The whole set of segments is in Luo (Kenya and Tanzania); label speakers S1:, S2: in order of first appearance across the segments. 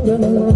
S1: Studio.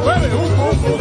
S1: Wewe huko huko.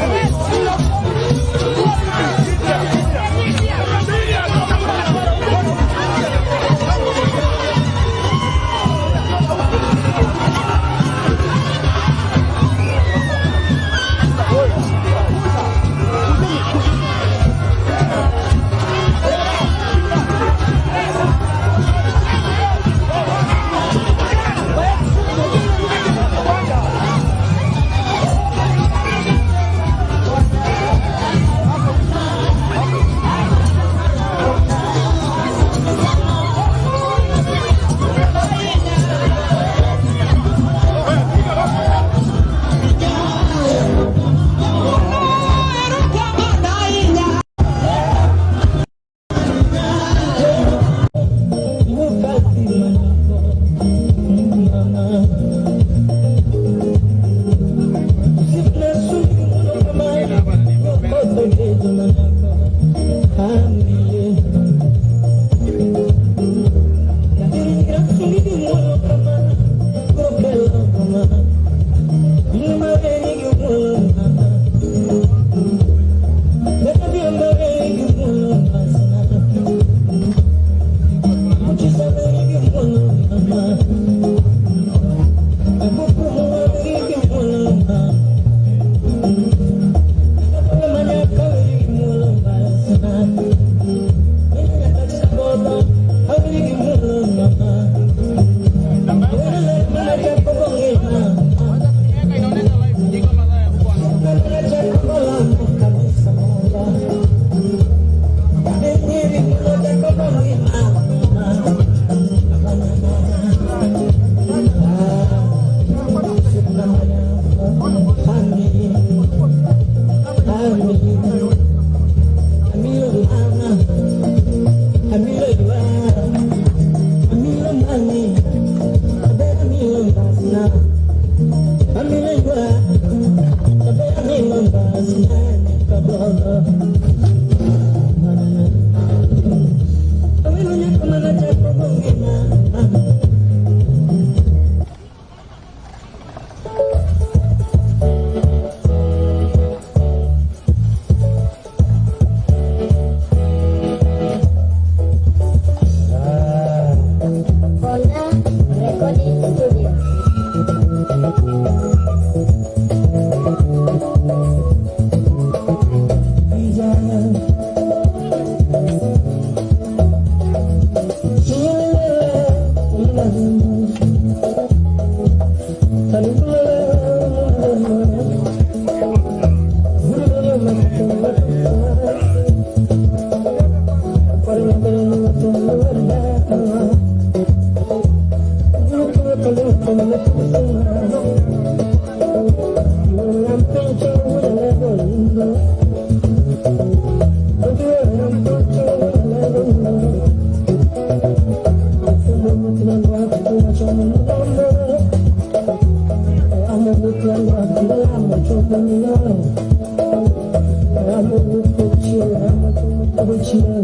S1: Studio.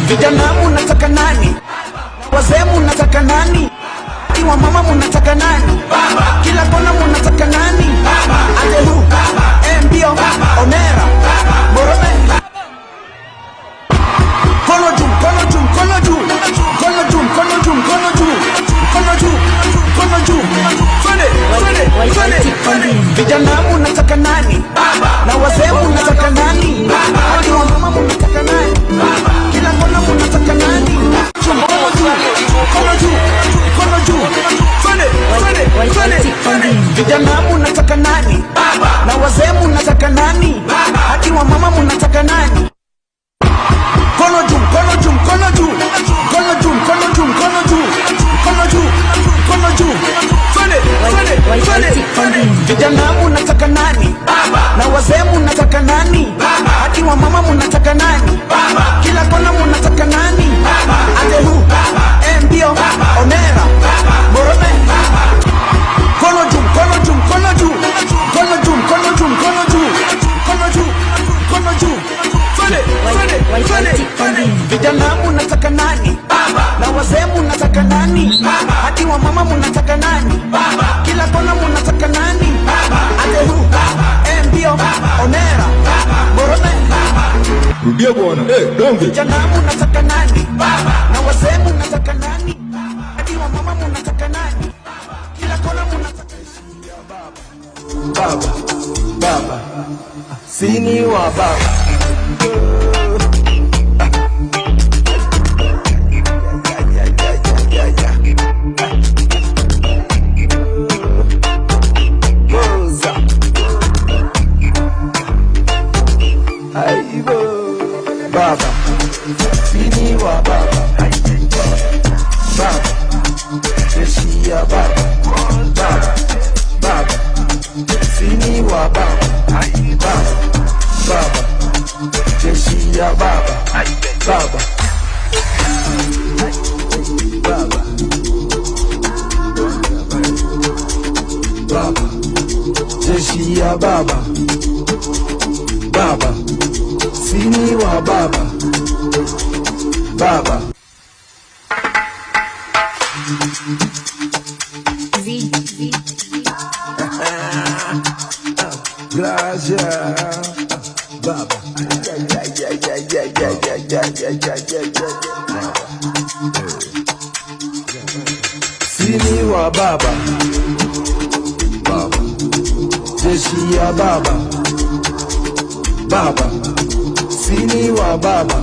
S1: Vijana munataka nani? Wazee munataka nani? Wa mama munataka nani? Kila kona munataka nani? Atelu, Mbio, Onera, Borome. Kono juu, kono juu, kono juu. Kono juu, kono juu, kono juu. Kono juu, kono juu. Twende, twende, twende. Vijana munataka nani? Na wazee munataka nani? Hadi wa mama munataka nani? Kila kona munataka nani? Kono juu, kono juu, kono juu. Twende, twende, twende. Vijana munataka nani? Na wazee munataka nani? Hadi wa mama munataka nani? Kono juu, kono juu, kono juu. Kono juu, kono juu, kono juu. Kono juu, kono juu. Twende, twende, twende. Vijana munataka nani? Na wazee munataka nani? Hadi wa mama munataka nani? Kila kona munataka nani? Atelu, Mbio, Onera, Borome. Kono juu, kono juu, kono juu. Kono juu, kono juu, kono juu. Kono juu, kono juu. Twende, twende, twende. Vijana munataka nani? Na wazee munataka nani? Hadi wa mama munataka nani? Kila kona munataka nani? Atelu, Mbio, Onera, Borome.
S2: Rudia bwana. Donge.
S1: Vijana munataka nani? Na wazee munataka nani? Hadi wa mama munataka nani? Kila kona munataka
S3: Baba, baba, sini wa baba. Baba, sini wa baba. Baba, jeshi ya baba. Baba, baba, sini wa baba. Baba, baba, jeshi ya baba. Baba, baba, baba, jeshi ya baba. Baba, sini wa baba. Baba.
S4: Z, Z.
S3: Gracias, baba. Yeah, yeah, yeah, yeah, yeah, yeah, yeah, yeah, yeah, yeah, yeah. Sini wa baba. Baba. Jeshi ya baba. Baba. Sini wa baba.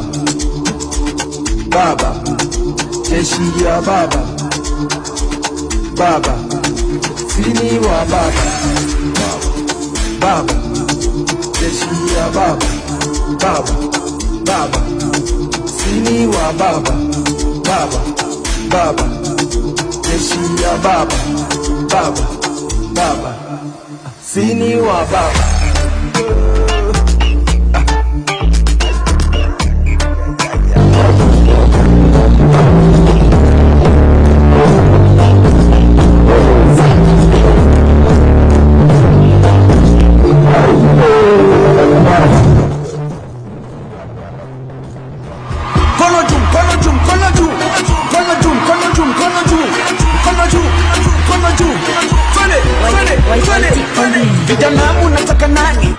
S3: Baba. Jeshi ya baba. Baba. Sini wa baba. Baba, jeshi ya baba. Baba, baba, sini wa baba. Baba, baba, jeshi ya baba. Baba, baba, sini wa baba.
S1: Kono juu, kono juu, kono juu. Kono juu, kono juu, kono juu. Kono juu, kono juu. Twende, twende, twende. Vijana munataka nani?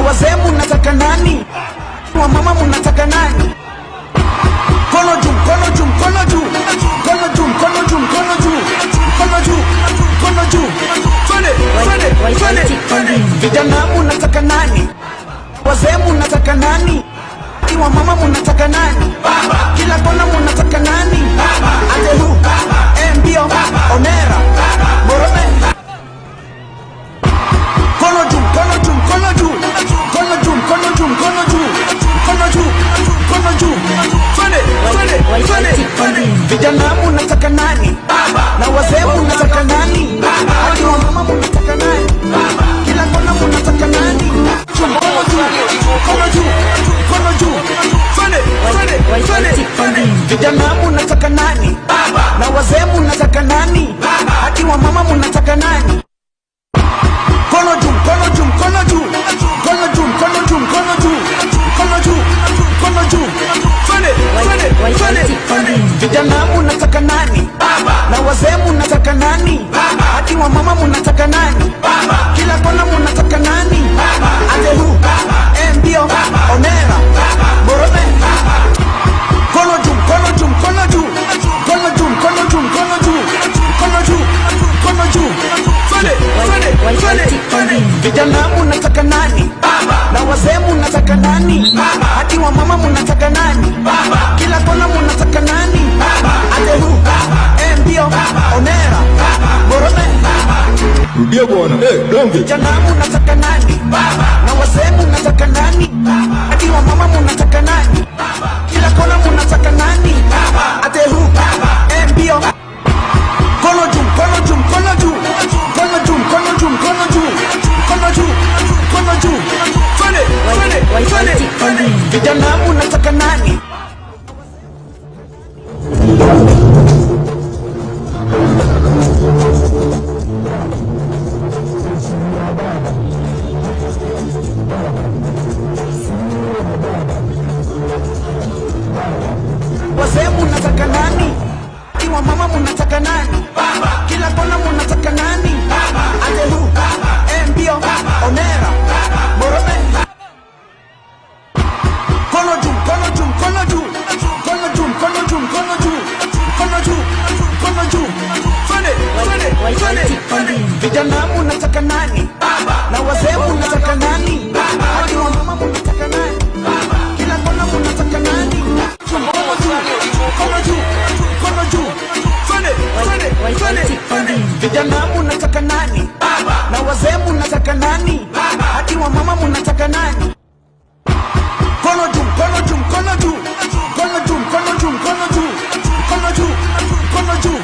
S1: Wazee munataka nani? Wa mama munataka nani? Kono juu, kono juu, kono juu. Kono juu, kono juu, kono juu. Kono juu, kono juu. Twende, twende, twende. Vijana munataka nani? Wazee munataka nani? Iwa mama munataka nani? Kila kona munataka nani? Atehu, Mbio, Onera, Borome. Mkono juu, mkono juu, mkono juu. Mkono juu, mkono juu, mkono juu. Mkono juu, mkono juu. Twende, twende, twende, twende. Vijana munataka nani? Na wazee munataka nani? Hadi wa mama munataka nani? Kila kona munataka nani? Mkono juu, mkono juu, mkono juu. Twende, twende, twende, twende. Vijana munataka nani? Na wazee munataka nani? Hadi wa mama munataka nani? Mkono juu, mkono juu, mkono juu. Mkono juu, mkono juu, mkono juu. Mkono juu, mkono juu. Twende, twende, twende, twende. Vijana munataka nani? Na wazee munataka nani? Hadi wa mama munataka nani? Kila kona munataka nani? Atehu, Mbio, Onera, Borome. Mkono juu, mkono juu, mkono juu. Mkono juu, mkono juu, mkono juu. Mkono juu, mkono juu. Twende, twende, twende, twende. Vijana munataka nani? Na wazee munataka nani? Hadi wa mama munataka nani? Kila kona munataka nani? Atehu, Mbio, Onera, Borome.
S2: Rudia bwana. Donge.
S1: Vijana munataka nani? Na wazee munataka nani? Hadi wa mama munataka nani? Kila kona munataka nani? Atehu, Mbio. Mkono juu, mkono juu, mkono juu. Mkono juu, mkono juu, mkono juu. Mkono juu, mkono juu. Twende, twende, twende, twende. Vijana munataka nani? Wazee munataka nani? Iwa mama munataka nani? Kila kona munataka nani? Atehu, Mbio, Onera, Borome. Mkono juu, mkono juu, mkono juu. Mkono juu, mkono juu, mkono juu. Mkono juu, mkono juu. Twende, twende, twende, twende. Vijana munataka nani? Na wazee munataka nani? Hadi wa mama munataka nani? Kila kona munataka nani? Mkono juu, mkono juu, mkono juu. Twende, twende, twende, twende. Vijana munataka nani? Na wazee munataka nani? Hadi wa mama munataka nani? Mkono juu, mkono juu, mkono juu. Mkono juu, mkono juu, mkono juu. Mkono juu, mkono juu.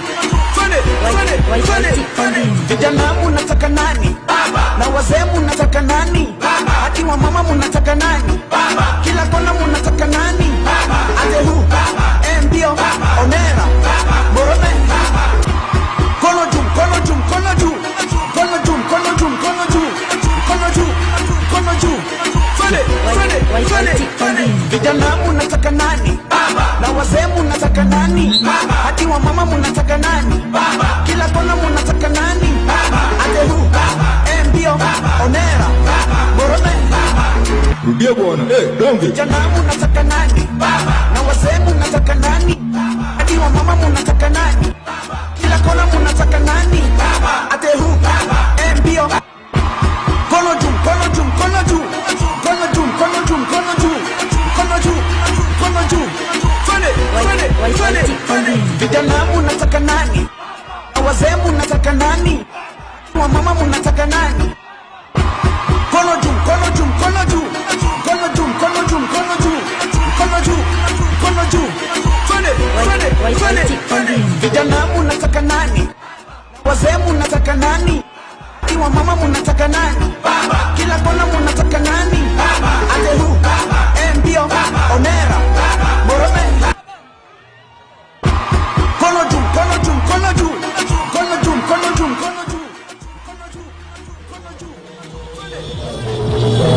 S1: Twende, twende, twende, twende. Vijana munataka nani? Na wazee munataka nani? Hadi wa mama munataka nani? Kila kona munataka nani? Atehu, Mbio, Onera, Borome. Mkono juu, mkono juu, mkono juu. Mkono juu, mkono juu, mkono juu. Mkono juu, mkono juu. Twende, twende, twende, twende. Vijana munataka nani? Na wazee munataka nani? Hadi wa mama munataka nani? Kila kona munataka nani? Atehu, Mbio, Onera, Borome.
S2: Rudia bwana. Donge.
S1: Vijana munataka nani? Na wazee munataka nani? Hadi wa mama munataka nani? Kila kona munataka nani? Atehu, Mbio. Mkono juu, mkono juu, mkono juu. Mkono juu, mkono juu, mkono juu. Mkono juu, mkono juu. Twende, twende, twende, twende. Vijana munataka nani? Na wazee munataka nani? Wa mama munataka nani? Mkono juu, mkono juu, mkono juu. Mkono juu, mkono juu, mkono juu. Mkono juu, mkono juu. Twende, twende, twende, twende. Vijana munataka nani? Wazee munataka nani? Iwa mama munataka nani? Kila kona munataka nani? Atehu, Mbio, Onera, Borome. Mkono juu, mkono juu, mkono juu. Mkono juu, mkono juu, mkono juu. Mkono juu, mkono juu. Twende.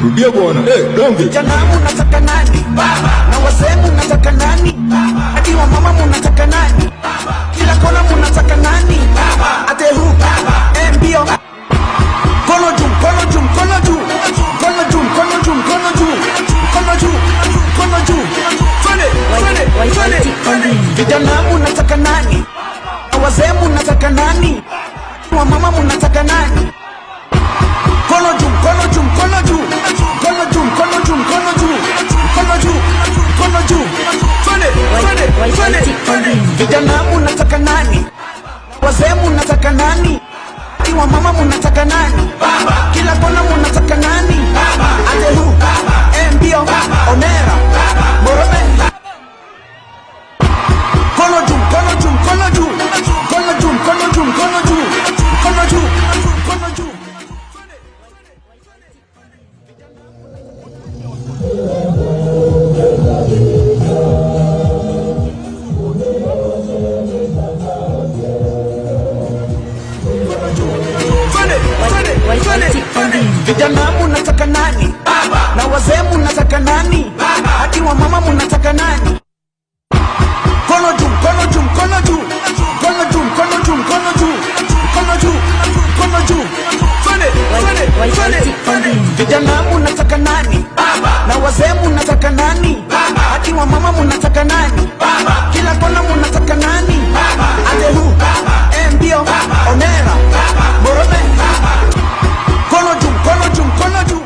S2: Rudia bwana. Donge.
S1: Vijana munataka nani? Baba. Na wazee munataka nani? Baba. Hadi wa mama munataka nani? Baba. Kila kona munataka nani? Baba. Atehu. Baba. Mbio. Mkono juu, mkono juu, mkono juu. Mkono juu, mkono juu, mkono juu. Mkono juu, mkono juu. Twende, twende, twende, twende. Vijana munataka nani? Na wazee munataka nani? Wa mama munataka nani? Mkono juu, mkono juu, mkono juu. Mkono juu, mkono juu, mkono juu. Mkono juu, mkono juu. Twende, twende, twende, twende. Vijana munataka nani? Wazee munataka nani? Wa mama munataka nani? Baba. Kila kona munataka nani? Baba. Atehu. Baba. Mbio. Baba. Onera. Baba. Morome. Mkono juu, mkono juu, mkono juu. Mkono juu, mkono juu, mkono juu. Mkono juu, mkono juu. Vijana munataka nani? Baba. Na wazee munataka nani? Baba. Hadi wa mama munataka nani? Mkono juu, mkono juu, mkono juu. Mkono juu, mkono juu, mkono juu. Mkono juu, mkono juu. Twende, twende, twende, twende. Vijana munataka nani? Baba. Na wazee munataka nani? Baba. Hadi wa mama munataka nani? Baba. Kila kona munataka nani? Baba. Atehu. Baba. Mbio. Baba. Onera. Baba. Morome. Baba. Mkono juu, mkono juu, mkono juu.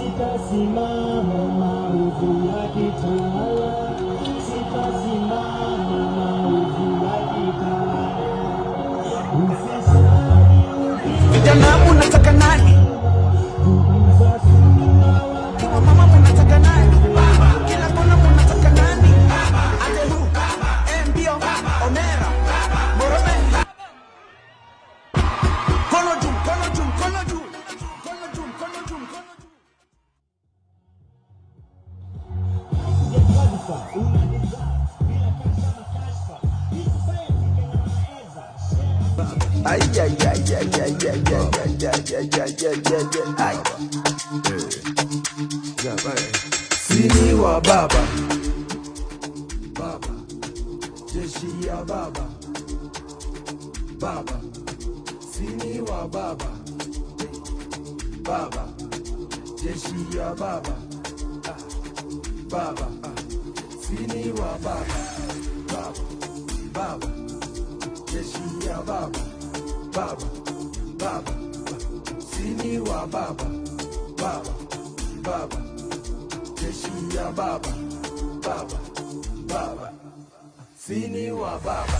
S4: Sitasimama maovu yakitawala, sitasimama maovu yakitawala. Ufisadi
S1: Vijana munataka nani? Wa mama munataka nani? Kila kona munataka nani? Atehu, Mbio, Onera, Morome. Mkono
S3: Ay, ay, ay, ay, ay, ay, ay, ay, ay, ay, ay, ay, ay, ay. Sini wa baba, baba, jeshi ya baba, baba, sini wa baba, baba, jeshi ya baba, baba, sini wa baba, baba, baba, jeshi ya baba, baba, baba, sini wa baba, baba, baba, jeshi ya baba, baba, baba, sini wa baba.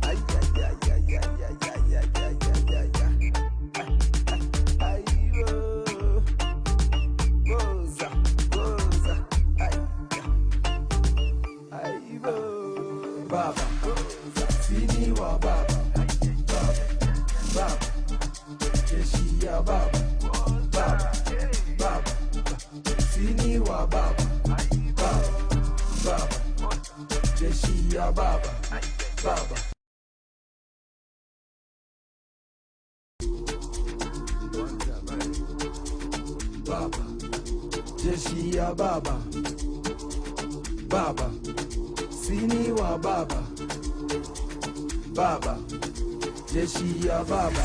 S3: Ay, ay, ay, ay, ay, ay, ay, ay, ay, ay, ay, ay. Ay, oh. Goza, goza. Ay, ay, oh. Baba, sini wa baba, baba, baba, jeshi ya baba, baba, baba, sini wa baba, baba, baba, jeshi ya baba, baba. Baba, jeshi ya baba, baba, sini wa baba, baba, jeshi ya baba,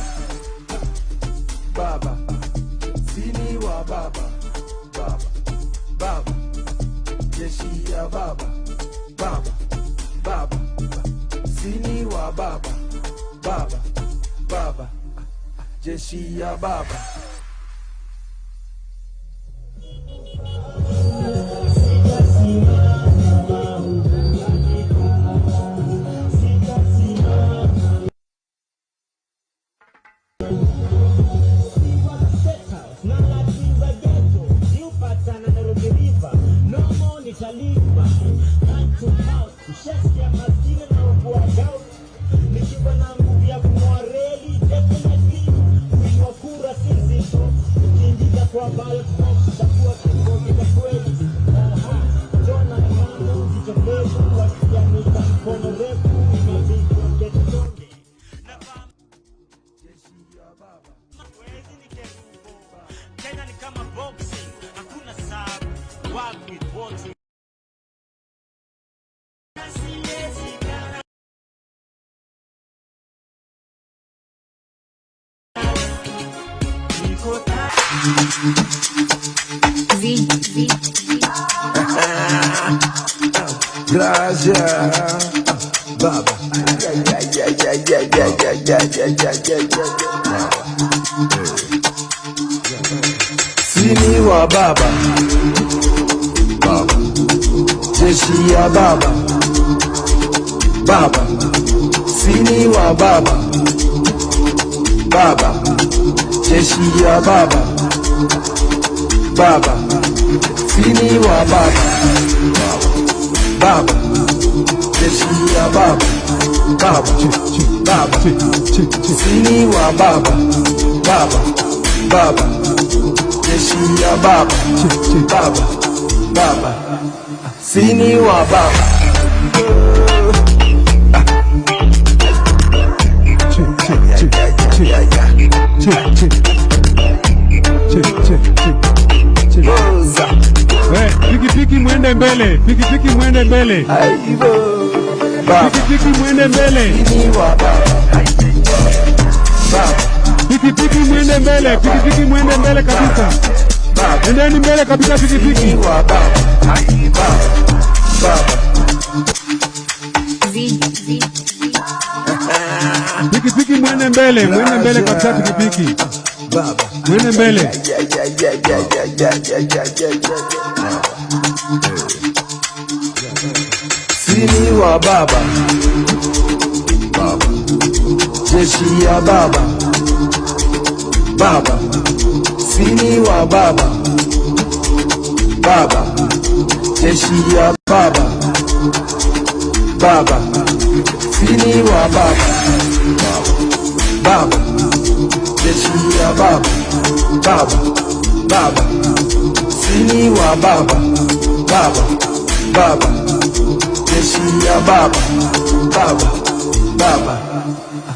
S3: baba, sini wa baba, baba, baba, jeshi ya baba, baba, baba, sini wa baba, baba, baba, jeshi ya baba.
S5: Kenya ni kama boxing, hakuna sub. Work with what you
S6: V, V, V.
S3: Gracias, baba. Ay, ay, ay, ay, ay, ay, ay, ay, ay, ay, ay, ay. Sini wa baba, baba, jeshi ya baba, baba, sini wa baba, baba, jeshi ya baba, baba, sini wa baba, baba, jeshi ya baba, baba, baba, sini wa baba, baba, baba, jeshi ya baba, baba, baba, sini wa baba. Goza.
S4: Pikipiki mwende mbele, pikipiki mwende mbele,
S3: Baba,
S4: pikipiki mwende mbele,
S3: sini wa baba, baba,
S4: pikipiki mwende mbele, pikipiki mwende mbele kabisa.
S3: baba,
S4: Endeni mbele kabisa pikipiki.
S3: sini wa baba, baba, baba.
S6: V, V, V.
S4: Pikipiki mwende mbele, mwende mbele kabisa pikipiki.
S3: Baba.
S4: Mwende mbele.
S3: Ay, ay, ay, ay, ay, ay, ay, ay, ay, ay, ay. Sini wa baba, baba, jeshi ya baba, baba, sini wa baba, baba, jeshi ya baba, baba, sini wa baba, baba, jeshi ya baba, baba, baba, sini wa baba, baba, baba, jeshi ya baba, baba. Baba,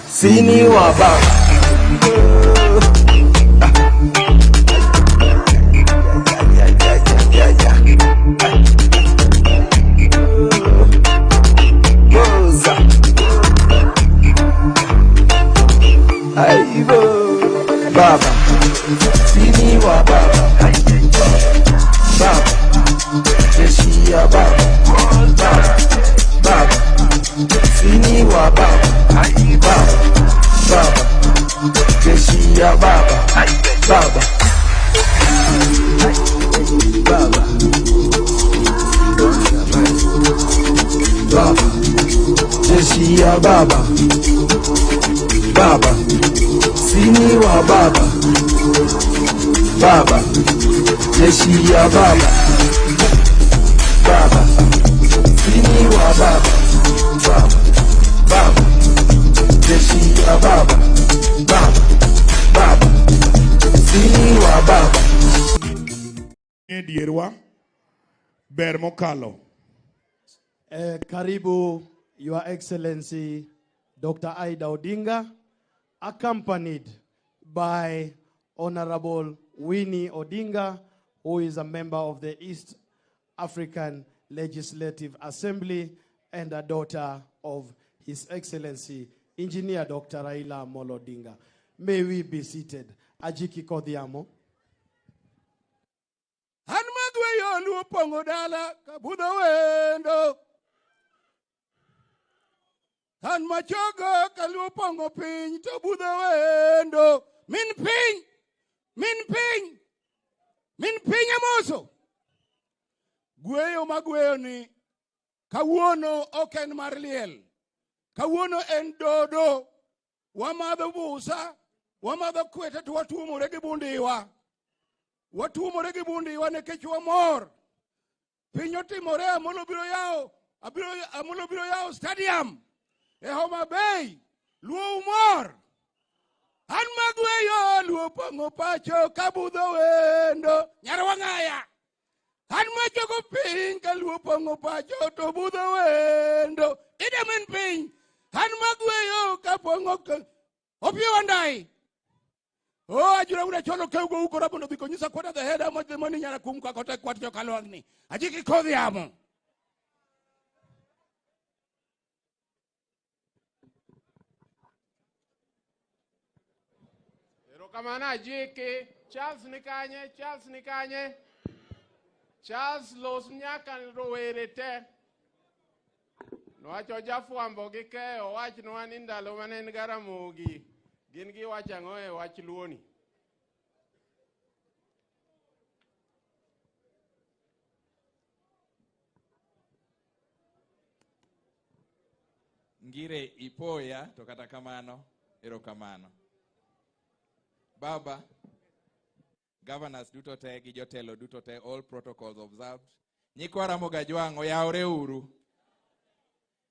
S3: sini wa baba. Aibo, baba, sini wa baba, baba, jeshi ya baba, baba, baba, sini wa baba, baba, baba, jeshi ya baba, baba, baba, baba, jeshi ya baba, baba, sini wa baba, baba, jeshi ya baba, baba, sini wa baba, baba, baba, jeshi ya baba, baba, baba, sini wa baba.
S7: E dierwa ber mokalo.
S8: Karibu, Your Excellency Dr. Ida Odinga, accompanied by Honorable Winnie Odinga, who is a member of the East African Legislative Assembly and a daughter of His Excellency Engineer Dr. Raila Amolo Odinga. May we be seated. Ajiki Kodhiamo.
S7: An magweyo luo pong'o dala kabudho wendo. An machogo kaluo pong'o piny to budho wendo. Min piny, min piny, min piny amoso. Gweyo magweyo ni kawuono ok en mar liel. Kawuono en dodo. Wamadho busa, wamadho kwete to watuomore gi bundiwa. Watuomore gi bundiwa nikech wamor. Piny otimore, Amolo biro yawo, abiro, Amolo biro yawo stadium e Homa Bay. Luo umor. An magweyo luo pong'o pacho kabudho wendo. Nyar wang'aya. An machogo piny ka luo pong'o pacho to budho wendo. Ide min piny. An magweyo ka pong'o Opiyo Wandayi. Oh, ajura una cholo keugo uko rabondo biko nyisa kwada the head how much the money nyara kum kwa kote kwa chokalwangni. Ajiki kodhi amo.
S9: Erokamano Ajiki. Charles nikanye, Charles nikanye. Charles los nyaka rowere te. Nowacho jafwambo gi keyo owachnwa ni ndalo mane en Garamogi gin giwacho ang'o e wach luoni.
S10: Ngire ipoya to kata kamano, erokamano. Baba, governors duto te gi jotelo duto te, all protocols observed. Nyikwa Ramogi Ajwang' oyawre uru.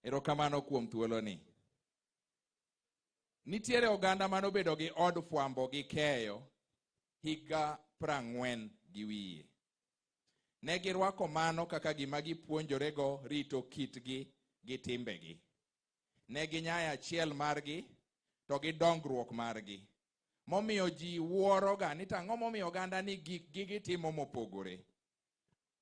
S10: Erokamano kuom thuoloni. Nitiere oganda manobedo gi od fwambo gi keyo higa 40 gi wiye. Ne girwako mano kaka gima gipuonjorego rito kitgi gi timbegi. Ne ginyayo achiel margi to gi dongruok margi. Momiyo ji wuoroga ni tang'o momiyo oganda ni gikgi gitimo mopogore.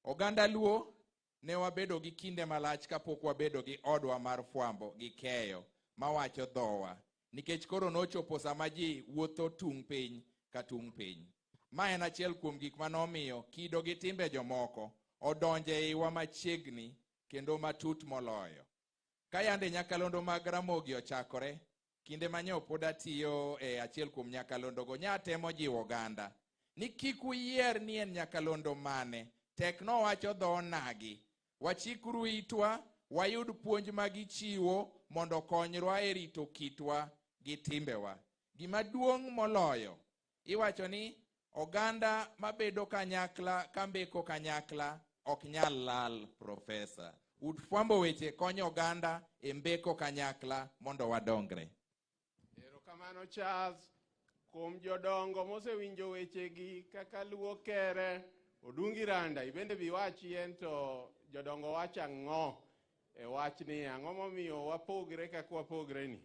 S10: Oganda Luo ne wabedo gi kinde malach kapok wabedo gi odwa mar fwambo gi keyo mawacho dhowa. Nikech koro nochopo sama ji wuotho tung' piny ka tung' piny. Ma en achiel kuom gik manomiyo kido gi timbe jomoko odonje eiwa machiegni kendo matut moloyo. Ka yande nyakalondo mag Ramogi ochakore, kinde manyo pod atiyo e achiel kuom nyakalondogo, nya temo jiwo oganda ni kik uyier ni en nyakalondo mane, tek nowacho dho onagi. Wachikuru itwa, wayud puonj ma gichiwo mondo okonywa e rito kitwa gi timbewa. Gima duong' moloyo, iwacho ni oganda mabedo kanyakla ka mbeko kanyakla ok nyal lal, Profesa. Ut fwambo weche konyo oganda e mbeko kanyakla mondo wadongre.
S9: Erokamano Charles. Kuom jodongo mosewinjo wechegi kaka luo kere, Odungi Randa, ibende bi wachie to jodongo wacho ang'o? e wachni ang'o momiyo wapogre kaka wapogre ni.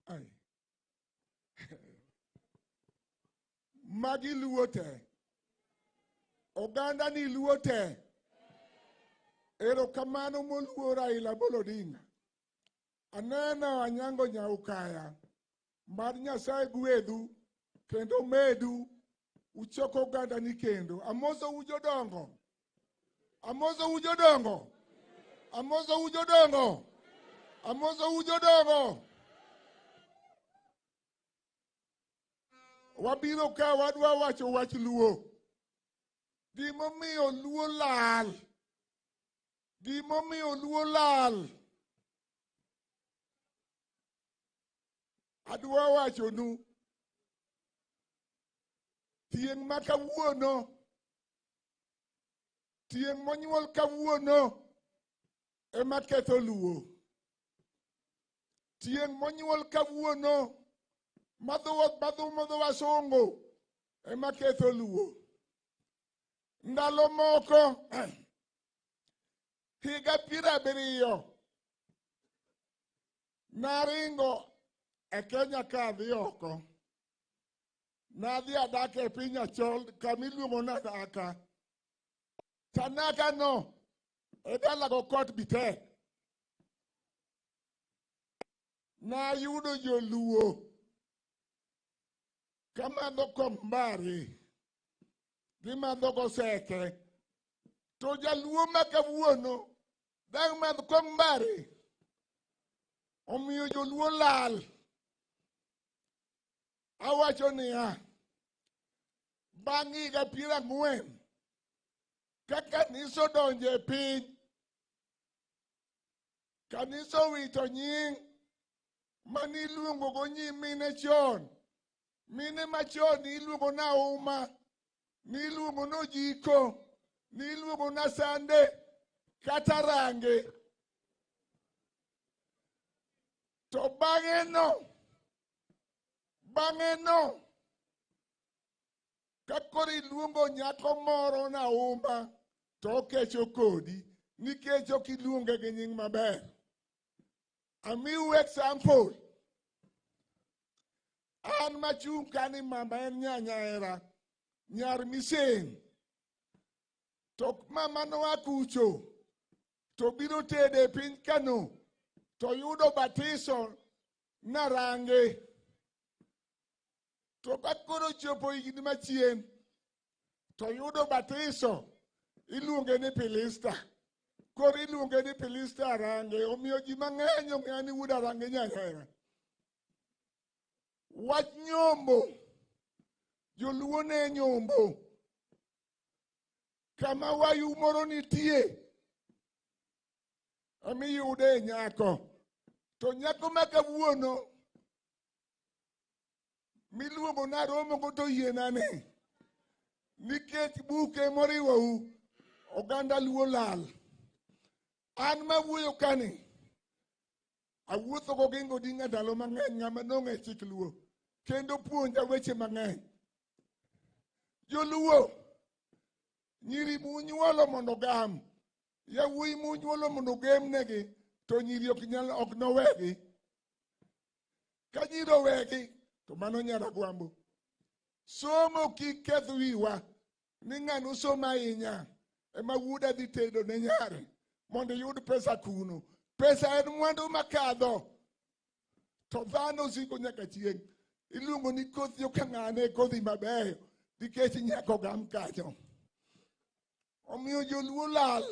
S11: Ai. Magi luo te. Oganda ni luo te. Erokamano moluor Raila Amolo Odinga. Aneno Anyango Nyaukaya. Mad Nyasaye gwedhu kendo medu uchoko oganda ni kendo. Amoso u jodongo. Amoso u jodongo. Amoso u jodongo. Amoso u jodongo. Wabiro ka wadwa wacho wach luo. Gimomiyo luo lal. Gimomiyo luo lal. Adwa wachonu. Tieng' ma kawuono. Tieng' monyuol kawuono ema ketho luo. Tieng' monyuol kawuono madhumo dho wasungu ema ketho luo. Ndalo moko higa 70 naringo e Kenya ka adhi oko. Nadhi adak e piny Achol kama iluongo ni Tanaka. Tanaka no e dalago kot Bitek. Nayudo joluo kamadho kong mbari, gimadho goseke. To jaluo ma kawuono dang' madh kong mbari. Omiyo joluo lal. Awacho niya, bang' higa 40 ka kanisa odonjo e piny, kanisa owito nying maniluongo go nyimine chon. Mine machon niluongo na Auma, niluongo no Jiko, niluongo na Sande, kata Range. To bang'e no, ka koro iluongo nyako moro na Auma, to okecho kodi, nikech ok iluonge gi nying maber. Amiu example. An machung' kani mama en nyanyaera, nyar Misen. To mama noa kucho, to biro tede e piny Kano, to yudo batiso Narange. To ka koro chopo higni machien, to yudo batiso, iluonge ni Pilista. Koro iluonge ni Pilista Arange, omiyo ji mang'eny ong'eyo ni wuod Arange nyanyaera. Wach nyombo, joluo ne nyombo. Kama wayu moro nitie, emiyude e nyako. To nyako ma kawuono, miluongo ni aromogo to yienane. Nikech buke moriwou, oganda luo lal. An mawuoyo kani, awuotho go Oginga Odinga ndalo mang'eny, ng'ama nong'e chik luo, kendo puonja weche mang'eny. Joluo, nyiri munyuolo mondo gam, yawuoyi munyuolo mondo gemnegi, to nyiri ok nyal, ok nowegi. Ka nyiri owegi, to mano nyar Agwambo. Somo kik keth wiwa, ni ng'ano somo ahinya, ema wuoda dhi tedo ne nyare, mondo iyud pesa kuno. Pesa en mwandu makadho, to dhano siko nyaka chieng'. Iluongo ni kothi ok ng'ane kodhi mabeyo, nikech nyaka ogam kanyo. Omiyo joluo lal.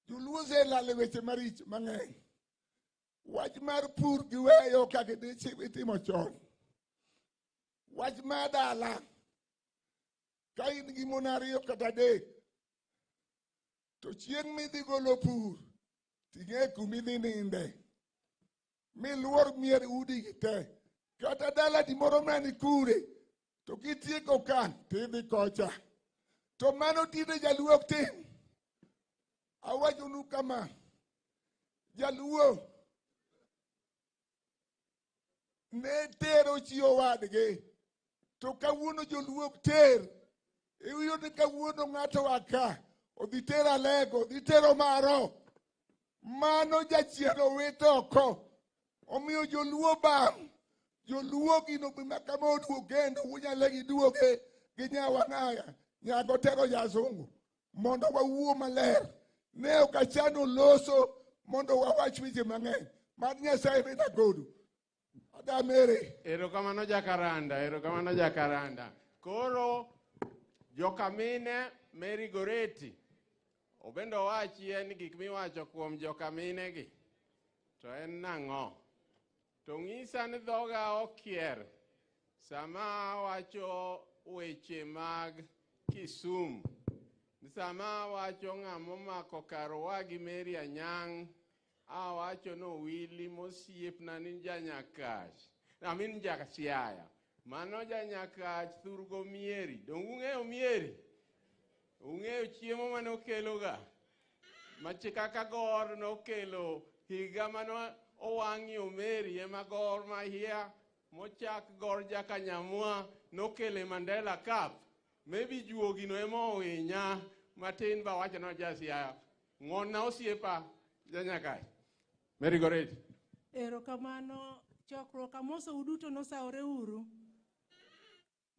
S11: Joluo oselal e weche maricho mang'eny. Wach mar pur giweyo kaka itimo chon. Wach mar dala, ka in gi mon ariyo kata adek, to chieng' midhi golo pur, Ting'e kumidhi ninde. Miluor mier udi te. Kata dalani moro mani kure. To kitieko ka, tidhi kocha. To mano tinde jaluo ok tim. Awachonu kama. Jaluo ne tero chi owadgi. To kawuono joluo ok ter. Iyudo ni kawuono ng'ato oa ka, odhi tero Alego, odhi tero Maro. Mano jachien owito oko. Omiyo joluo bam. Joluo gino ma kama oduog kendo unyalo giduoge gi nyawang'aya. Nyako tero jasungu. Mondo wawuo maler. Ne ok achano loso mondo wawach weche mang'eny. Mad Nyasaye beda kodu. Adamere.
S9: Erokamano Jakaranda, erokamano Jakaranda. Koro jokamine Mary Goretti obendo owachie ni gik miwacho kuom jokamine gi to en nang'o? To ng'isa ni dhoga okier sama awacho weche mag Kisumu. Sama awacho ng'ama omako karwa gi Mary Anyang', awacho ni Owili mosiepna ni janyakach. Amin ja Siaya. Mano janyakach thurgo mieri. Dong' ung'eyo mieri? Ung'eyo chiemo mane okeloga? Machi kaka Gor nokelo higa mane owang'i Omeri ema Gor Mahia mochak Gor Jakanyamwa nokele Mandela Cup. Maybe juogino ema ohinya matin ba wacho no ja Siaya. Ng'wonna osiepa janyakach. Mary Goretti.
S12: Erokamano chokruok amoso uduto nosawore uru.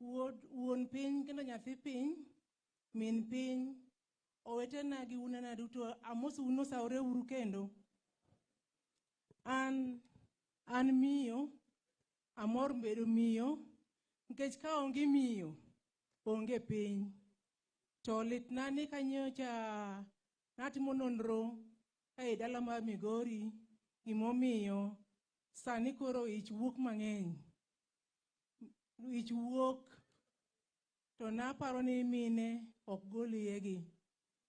S12: Wuod, wuon piny kendo nyathi piny, min piny, owetena gi unena duto amosou nosawore uru kendo. An miyo, amor bedo miyo, nikech ka onge miyo, onge piny. To litna ni kanyocha natimo nonro ei dala mar Migori, gimomiyo sani koro ich wuok mang'eny. Ich wuok to naparo ni mine ok gol iyegi.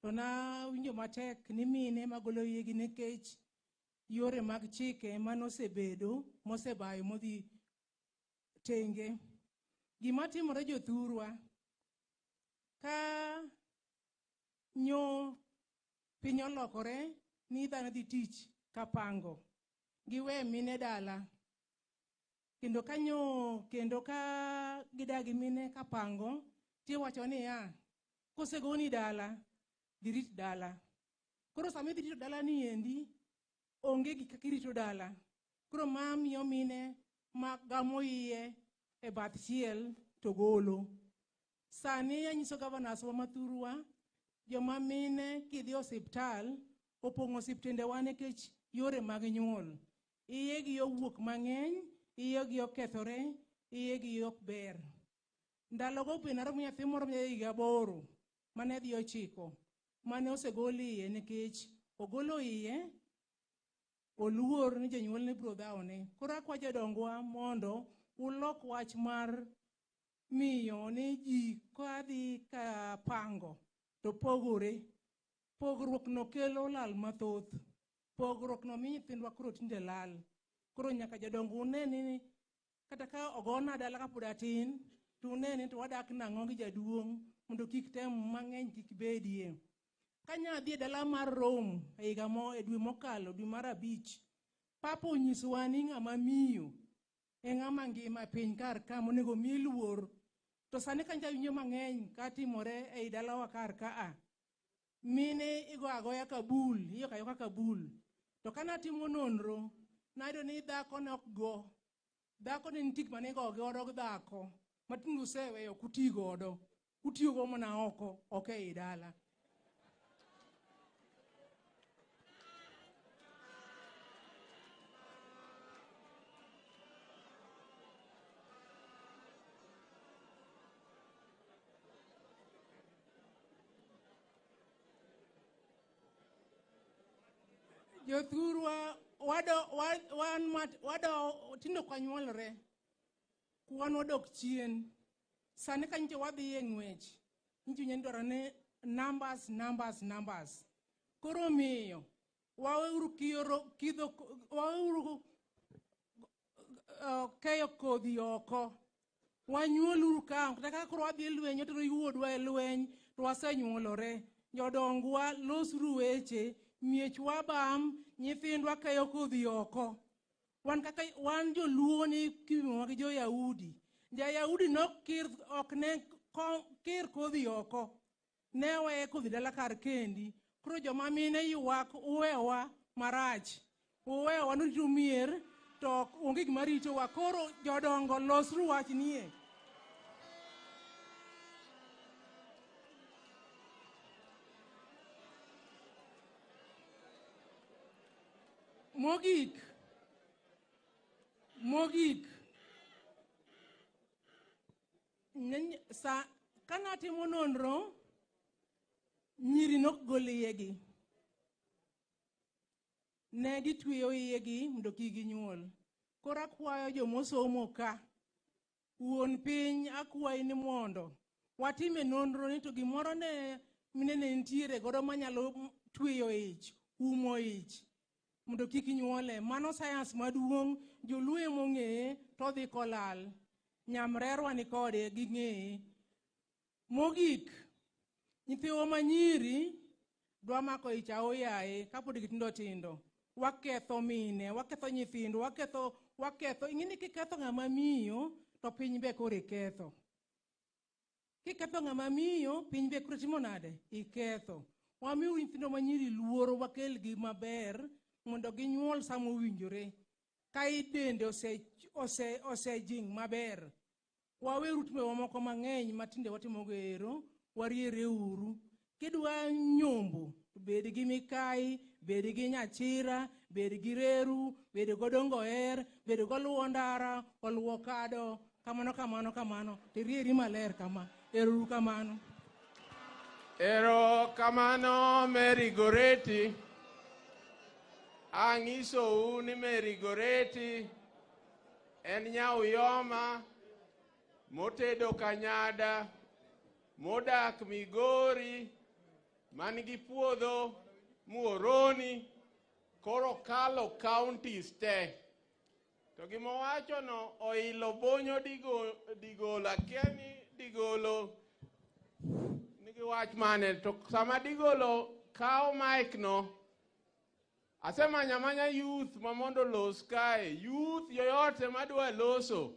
S12: To nawinjo matek ni mine magolo iyegi nikech yore mag chike manosebedo mosebayo modhi tenge. Gima timore jothurwa, ka nyo piny olokore ni dhano dhi tich kapango, giwe mine dala. Kendo kanyo kendo ka gidagi mine kapango, tiwacho niya, kosegoni dala, dhi rit dala. Koro sama idhi rito dala ni endi, onge gi kaka irito dala. Koro ma miyo mine ma gamo iye e bath chiel to golo. Sani anyiso governors wa mathurwa, joma mine kidhi osiptal, opong'o osiptendewa nikech yore mag nyuol. Iyegi owuok mang'eny, iyegi okethore, iyegi ok ber. Ndalogo be naromo nyathi moro ma higa 8 mane dhi 9 mane osegol iye nikech ogolo iye oluor ni jonyuolne biro dhawone. Koro akwa jodongwa mondo ulok wach mar miyo ni ji kadhi ka pango to pogore. Pogruok no kelo lal mathoth. Pogruok no miyo nyithindwa koro tinde lal. Koro nyaka jodongo une ni kata ka ogona dala kapod atin, to une ni to wadak nang'o gi jaduong' mondo kik tem mang'eny kik bedie. Kanya adhi e dala mar Rome e higa mo e dwe mokalo, dwe mar 5, Papa onyisowa ni ng'ama miyo e ng'ama ngima e piny kar ka monego mi luor. To sani kanyo awinjo mang'eny katimore ei dalawa kar kaa. Mine igo agoya kabul, iyoko ayoka kabul. To kanatimo nonro, nayudo ni dhako ne ok go. Dhako ne nitie gik mane igo godo gi dhako, ma tinde useweyo ok uti godo. Utiyo go mana oko, ok ei dala. Jothurwa wado wan wado tinde ok wanyuolre. Kwan wadok chien. Sani ka nyocha wadhi e ng'wech, nyocha idwaro ni numbers, numbers, numbers. Koro omiyo Waweuru kiyoro kidho waweuru keyo kodhi oko. Wanyuoluru ka, kata ka koro wadhi e lweny, watero wuodwa e lweny, to wasenyuolore. Jodongwa losuru weche, miechwa bam, nyithindwa keyo kodhi oko. Wan kaka wan joluo ni kipimowa gi jo-Yahudi. Ja-Yahudi nok kir, ok ne kir kodhi oko. Ne weye kodhi dala kar kendi. Koro joma mine ywak uwewa marach. Uwewa nurito mier to onge gima ritowa. Koro jodongo losru wach nie. Mogik, mogik, sa kanatimo nonro, nyiri nok gol iyegi. Ne gitweyo iyegi mondo kik ginyuol. Koro akwayo jomosomo ka, wuon piny akwayi ni mondo watime nonro ni to gimoro ne mine ne nitiere godo manyalo tweyo ich, umo ich, mondo kik nyuole. Mano science maduong', joluo emong'eye to dhi kolal. Nyamrerwa ni kode ging'eye. Mogik, nyithiwa manyiri dwa mako ich aoyaye kapod gitindo tindo. Waketho mine, waketho nyithindo, waketho. Ing'e ni kiketho ng'ama miyo to piny be koro iketho. Kiketho ng'ama miyo, piny be koro timo nade? Iketho. Wamiuru nyithindo manyiri luoro, wakelgi maber mondo ginyuol sama owinjore. Ka dende osejing maber. Waweuru timbewa moko mang'eny matinde watimogo ero, wariere uru. Kidwa nyombo, to bed gi Mikai, bed gi Nyachira, bed gi Reru, bed godongo er, bed goluwo ndara, oluwo kado, kamano kamano kamano, tirieri maler kama. Ero uru kamano.
S9: Ero kamano Mary Goretti. Ang'isou ni Mary Goretti en nyauyoma motedo Kanyada, modak Migori, man gi puodho Muhoroni, koro kalo counties te. To gimowachono oilo bonyo digolo, akia ni digolo nigi wach mane, to sama digolo kawo mic no, asemanya manya youth ma mondo los kae, youth yoyote madwa loso,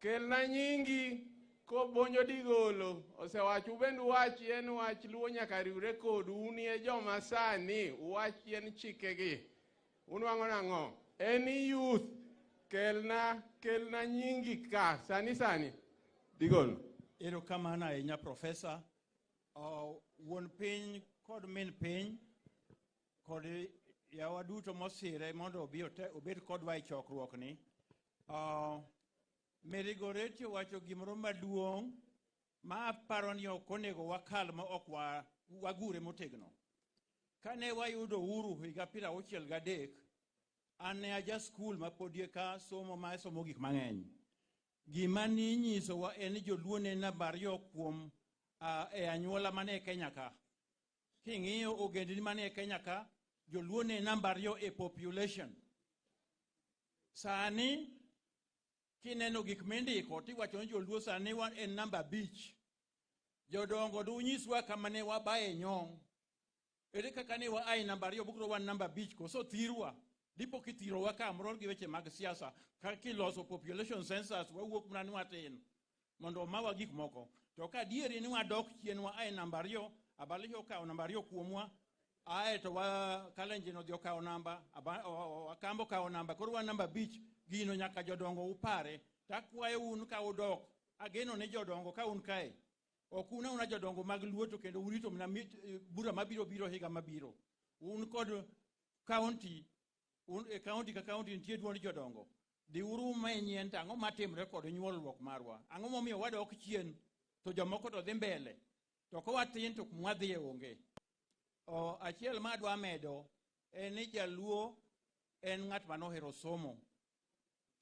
S9: kelna nyingi kobonjo digolo, osewacho ubend uwach en wach luo nyaka riwre kodu, un e joma sani, uwach en chikegi. Unwang'o nang'o? Any youth, kelna nyingi ka, sani sani. Digolo.
S13: Erokamano ahinya Profesa. Wuon piny kod min piny kod yawa duto mosire mondo obi obed kodwa e chokruokni. Mary Goretti owacho gimoro maduong' ma aparo ni ok onego wakal ma ok wagure motegno. Kane wayudo uhuru higa 63, an ne aja skul ma pod eka somo ma somo gik mang'eny. Gima ninyisowa en ni joluo ne namba 2 kuom e anyuola mane e Kenya ka. King'iyo ogendni mane e Kenya ka, joluo ne namba 2 e population. Sani kineno gik mindiko tiwacho ni joluo sani wan en namba 5. Jodongo dunyiswa kama ne wabaye nyong'. Ere kaka ne wa ai namba 2 bukro wan namba 5 koso thirwa. Dipo kithirowa kamoro gi weche mag siasa ka kiloso population census wawuok mana ni watin mondo omawa gik moko. To ka adieri ni wadok chien wa ai namba 2, Abalisha okawo namba 2 kuomwa, ae to wa Kalenjin odhi okawo namba, Akamba okawo namba, koro wan namba 5, gino nyaka jodongo upare. Takwayo un ka udok, ageno ni jodongo ka un kae, ok un auna jodongo mag Luo to kendo urito mana bura mabiro biro higa mabiro. Un kod county, un e county ka county nitie duond jodongo. Dhiuru umenyien to ang'o matimre kod nyuolruok marwa? Ang'o momiyo wadok chien to jomoko to dhi mbele? To kowatin to kuma wadhiye onge. Achiel ma adwa medo en ni jaluo en ng'at manohero somo.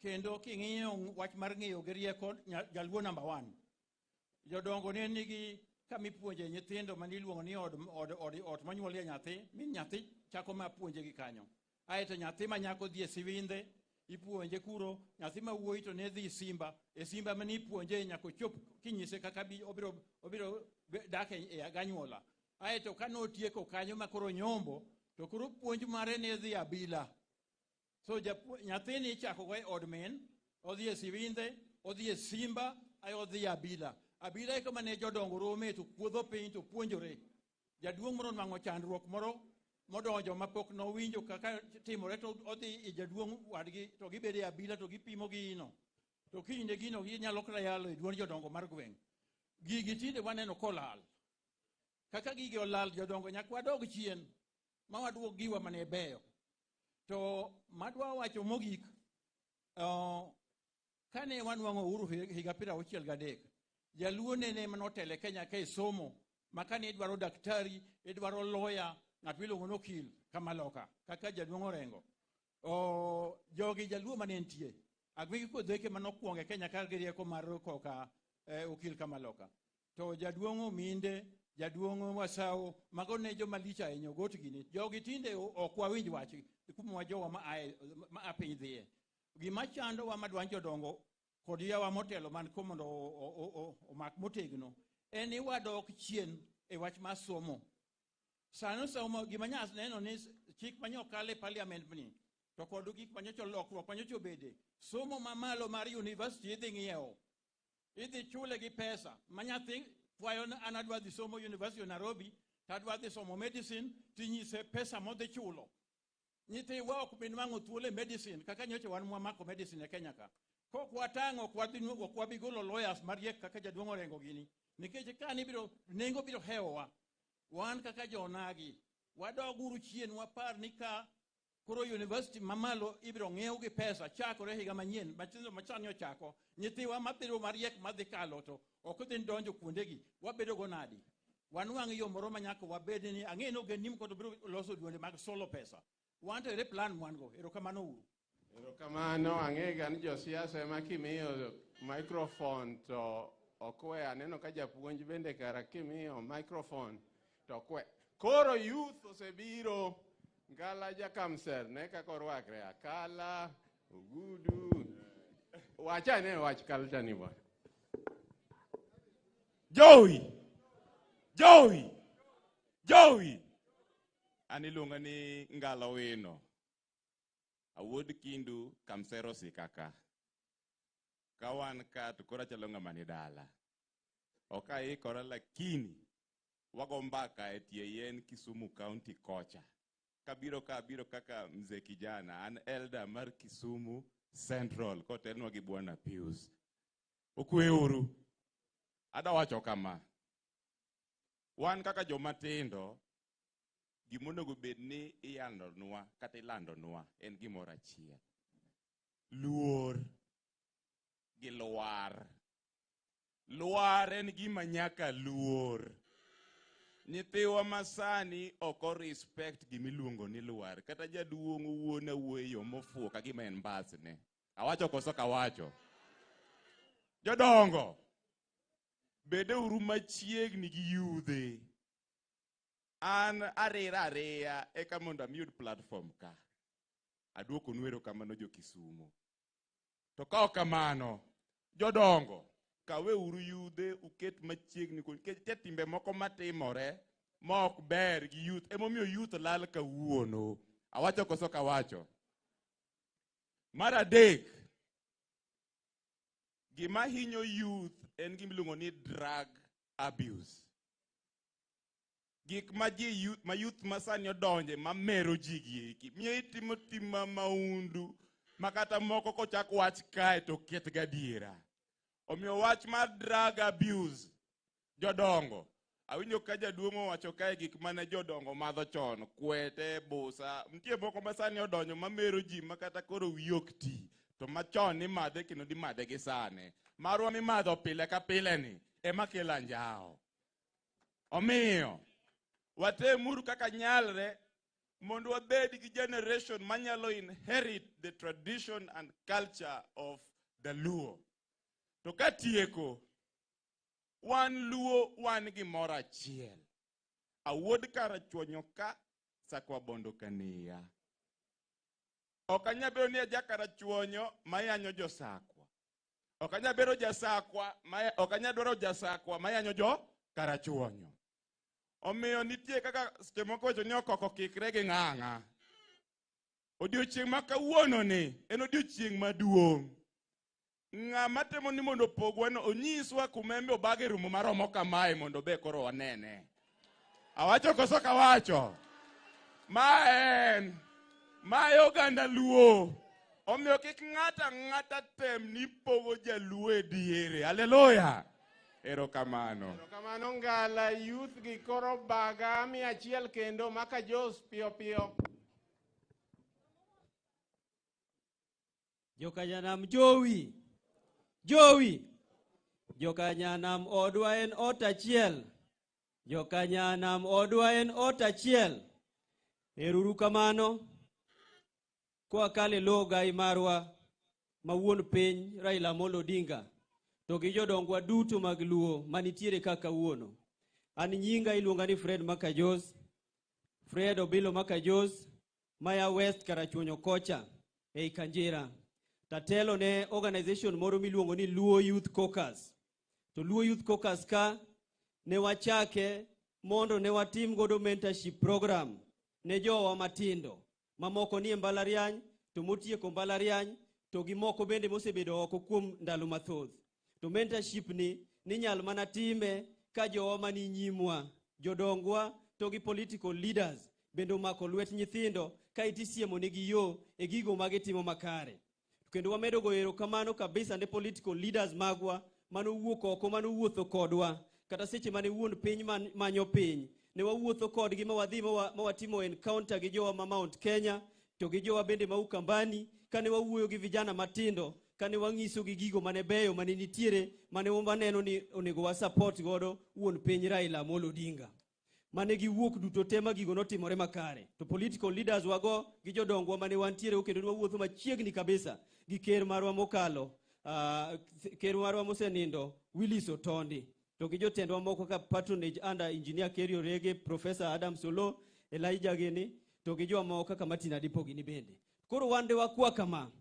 S13: Kendo king'iyo wach mar ng'eyo gi rieko, jaluo namba 1. Jodongo ne nigi Kama ipuonje nyithindo mane iluongo ni od, od, od, ot monyuolie nyathi, min nyathi chako ma puonje gi kanyo. Aeto nyathi ma nyako dhi e siwindhe, ipuonje kuro, nyathi ma wuoyi to ne dhi Simba, e Simba mane ipuonje nyaka ochop kinyise kaka bi, obiro, obiro dak e, e ganyuola. Aeto ka notieko kanyo ma koro nyombo, to koro puonj mare ne dhi abila. So nyathini ichako go e od min, odhi e siwindhe, odhi e Simba, ae odhi e abila. Abila e kama ne jodongo rome to kuodho piny to puonjore. Jaduong' moro onwang'o chandruok moro modonjo mapok nowinjo kaka timore to odhi e jaduong' wadgi to gibedo e abila to gipimo gino. To kinyne gino ginyalo kata yalo e duond jodongo mar gweng'. Gigi tinde waneno kolal. Kaka gigi olal jodongo nyaka wadog chien ma waduok giwa mane beyo. To madwa wacho mogik, kane wanwang'o uhuru higa 63, jaluo nene manotelo e Kenya ka e somo, ma kane idwaro daktari, idwaro lawyer, ng'at miluongo ni okil kamaloka, kaka jaduong' Orengo. Jogi jaluo mane nitie, Agwigi Kodheke manokwongo e Kenya ka gi rieko mar koka okil kamaloka. To jaduong' Ominde, jaduong' Wasau, mago ne joma lich ahinya, ogot gini. Jogi tinde ok wawinj wach kuma jowa ma a piny dhiye. Gima chandowa madwa jodongo kod yawa motelo man ko mondo omak motegno en ni wadok chien e wach mar somo. Sano somo gima nyas neno ni chik manyo kal e parliament ni to kod gik manyocha lokruok manyocha obede somo mamalo mar university idhi ng'iewo, idhi chule gi pesa ma nyathi kwayo ni an adwa dhi somo University of Nairobi to adwa dhi somo medicine tinyise pesa modhi chulo. Nyithiwa ok bi nwang'o thuolo e medicine kaka nyocha wan mwamako medicine e Kenya ka. Kok watang' ok wadhi ok wabi golo lawyers mariek kaka jaduong' Orengo gini nikech ka ni biro nengo biro hewowa. Wan kaka jonagi wadoguru chien wapar ni ka koro university mamalo ibiro ng'iew gi pesa chakore higa manyien matindo machani ochako nyithiwa mabiro mariek madhi kalo to ok dhi donjo kuondegi wabedo go nadi wanwang' yo moro ma nyaka wabed ni ang'e ni ogendni moko to biro loso duonde mag solo pesa wan to ere plan mwan go. Erokamano uru.
S9: Erokamano, ang'ega ni josiasa ema kimiyo microphone to ok we. Aneno ka japuonj bende kara kimiyo microphone to ok we. Koro youth osebiro, Ngala Jakamser, ne kaka orwakre, Akala, Ogudu. Wachane wach culture ni bwana.
S14: Jowi! Jowi! Jowi! An iluonga ni Ngala Wino. Awuod Kindu Kamsero Sikaka. Ka wan ka to koro achalo ng'ama ni dala. Ok aikora lakini wago mbaka e tie yien Kisumu County kocha. Kabiro ka abiro kaka mzee kijana, an elder mar Kisumu Central kotelnwa gi Bwana Pius. Okweuru. Adwa wacho kama. Wan kaka joma tindo, gimonego bed ni iyandonwa kata ilandonwa en gimoro achiel. Luor gi lwar. Lwar en gima nyaka luor. Nyithiwa masani ok o respect gimiluongo ni lwar. Kata jaduong' owuon awuoyo e yo mofuwo ka gima en mbasne. Awacho koso kawacho? Jodongo, bedeuru machiegni gi yudhe. An arira ariya eka mondo amiyud platform ka. Aduokonu erokamano jo Kisumu. To ka ok kamano, jodongo, kaweuru yudhe uket machiegni kod nikech nitie timbe moko matimore ma ok ber gi youth. Emomiyo youth lal kawuono. Awacho koso kawacho? Mar adek, gima hinyo youth en gima iluongo ni drug abuse. Gik ma ji youth, ma youth masani odonje mamero ji gi eki miyo itimo tim ma maundu ma kata moko kochak wach kae to ket gadiera. Omiyo wach mar drug abuse, jodongo, awinjo ka jaduong' owacho kae gik mane jodongo madho chon, kwete, busa, nitie moko ma sani odonjo mamero ji ma kata koro wiyi ok ti, to machon nimadhe kendo dimadhe gi sane. Marwa mimadho pile ka pile ni ema kelo anjawo. Omiyo, watemuru kaka nyalre mondo wabed gi generation manyalo inherit the tradition and culture of the Luo. To katieko, Wan Luo wan gimoro achiel. Awuod Karachuonyo ka, Sakwa Bondo kaniya. Ok anyal bedo ni aja Karachuonyo mayanyo jo Sakwa. Ok anyal bedo jasakwa, ok anyal dwaro jasakwa mayanyo jo Karachuonyo. Omiyo nitie kaka seche moko wacho ni okoko kikre gi ng'ang'a. Odiochieng' ma kawuono ni en odiochieng' maduong'. Ng'ama temo ni mondo opogwa no onyiswa kuma embe obage rumo maromo kamae mondo be koro wanene. Awacho koso kawacho? Ma en ma e oganda Luo. Omiyo kik ng'ato ang'ata tem ni pogo jaluo e diere. Haleluya! Erokamano.
S9: Erokamano Ngala, youth gi koro baga 100 kendo maka Jos piyo piyo.
S15: Jokanyanam jowi, jowi, Jokanyanam odwa en ot achiel, Jokanyanam odwa en ot achiel. Eruru kamano, koa kale lo gai marwa ma wuon piny Raila Amolo Odinga to gi jodongwa duto mag Luo manitiere ka kawuono. An nyinga iluonga ni Fred Makajos, Fred Obilo Makajos, maya West Karachuonyo kocha ei Kanjira. Tatelo ne organization moro miluongo ni Luo Youth Caucus. To Luo Youth Caucus ka ne wachake mondo ne watim godo mentorship program ne jowa matindo mamoko nie mbalariany to motieko mbalariany to gi moko bende mosebedo oko kuom ndalo mathoth. To mentorship ni ninyal mana time ka jowa mani nyimwa, jodongwa to gi political leaders bende omako lwet nyithindo ka itisiemo negi yo e gigo ma gitimo makare. Kendo wamedo goyo erokamano kabisa ne political leaders magwa manowuok oko, manowuotho kodwa kata seche mane wuon piny manyo piny ne wawuotho kodgi ma wadhi ma watimo encounter gi jowa ma Mount Kenya to gi jowa bende ma Ukambani, kane wawuoyo gi vijana matindo, kane wang'iso gi gigo mane beyo mane nitiere mane waneno ni onego wa support godo wuon piny Raila Amolo Odinga. Mane giwuok duto te ma gigo notimore makare. To political leaders wago gi jodongwa mane wantiere kendo ne wawuotho machiegni kabisa gi ker marwa mokalo, ker marwa mosenindo Willis Otondi, to gi jotendwa moko kaka patronage under engineer Kerry Orege, Professor Adam Solo, Elijah gini, to gi jowa moko kaka Martin Adipo gini bende. Koro wan de wakwa kama,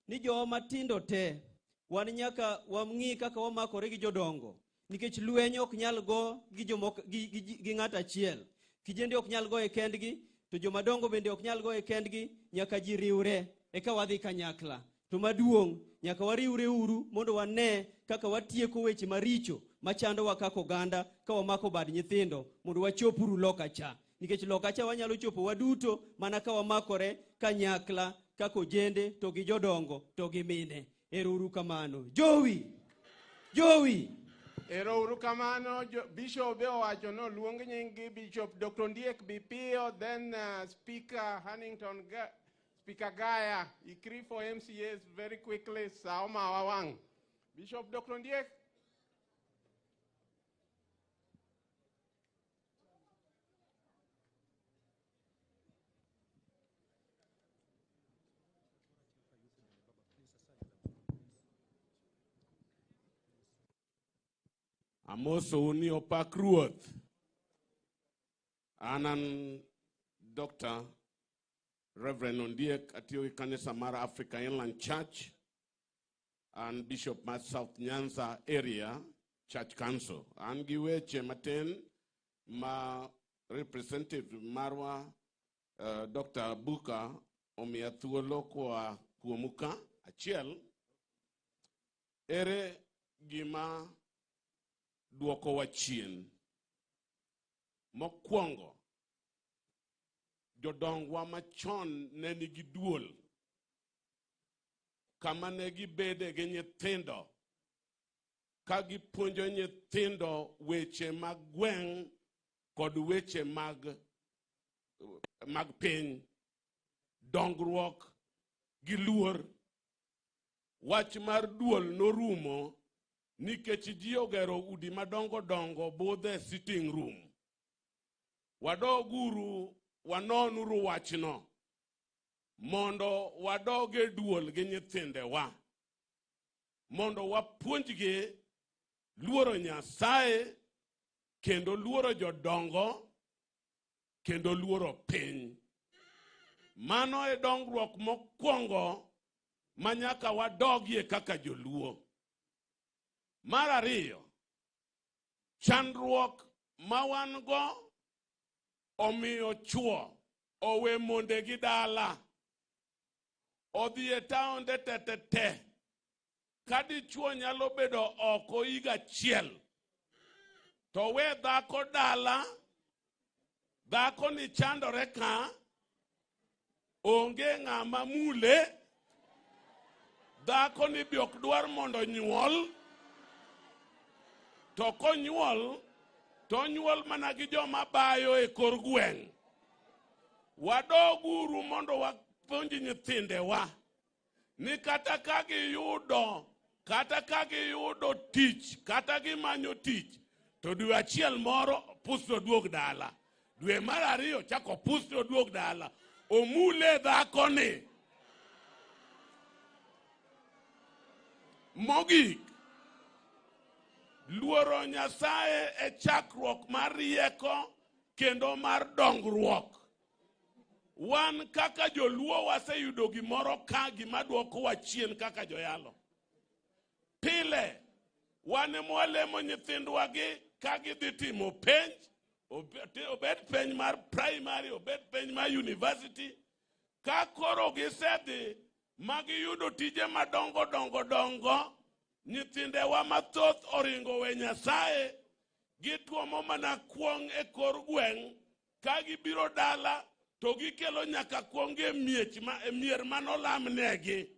S15: ni jowa matindo te, wan nyaka wang'i kaka wamakore gi jodongo, nikech lweny ok nyal go gi jomoko, gi ng'ato achiel. Kijende ok nyal go e kendgi, to jomadongo bende ok nyal go e kendgi, nyaka ji riwre eka wadhi kanyakla. To maduong', nyaka wariwre uru mondo wane kaka watieko weche maricho machandowa kaka oganda ka wamako bad nyithindo mondo wachopuru loka cha. Nikech loka cha wanyalo chopo waduto mana ka wamakore kanyakla kaka ojende to gi jodongo to gi mine. Ero uru kamano. Jowi! Jowi!
S9: Ero uru kamano. Bishop be owacho no luong nying gi Bishop Dr. Ondiek Bipiyo, then Speaker Hannington Speaker Gaya, ikri for MCAs very quickly, sa oma wawang'. Bishop Dr. Ondiek.
S16: Amosou ni opak Ruoth. An an Dr. Reverend Ondiek, atiyo gi kanisa mar Africa Inland Church, an Bishop mar South Nyanza Area Church Council. An gi weche matin ma representative marwa Dr. Buka omiya thuolo koa kuomu ka. Achiel, ere gima duokowa chien? Mokwongo, jodongwa machon ne nigi duol kama ne gibede gi nyithindo ka gipuonjo nyithindo weche mag gweng' kod weche mag piny, dongruok gi luor. Wach mar duol norumo nikech ji ogero udi madongo dongo budhe sitting room. Wadoguru wanonuru wachno mondo wadog e duol gi nyithindewa, mondo wapuonjgi Luoro Nyasaye, kendo luoro jodongo, kendo luoro piny. Mano e dongruok mokwongo ma nyaka wadogie kaka joluo. Mar ariyo, chandruok ma wan go omiyo chwo owe mondegi dala. Odhi e taonde te. Ka dichuo nyalo bedo oko higa achiel, to we dhako dala, dhako ni chandore ka, onge ng'ama mule, dhako ni be ok dwar mondo nyuol, to konyuol, to onyuol mana gi joma bayo e kor gweng'. Wadoguru mondo wapuonj nyithindewa ni kata ka giyudo tich, kata gimanyo tich, to dwe achiel moro pusno duog dala, dwe mar ariyo chako pusno duog dala, omule dhakoni. Mogik, luoro Nyasaye e chakruok mar rieko kendo mar dongruok. Wan kaka joluo waseyudo gimoro ka gima dwokowa chien kaka joyalo. Pile, wan ema walemo nyithindwa gi ka gidhi timo penj, obed penj mar primary, obed penj mar university. Ka koro gisedhi ma giyudo tije madongo dongo dongo, nyithindewa mathoth oringo we Nyasaye, gituomo mana kuong' e kor gweng', ka gibiro dala to gikelo nyaka kuong' e miech ma e mier manolamnegi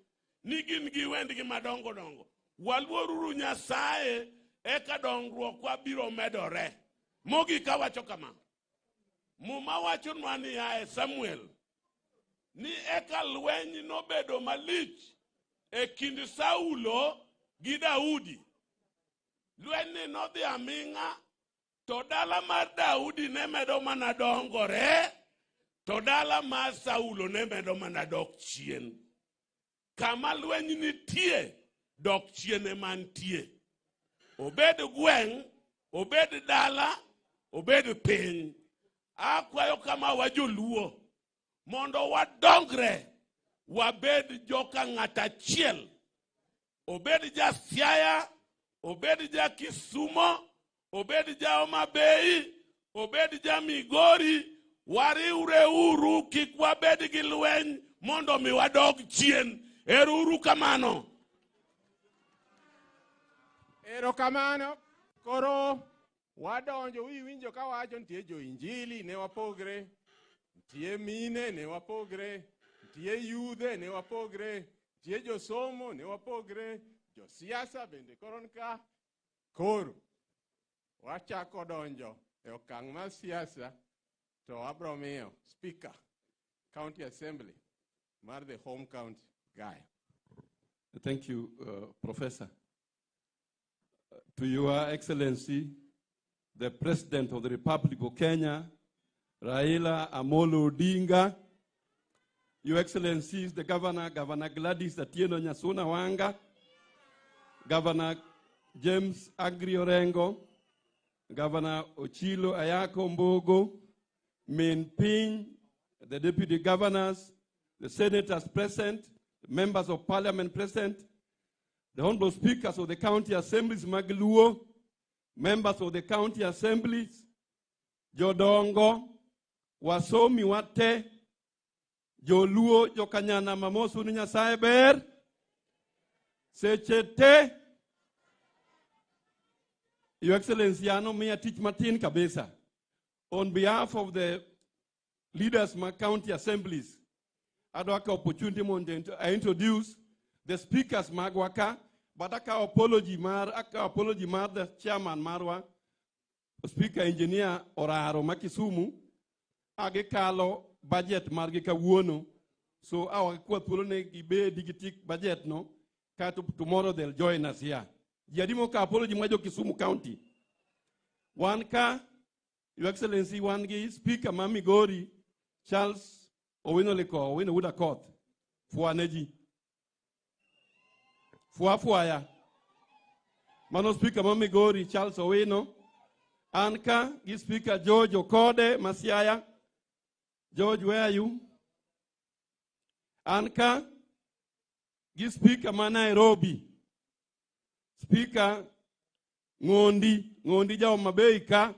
S16: ni gin gi wendgi madongo dongo. Waluoruru Nyasaye eka dongruokwa biro medore. Mogik awacho kama, Muma wachonwa niya e Samuel ni eka lweny nobedo malich e kind Saulo gi Daudi. Lweny ni nodhi aming'a, to dala mar Daudi ne medo mana dongore, to dala mar Saulo ne medo mana dok chien. Kama lweny nitie, dok chien ema nitie. Obed gweng', obed dala, obed piny. Akwayo kama wajoluo mondo wadongre, wabed joka ng'at achiel. Obed ja Siaya, obed ja Kisumo, obed ja Homa Bay, obed ja Migori, wariwre uru kik wabed gi lweny mondo mi wadog chien. Ero uru kamano.
S9: Erokamano. Koro wadonjo, wiwinjo ka wacho nitie jo Injili ne wapogre, nitie mine ne wapogre, nitie yudhe ne wapogre, nitie josomo ne wapogre, josiasa bende koro ka. Koro wachako donjo e okang' mar siasa, to abro miyo Speaker, County Assembly mar the home county, Guy.
S17: Thank you, Professor. To Your Excellency, the President of the Republic of Kenya, Raila Amolo Odinga, Your Excellencies, the Governor, Governor Gladys Atieno Nyasuna Wanga, Governor James Agri Orengo, Governor Ochilo Ayako Mbogo, Min Piny, the Deputy Governors, the Senators present, the Members of Parliament present, the Honorable Speakers of the County Assemblies, Magluo, Members of the County Assemblies, Jodongo, Wasomi wate, Joluo, Jokanyana, Mamosu ni Nyasaye ber, seche te. Your Excellency, ano miya tich matin kabisa. On behalf of the leaders ma county assemblies, adwa ka opportunity mondo I introduce the speakers magwa ka, but akawo apology mar the chairman marwa, Speaker Engineer Oraro ma Kisumu, agikalo budget margi kawuono, so awa kwa thuolo ne gibedi gi tik budget no, kato tomorrow they'll join us here. Ji adi mokawo apology mar jo Kisumu County? Wan ka, Your Excellency, wan gi Speaker ma Migori, Charles Owino Liko, Owino Wuod Akoth. Fwa ne ji. Fwa fwaya. Mano Speaker ma Migori Charles Owino. An ka gi Speaker George Okode ma Siaya. George, where are you? An ka gi Speaker ma Nairobi. Speaker Ngondi, Ngondi ja Homa Bay ka,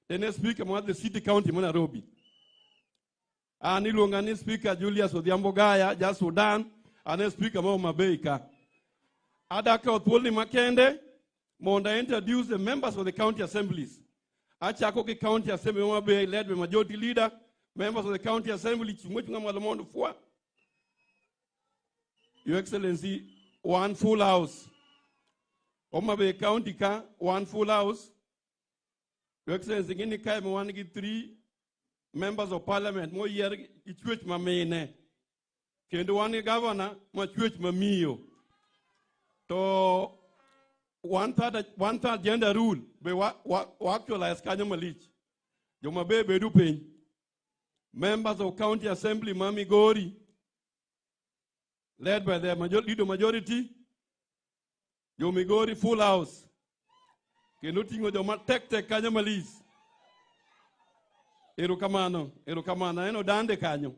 S17: tene Speaker ma the City County ma Nairobi. An iluonga ni Speaker Julius Odhiambo Gaya, ja Sudan, an e Speaker ma Homa Bay ka. Adwa kawo thuoloni makende mondo I introduce the members of the county assemblies. Achako gi county assembly ma Homa Bay led by majority leader, members of the county assembly, chung'o chung'a malo mondo fwa. Your Excellency, one full house. Homa Bay County ka, one full house. Your Excellency, gini kae ma wan gi 3 members of parliament moyier gi chwech mamine. Kendo wan gi governor ma chwech mamiyo. To one third gender rule be wa actualize kanyo malich. Joma be bedu piny. Members of county assembly ma Migori, led by the leader majority, jo Migori full house. Kendo ting'o joma tek tek kanyo malich. Erokamano, erokamano. Aneno Dande kanyo.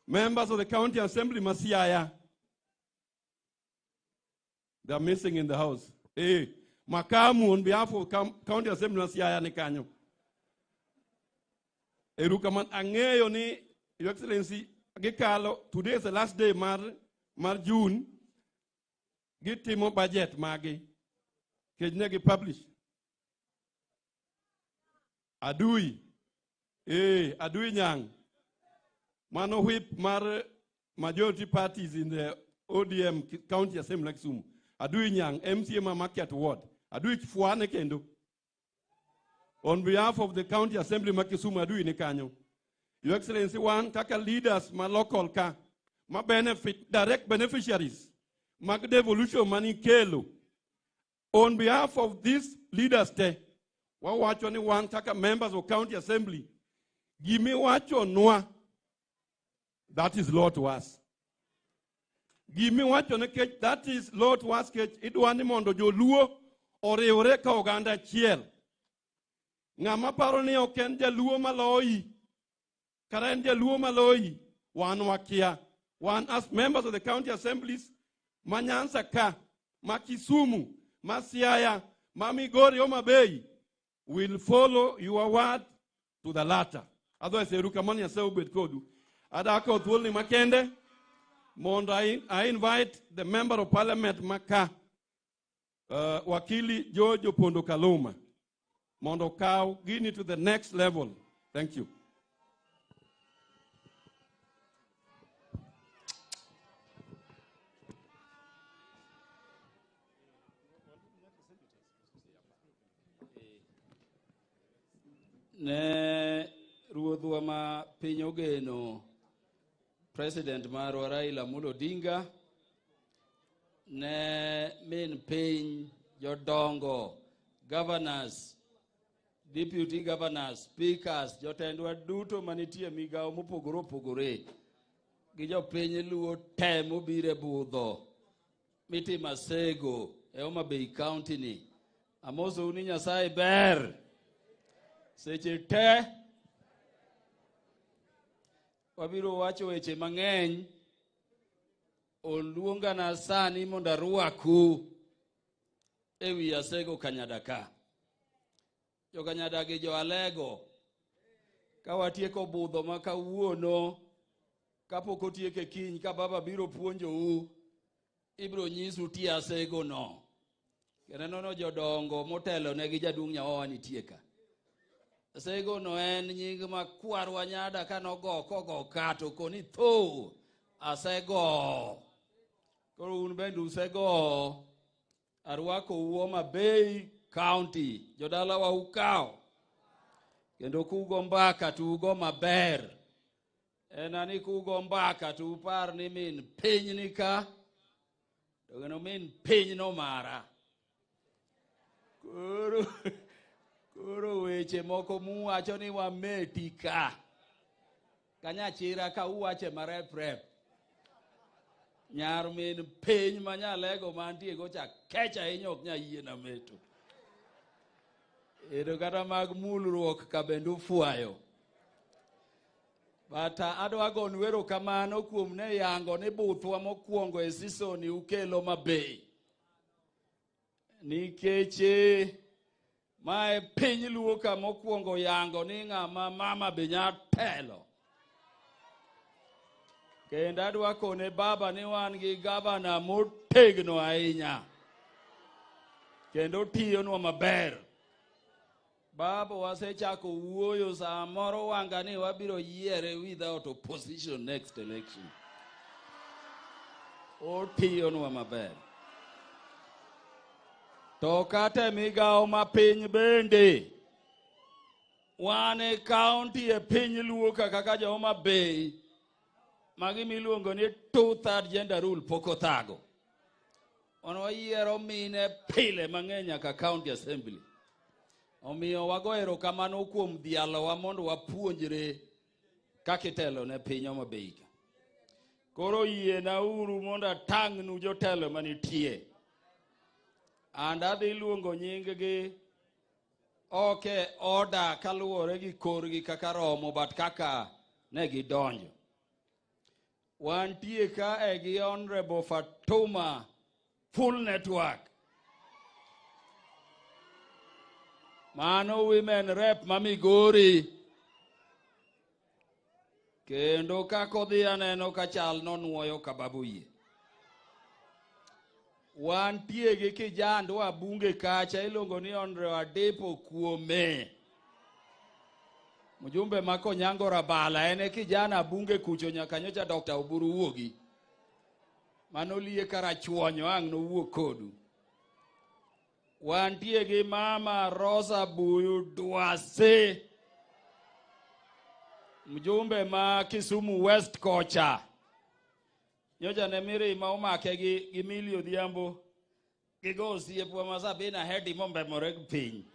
S17: Members of the county assembly ma Siaya. They are missing in the house. Makamu on behalf of county assembly ma Siaya ni kanyo. Erokamano. Ang'eyo ni, Your Excellency, gikalo, today is the last day mar June, gitimo budget magi. Kech ne gi publish. Adui. Adui Nyang. Mano whip mar majority parties in the ODM County Assembly Kisumu. Adui Nyang, MCA ma Market Ward. Adui fuane kendo. On behalf of the County Assembly ma Kisumu, Adui ni kanyo. Your Excellency, one kaka leaders ma local ka, ma benefit, direct beneficiaries, mag devolution mani kelo. On behalf of these leaders te, wawacho ni wan kaka members of County Assembly, gimiwacho nwa, that is law to us. Gimiwacho nikech that is law to us kech idwa ni mondo joluo oriwre ka oganda achiel. Ng'ama paro ni ok en jaluo maloyi, kata en jaluo maloyi, wan wakia. Wan as members of the county assemblies, ma Nyanza ka, ma Kisumu, ma Siaya, ma Migori, Homa Bay, will follow your word to the latter. Otherwise, erokamano Nyasaye obed kodu. Adwa kawo thuoloni makende mondo I invite the member of parliament maka, Wakili George Opondo Kaluma, mondo okaw gini to the next level. Thank you.
S18: Ne ruodhwa ma piny ogeno, President marwa Raila Amolo Odinga, ne min piny, jodongo, governors, deputy governors, speakers, jotendwa duto manitie e migawo mopogore opogore, gi jopiny luo te mobiro e budho mitimo asego e Homa Bay County ni. Amosou ni Nyasaye ber. Seche te wabiro wacho weche mang'eny. Oluongana sani mondo arwaku ewi Asego Kanyada ka. Jokanyada gi jo Alego, ka watieko budho ma kawuono, kapok otieke kiny ka baba biro puonjou, ibiro nyisu tie Asego no. Kendo neno jodongo motelo ne gi jaduong' Nyawawa nitie ka. Asego no en nying ma kwarwa Nyada kanogo kogo kato koni tho asego. Koro un bende usego. Arwakou Homa Bay County. Jodalawa ukawo. Kendo kugo mbaka to ugo maber. En ani kugo mbaka to upar ni min piny ni ka. To kendo min piny no mara. Koro weche moko muwacho ni wameti ka. Kanyachira ka uwache marep rep. Nyar min piny ma Nyalego mantie go cha kech ahinya ok nyal yiena meto. Ero kata mag mulruok ka bende ufwayo. But adwa gonu erokamano kuom ne yango ni buthwa mokwongo e season ukelo Homa Bay. Nikech mae piny Luo ka mokwongo yango ni ng'ama mama be nya telo. Kendo adwa kone baba ni wan gi gavana motegno ahinya. Kendo tiyonwa maber. Baba wasechako wuoyo samoro wanga ni wabiro yiere without opposition next election. Otiyonwa maber. To kata e migawo ma piny bende, wan e kaunti e piny Luo ka kaka jo Homa Bay, magi miluongo ni two-third gender rule pok othago. Wan wayiero mine pile mang'eny nyaka county assembly. Omiyo wago erokamano kuom dhialowa mondo wapuonjre kaka itelo ne piny Homa Bay ka. Koro yiena uru mondo atang'nu jotelo manitie. And adhi luongo nying-gi ok e order kaluwore gi korgi kaka romo, but kaka ne gidonjo. Wantie ka e gi Honorable Fatuma Full Network. Mano women rep ma Migori. Kendo kaka odhi aneno ka chal nonuoyo ka babu yie. Wantie gi kijandwa bunge kacha iluongo ni Honorable Adipo Kuome. Mjumbe ma Konyango Rabala en e kijana bunge kucho nyaka nyocha Dr. Oburu wuogi. Mano liye karachuonyo ang' nowuok kodu. Wantie gi Mama Rosa Buyu Dwase. Mjumbe ma Kisumu West kocha. Nyocha ne mirima omake gi Millie Odhiambo. Gigo osiepwa ma Sabina Hedi mombemore gi piny.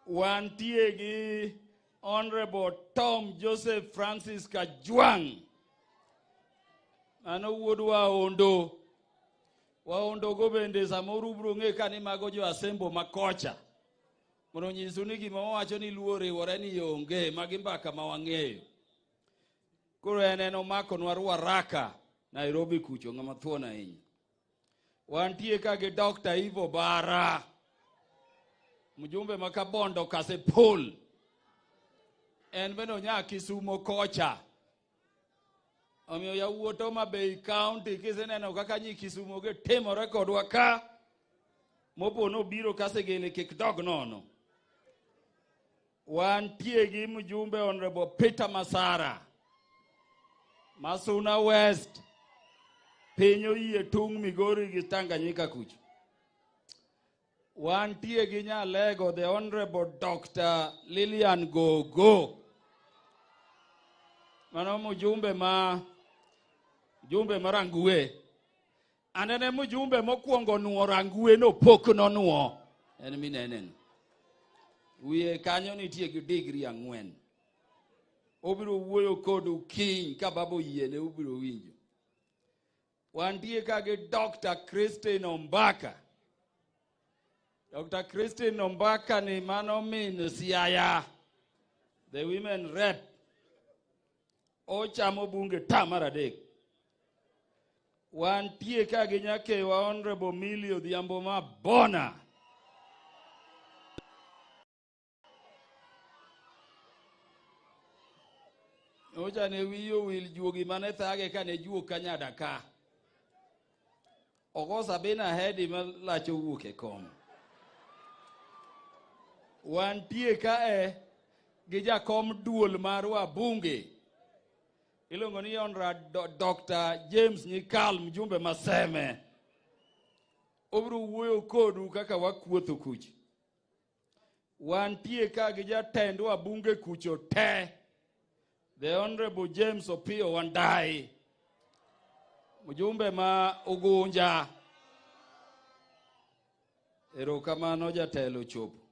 S18: Wantie gi Honorable Tom Joseph Francis Kajwang'. Mano wuod Waondo. Waondo go bende samoro ubiro ng'e ka ni mago jo Asembo ma kocha. Mondo onyisu ni gima wawacho ni Luo oriwore ni onge, magi mbaka ma wang'eyo. Koro en omakonwa Ruaraka, Nairobi kucho, ng'ama thuon ahinya. Wantie ka gi Dr. Ivo Bara, mjumbe ma Kabondo Kasipul. En bende onya Kisumo kocha. Omiyo yawuot Homa Bay County kiseneno kaka nyi Kisumo gi timore kodwa ka, mopo nobiro Kasegele kik dog nono. Wantie gi mjumbe Honorable Peter Masara, Masuna West, piny oyie tung' Migori gi Tanganyika kucho. Wantie gi Nyalego, the Honorable Dr. Lilian Gogo. Mano mjumbe ma mjumbe ma Rangwe. Anene mjumbe mokwongo nuo Rangwe no pok nonuo. En mineneno. Wiye kanyo nitie gi degree 4. Obiro wuoyo kodu kiny ka baba oyiene ubiro winjo. Wantie ka gi Dr. Christine Ombaka. Dr. Christine Ombaka ni mano min Siaya, the women rep. Ochamo bunge ta mar 3. Wantie ka gi nyakewa Honorable Millie Odhiambo Mabona. Ocha ne wiye owil juogi mane thage kane juok Kanyada ka. Ogo Sabina Hedi ma lach owuok e kom. Wantie kae gi jakom duol mar wabunge. Iluongo ni Honorable Dr. James Nyikal, mjumbe Maseme. Obiro wuoyo kodu kaka wakuotho kucho. Wantie ka gi jatend wabunge kucho te. The Honorable James Opiyo Wandayi, mjumbe ma Ugunja. Erokamano jatelo chopo.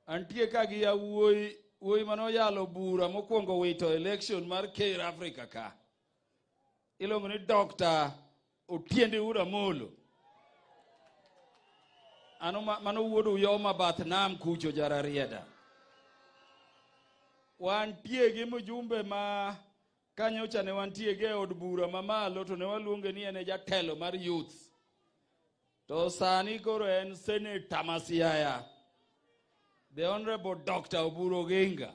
S18: Antie ka gi yawuoyi, wuoyi mane oyalo bura mokwongo wito election mar Ker Africa ka. Iluongo ni Dr. Otiende Ura Molo. Ano mano wuod Uyoma bath nam kucho Jararieda. Wantie gi mjumbe ma kanyocha ne wantie gi e od bura mamalo to ne waluonge ni en e jatelo mar youth. To sani koro en senator ma Siaya. The Honorable Dr. Oburu Oginga.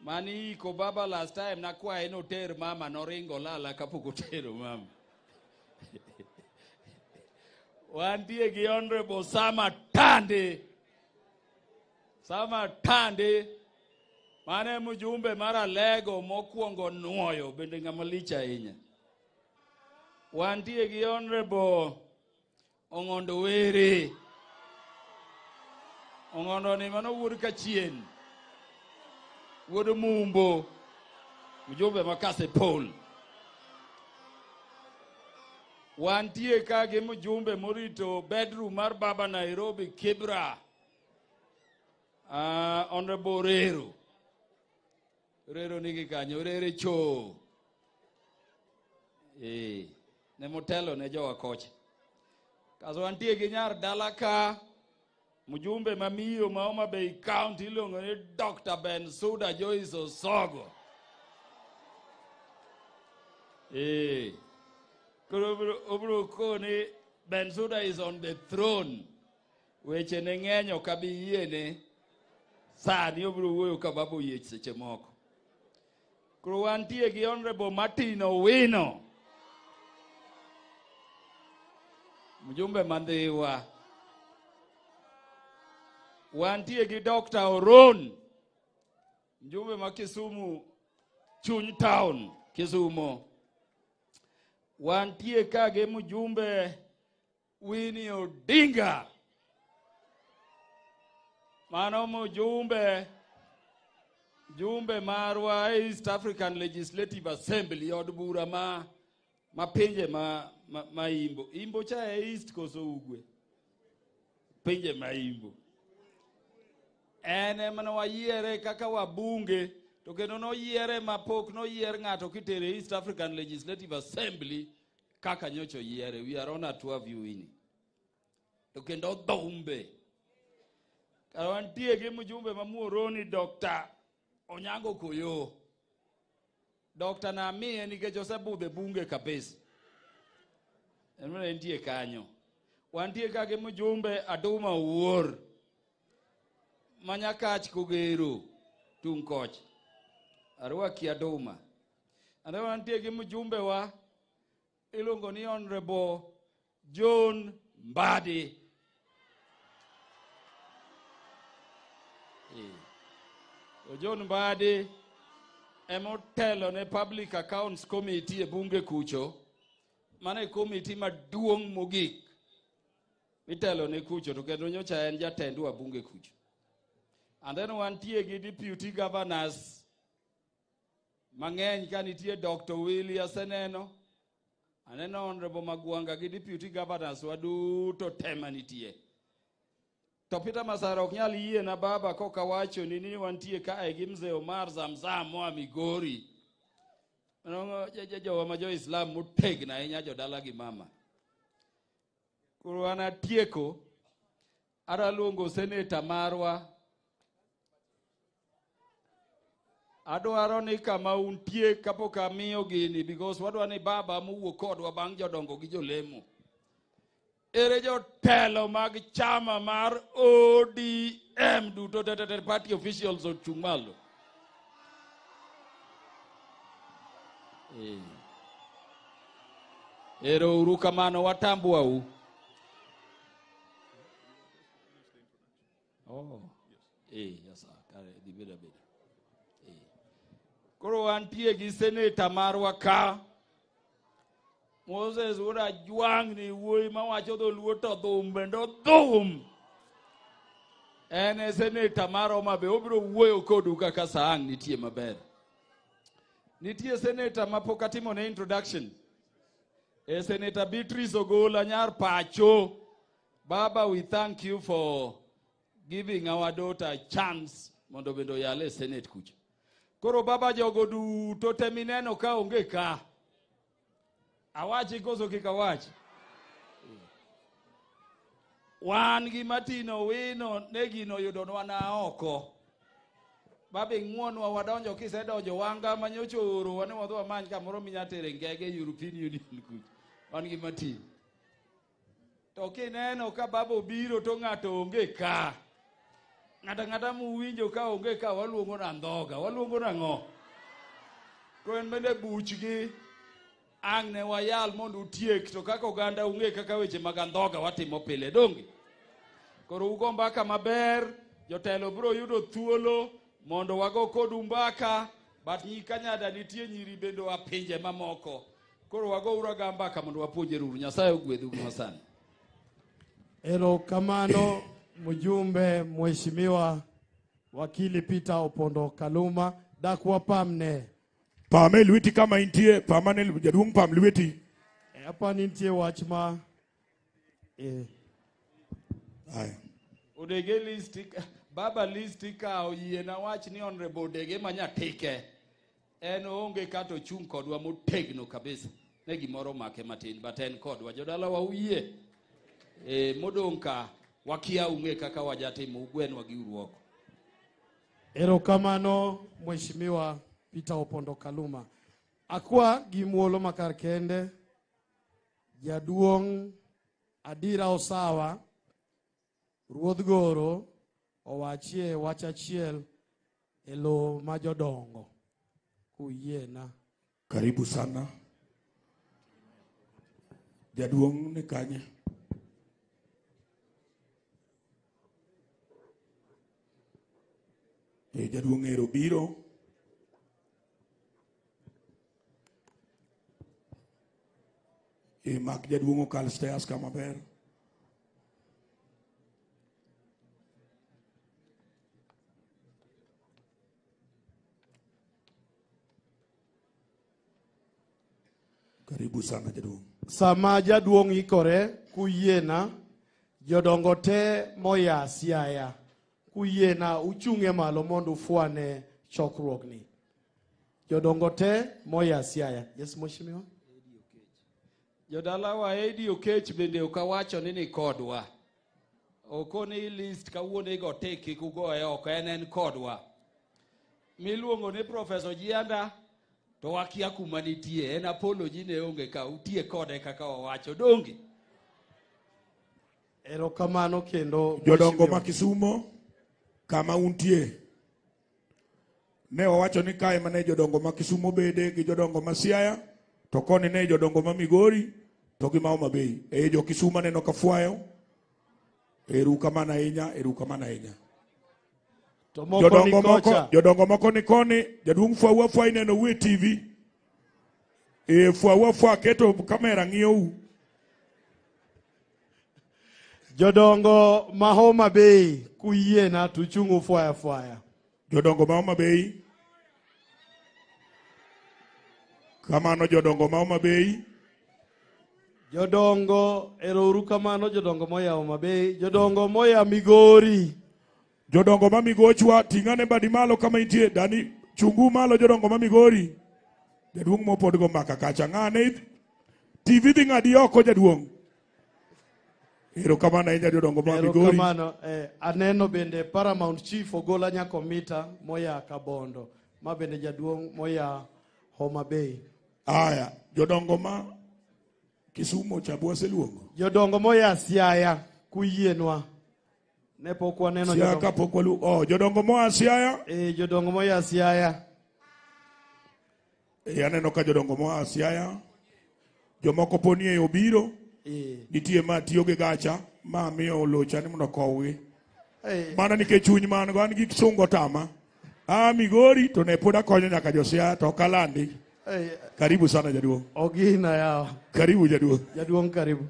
S18: Mani iko baba last time nakwaye noter mama noringo lala kapok otero mama. Wantie gi Honorable Sama Tande. Sama Tande. Mane mjumbe mar Alego mokwongo nuoyo bende ng'ama lich ahinya. Wantie gi Honorable Ong'ondo Were. Ong'ondo ni mano wuod Kachien. Wuod Mumbo. Mjumbe ma Kasipul. Wantie ka gi mjumbe morito bedroom mar baba Nairobi Kibra. Honorable Rero. Rero nigi kanyo, Rere cho. Ne motelo ne jowa kocha. Kaso wantie gi nyar dala ka, mjumbe ma miyo ma Homa Bay County iluongo ni Dr. Bensuda Joyce Osogo. Koro obiro koni Bensuda is on the throne. Weche ne ng'eny ok abi yiene. Sani obiro wuoyo ka baba oyiech seche moko. Koro wantie gi Honorable Martin Owino. Mjumbe ma Ndhiwa. Wantie gi Dr. Oron. Mjumbe ma Kisumu chuny town Kisumo. Wantie ka gi mjumbe Winnie Odinga. Mano mjumbe jumbe marwa East African Legislative Assembly od bura ma pinje ma Imbo. Imbo cha e East koso Ugwe? Pinje ma Imbo. En ema nowayiere kaka wabunge to kendo noyiere mapok noyier ng'ato kitere East African Legislative Assembly kaka nyocha oyiere. We are honored to have you Winnie. To kendo dhumbe. Kara wantie gi mjumbe ma Muhoroni Dr. Onyango Koyo. Dr. Namiye nikech osebudho e bunge kabisa. En mana entie kanyo. Wantie ka gi mjumbe Aduma Owuor. Manyakach Kogero tung' kocha. Arwaki Aduma. And then wantie gi mjumbe wa iluongo ni Honorable John Mbadi. John Mbadi emotelo ne Public Accounts Committee e bunge kucho. Mano e committee maduong' mogik mitelo ne kucho to kendo nyocha en jatend wabunge kucho. And then wantie gi deputy governors mang'eny ka nitie Dr. Willy aseneno. Aneno Honorable Magwanga gi deputy governors waduto te manitie. To Peter Masara ok nyal yiena baba koka wacho ni wantie kae gi Mzee Omar Zamzam moa Migori. Nongo jowa ma jo-Islam motegno ahinya jodala gi mama. Koro an atieko, adwa luongo seneta marwa. Adwaro ni kama untie kapok amiyo gini because wadwa ni baba mowuok kodwa bang' jodongo gi jolemo. Ere jotelo mag chama mar ODM duto te te te party officials ochung' malo. Ero uru kamano watambwau. Oh. Yes, kare dhi bedo abeda. Koro wantie gi seneta marwa ka. Moses wuod Ajwang' ni wuoyi mawacho dholuo to dhum bende odhum. En e seneta mar Homa Bay, obiro wuoyo kodu kaka sa ang' nitie maber. Nitie seneta mapok atimo ne introduction. E Seneta Beatrice Ogola nyar pacho. Baba, we thank you for giving our daughter a chance mondo bende oyale e Senate kucho. Koro baba jogo duto te mineno ka onge ka. Awachi koso kik awachi? Wan gi Martin Owino ne gino oyudonwa na oko. Baba ing'uonwa wadonjo kisedonjo wanga manyocha oorowa ni wadhi wamany kamoro minya tere ngege European Union kucha. Wan gi Martin. To kineno ka baba obiro to ng'ato onge ka. Ng'ato ang'ata muwinjo ka onge ka waluongo na ndhoga, waluongo nang'o? Koro en bende buchgi ang' ne wayal mondo utiek to kaka oganda ung'e kaka weche mag andhoga watimo pile donge. Koro ugo mbaka maber, jotelo biro yudo thuolo mondo wago kodu mbaka, but nyi Kanyada nitie nyiri bende oa pinje mamoko. Koro wago uru aga mbaka mondo wapuonjre uru. Nyasaye ogwedhu gi masani.
S8: Erokamano mjumbe Mheshimiwa Wakili Peter Opondo Kaluma, dak wapamne.
S11: Pame lweti kama intie, pamane jaduong' pam lweti.
S8: Apa nitie wach ma
S11: Aya.
S18: Odege list baba list ikawo yiena wach ni honorable Odege ma nyatike. En oonge kata ochung' kodwa motegno kabisa. Ne gimoro omake matin but en kodwa. Jodala wa uyie. Modong' ka wakia ung'e kaka wajatimo ugwenwa gi uru oko.
S8: Erokamano Mheshimiwa Peter Opondo Kaluma. Akwa gi muolo makar kende jaduong' Adira Osawa Ruodh Goro owachie wach achiel e lowo ma jodongo kuyiena.
S11: Karibu sana. Jaduong' ni kanye? Jaduong' ero biro. Mak jaduong' okal stairs kama ber. Karibu sana jaduong'.
S8: Sama jaduong' ikore kuyiena, jodongo te moya Siaya kuyiena uchung'e malo mondo ufwane chokruogni. Jodongo te moya Siaya. Yes, Mheshimiwa.
S18: Jodalawa Edi Okech bende ok awacho ni ni kodwa. Okoni list kawuono igo tik kik ugoye oko, en kodwa. Miluongo ni Professor Jianda to wakia kuma nitie, en apology ne onge ka utie kode kaka wawacho donge.
S8: Erokamano kendo
S11: Jodongo ma Kisumo kama untie. Ne wawacho ni kae mane jodongo ma Kisumo bede gi jodongo ma Siaya to koni ne jodongo ma Migori to gi ma Homa Bay. Jo Kisumo neno ka fwayo. Erokamano ahinya, erokamano ahinya.
S8: To moko ni kocha.
S11: Jodongo moko ni koni, jaduong' fwau afwa ineno u e TV. Fwau afwa keto kamera ng'iyou.
S8: Jodongo ma Homa Bay kuyiena to uchung' ufwaya fwaya.
S11: Jodongo ma Homa Bay. Kamano jodongo ma Homa Bay.
S8: Jodongo erouru kamano jodongo moya Homa Bay, jodongo moya Migori.
S11: Jodongo ma Migochwa ting'ane badi malo kama intie dani chungu malo jodongo ma Migori. Jaduong' mopod go mbaka kacha ng'ane TV dhi ng'adi oko jaduong'. Erokamano ahinya jodongo ma Migori.
S8: Erokamano. Aneno bende Paramount Chief Ogola Nyakomita moya Kabondo, ma bende jaduong' moya Homa Bay.
S11: Aya, jodongo ma Kisumo cha bwaseluongo.
S8: Jodongo moya Siaya kuyienwa. Ne pok waneno
S11: Siaya
S8: jodongo.
S11: kapok walu. Oh, jodongo moa Siaya.
S8: Jodongo moya Siaya.
S11: Aneno ka jodongo moa Siaya. Jomoko poni e obiro. Nitie ma tiyo gi gacha ma miyo locha ni mondo okowgi. Mana nikech chuny man go an gi sungo tama. Migori to ne pod akonyo nyaka jo Siaya to ok alandi. Karibu sana jaduong'.
S8: Ogina yawa.
S11: Karibu jaduong'.
S8: Jaduong' karibu.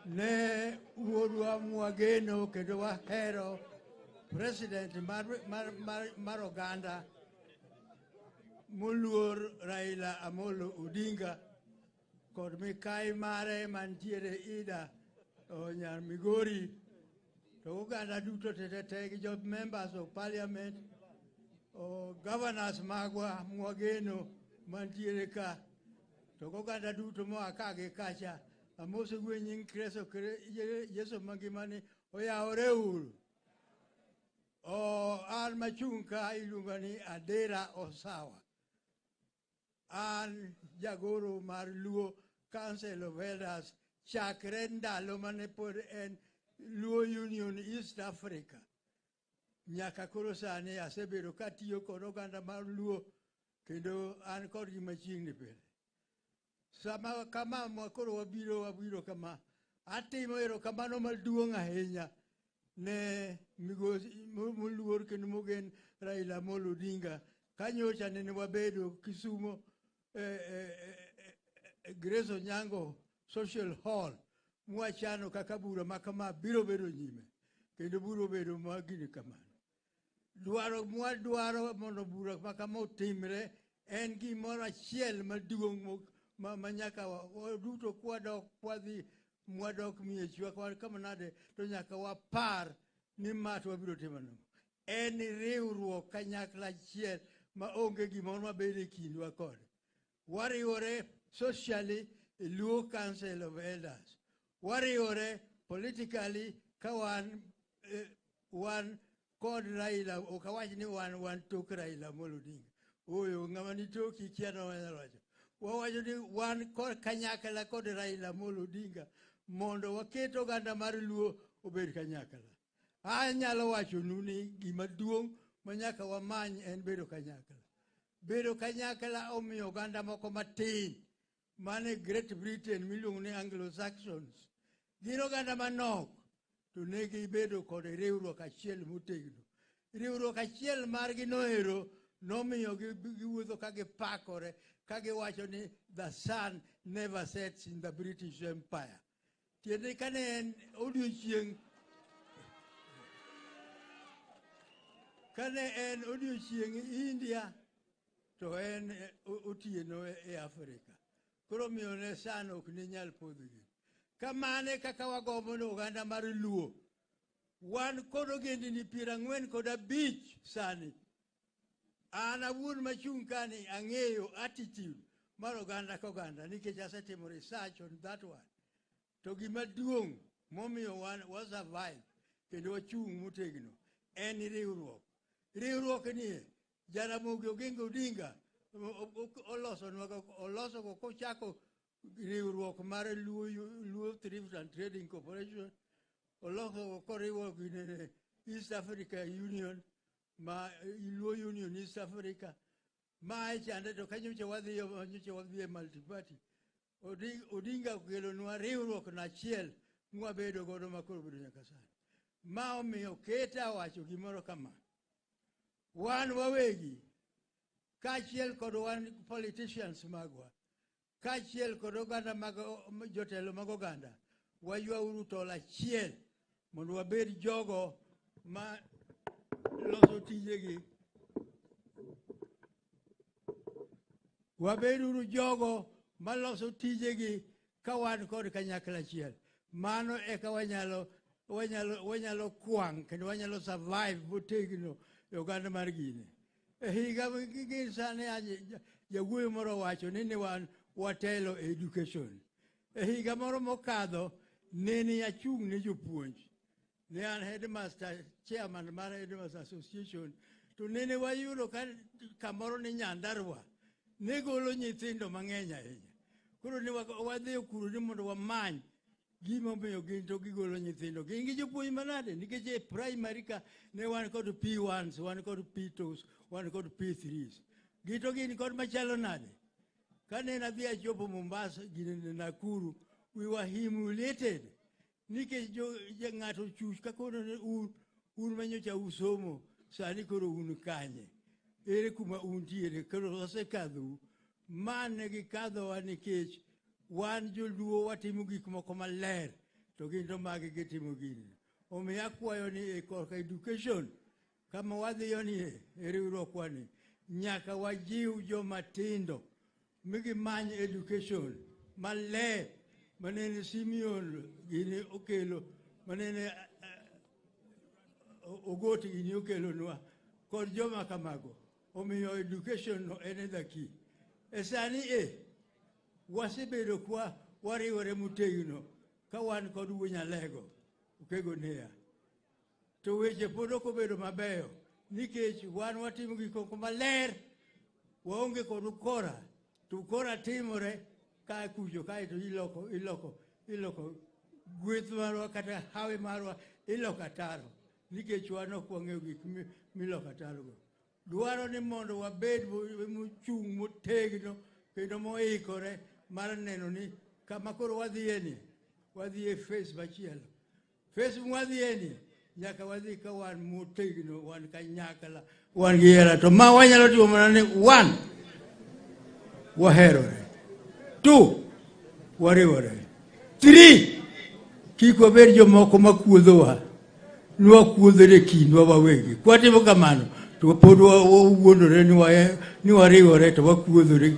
S19: Ne wuodwa mwageno kendo wahero president mar oganda moluor Raila Amolo Odinga kod mikai mare mantiere Ida Nyar Migori To oganda duto te te te gi jo members of parliament, o governors magwa mwageno mantiere ka, to oganda duto moa ka gi kacha, amosou e nying Kristo Yesu mangima ni oyawore uru. O an machung' ka iluonga ni Adera Osawa. An jagoro mar Luo Council of Elders chakre ndalo mane pod en Luo Union East Africa. Nyaka koro sani asebedo katiyo kod oganda mar Luo kendo an kodgi machiegni pile. Sama kama ma koro wabiro kama, atimo erokamano maduong' ahinya ne migosi moluor kendo mogen Raila Amolo Odinga. Kanyocha nene wabedo Kisumo Grace Onyango Social Hall mwachano kaka bura ma kama biro bedo nyime kendo bura obedo magini kamano. Dwaro mwadwaro mondo bura ma kama otimre en gimoro achiel maduong' ma nyaka waduto kwadok kwadhi mwadok miechwa kama nade to nyaka wapar ni ma to wabiro timo nang'o. En riwruok kanyakla achiel ma onge gimoro mabedo e kindwa kode. Wariwore socially e Luo Council of Elders. Wariwore politically ka wan wan kod Raila, ok awach ni wan tok Raila Amolo Odinga. Ooyo, ng'ama ni toki kia no wanyalo wacho. Wawacho ni wan kod kanyakla kod Raila Amolo Odinga mondo waket oganda mar Luo obed kanyakla. Anyalo wachonu ni gima duong' ma nyaka wamany en bedo kanyakla. Bedo kanyakla omiyo oganda moko matin mane Great Britain miluongo ni Anglo-Saxons gin oganda manok to ne gibedo kod riwruok achiel motegno. Riwruok achiel margi noero nomiyo giwuotho ka gipakore ka giwacho ni the sun never sets in the British Empire. Tiende kane en odiochieng' kane en odiochieng' India to en otieno e Afrika. Koro omiyo ne san ok ne nyal podhogi. Kamano e kaka wagombo ni oganda mar Luo. Wan kod ogendini 45 sani. An awuon machung' kani ang'eyo attitude mar oganda ka oganda nikech asetimo research on that one. To gima duong' momiyo wan wa survive kendo wachung' motegno en riwruok. Riwruok nie Jaramogi Oginga Odinga oloso go kochako riwruok mar Luo Thrift and Trading Corporation, oloso go koriwo ginene East Africa Union ma Luo Union East Africa ma chande to kanyocha wadhiyo nyocha wadhi e multi-party. Odinga okelonwa riwruok no achiel mwabedo godo ma koro obedo nyaka sani. Ma omiyo keta wacho gimoro kama. Wan wawegi, kaachiel kod wan politicians magwa, kaachiel kod oganda mag jotelo mag oganda, waywauru tol achiel mondo wabed jogo ma loso tijegi. Wabeduru jogo maloso tijegi ka wan kod kanyakla achiel. Mano eka wanyalo kwang' kendo wanyalo survive motegno e oganda mar gini. E higa gi sani jawuoyo moro owacho ni wan watelo e education. E higa moro mokadho nene achung' ne jopuonj. Ne an headmaster, chairman mar Headmaster Association, to nene wayudo ka kamoro ni Nyandarua ne golo nyithindo mang'eny ahinya. Koro ne wadhi kuro ni mondo wamany gimomiyo gin to gigolo nyithindo. Gin gi jopuonj manade? Nikech e primary ka ne wan kod P1s, wan kod P2s, wan kod P3s. Gin to gin kod machalo nade? Kane nadhi achopo Mombasa, gine Nakuru, we were humiliated. Nikech ng'ato chuch ka koro ne un manyocha usomo, sani koro un kanye? Ere kuma untiere? Koro osekadhou. Ma ne gikadhowa nikech wan joluo watimo gik moko maler, to gin to magi gitimo gini. Omiyo akwayo ni e korka education, kama wadhiyo ni e riwruokwa ni, nyaka wajiw joma tindo mi gimany education maler manene Simeon gini okelo, manene Ogot gini okelonwa kod joma kamago. Omiyo education no en e the key. E sani e wasebedo kwa wariwore motegno ka wan kod Wuo Nyalego Okego Neya. To weche pod ok obedo mabeyo nikech wan watimo gik moko maler, waonge kod ukora, to ukora timore ka kucho kaeto iloko iloko iloko gweth marwa kata hawi marwa iloko ataro nikech wan ok wang'eyo gik miloko ataro go. Dwaro ni mondo wabed mochung' motegno kendo moikore mar neno ni kama koro wadhiye ni wadhi e phase machielo. Phase mwadhiye ni nyaka wadhi ka wan motegno, wan kanyakla, wan gi hera. To ma wanyalo timo mana ni one, waherore. Two, wariwore. Three, kik wabed jomoko makuodhowa. Nwakuodhore e kindwa wawegi. Kwatimo kamano, to pod wawuondore ni wariwore to wakuodhore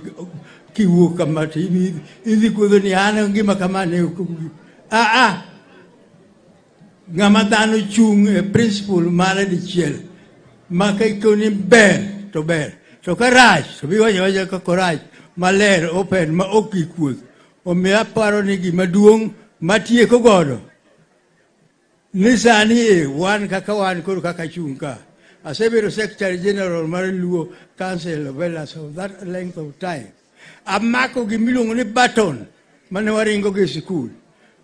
S19: kiwuok kama to idhi kuodho ni an ngima kama ne ok aa ng'ama dhano chung' e principle mare dichiel ma ka ikoni ber to ber to ka rach to bi wacho awacha kaka orach maler open ma ok gikuoth. Omiyo aparo ni gima duong' matieko godo ni sani e wan kaka wan koro kaka chung' ka asebedo secretary general mar Luo Council of Elders of that length of time. Amako gimiluongo ni baton mane waringo go e sikul.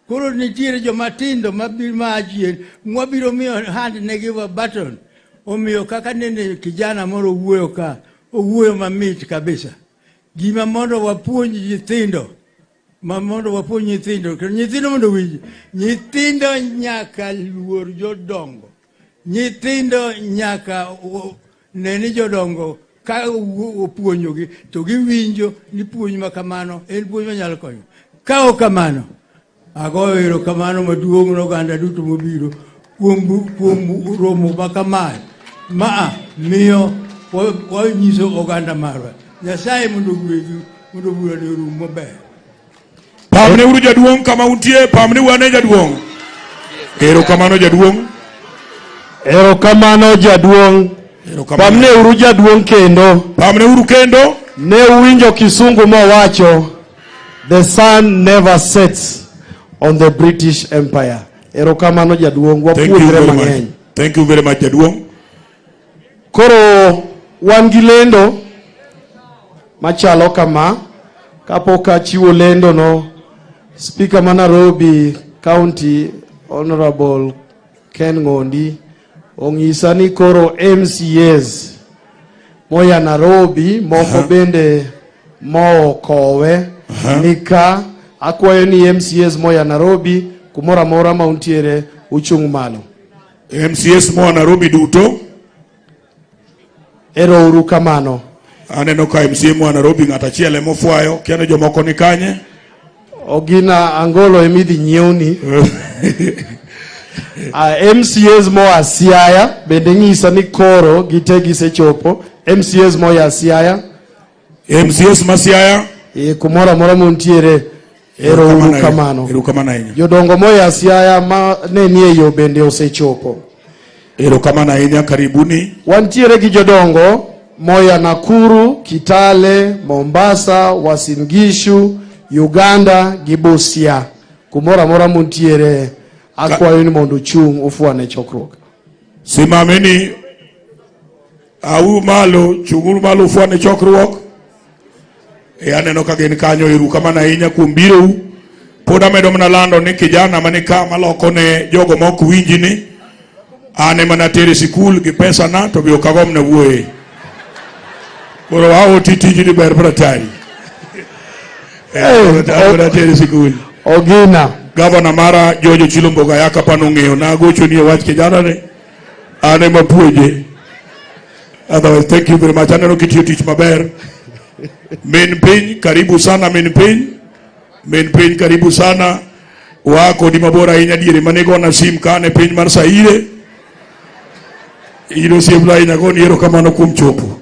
S19: Koro nitiere joma tindo mabiro maa chien mwabiro miyo hand negi wa baton. Omiyo kaka nene kijana moro owuoyo ka, owuoyo mamit kabisa. Gima mondo wapuonj nyithindo, ma mondo wapuonj nyithindo, kendo nyithindo mondo owinj, nyithindo nyaka luor jodongo. Nyithindo nyaka ne ni jodongo ka opuonjogi to giwinjo ni puonj ma kamano en puonj manyalo konyo. Ka ok kamano, agoyo erokamano maduong' ne oganda duto mobiro kuom romo ma kamae. Maa miyo wanyiso oganda marwa. Nyasaye mondo ogwedhu, mondo burani orum maber.
S20: Pamne uru jaduong' kama untie, pamne wane jaduong'. Erokamano jaduong'.
S8: Erokamano jaduong'. Pamne uru jaduong' kendo.
S20: Pamne uru kendo.
S8: Ne uwinjo kisungu mowacho, the sun never sets on the British Empire. Erokamano jaduong', wapuonjre mang'eny.
S20: Thank you very much jaduong'.
S8: Koro wan gi lendo machalo kama. Kapok achiwo lendo no, Speaker ma Nairobi County Honorable Ken Ng'ondi ong'isa ni koro MCAs moya Nairobi moko bende mokowe ni ka akwayo ni MCAs moya Nairobi kumoro amora ma untiere uchung' malo.
S20: MCAs moa Nairobi duto
S8: Ero uru kamano.
S20: Aneno ka MCA moa Nairobi ng'at achiel ema ofwayo, kiano jomoko ni kanye?
S8: Ogina Angolo emidhi nyiewni. MCAs moa Siaya bende ng'isa ni koro gite gisechopo. MCAs moa Siaya.
S20: MCAs ma Siaya.
S8: E, kumoro amora muntiere. Ero uru kamano.
S20: Erokamano ahinya.
S8: Jodongo moa Siaya ma ne nie yo bende osechopo.
S20: Erokamano ahinya, karibuni.
S8: Wantiere gi jodongo moya Nakuru, Kitale, Mombasa, Uasin Gishu, Uganda gi Busia. Kumoro amora muntiere, akwayo ni mondo uchung' ufwane chokruok.
S20: Simameni, auru malo, chung'uru malo ufwane chokruok. E, aneno ka gin kanyo. Erokamano ahinya kuom birou. Pod amedo mana lando ni kijana mani ka maloko ne jogo ma ok winji ni an ema natere sikul gi pesana to be ok agomna wuoye. Koro aoti tijni ber pratari. Natere sikul.
S8: Ogina.
S20: Gavana mara George Ochilo Mboga yaka pano ng'eyo nagochoni e wach kijana ni an ema puonje. Otherwise, thank you very much. Aneno kitiyo tich maber. Min piny, karibu sana min piny. Min piny, karibu sana. Waa kodi mabor ahinya diere mane gona sim ka an e piny mar Saire. In osiepna ahinya goni erokamano kuom chopo.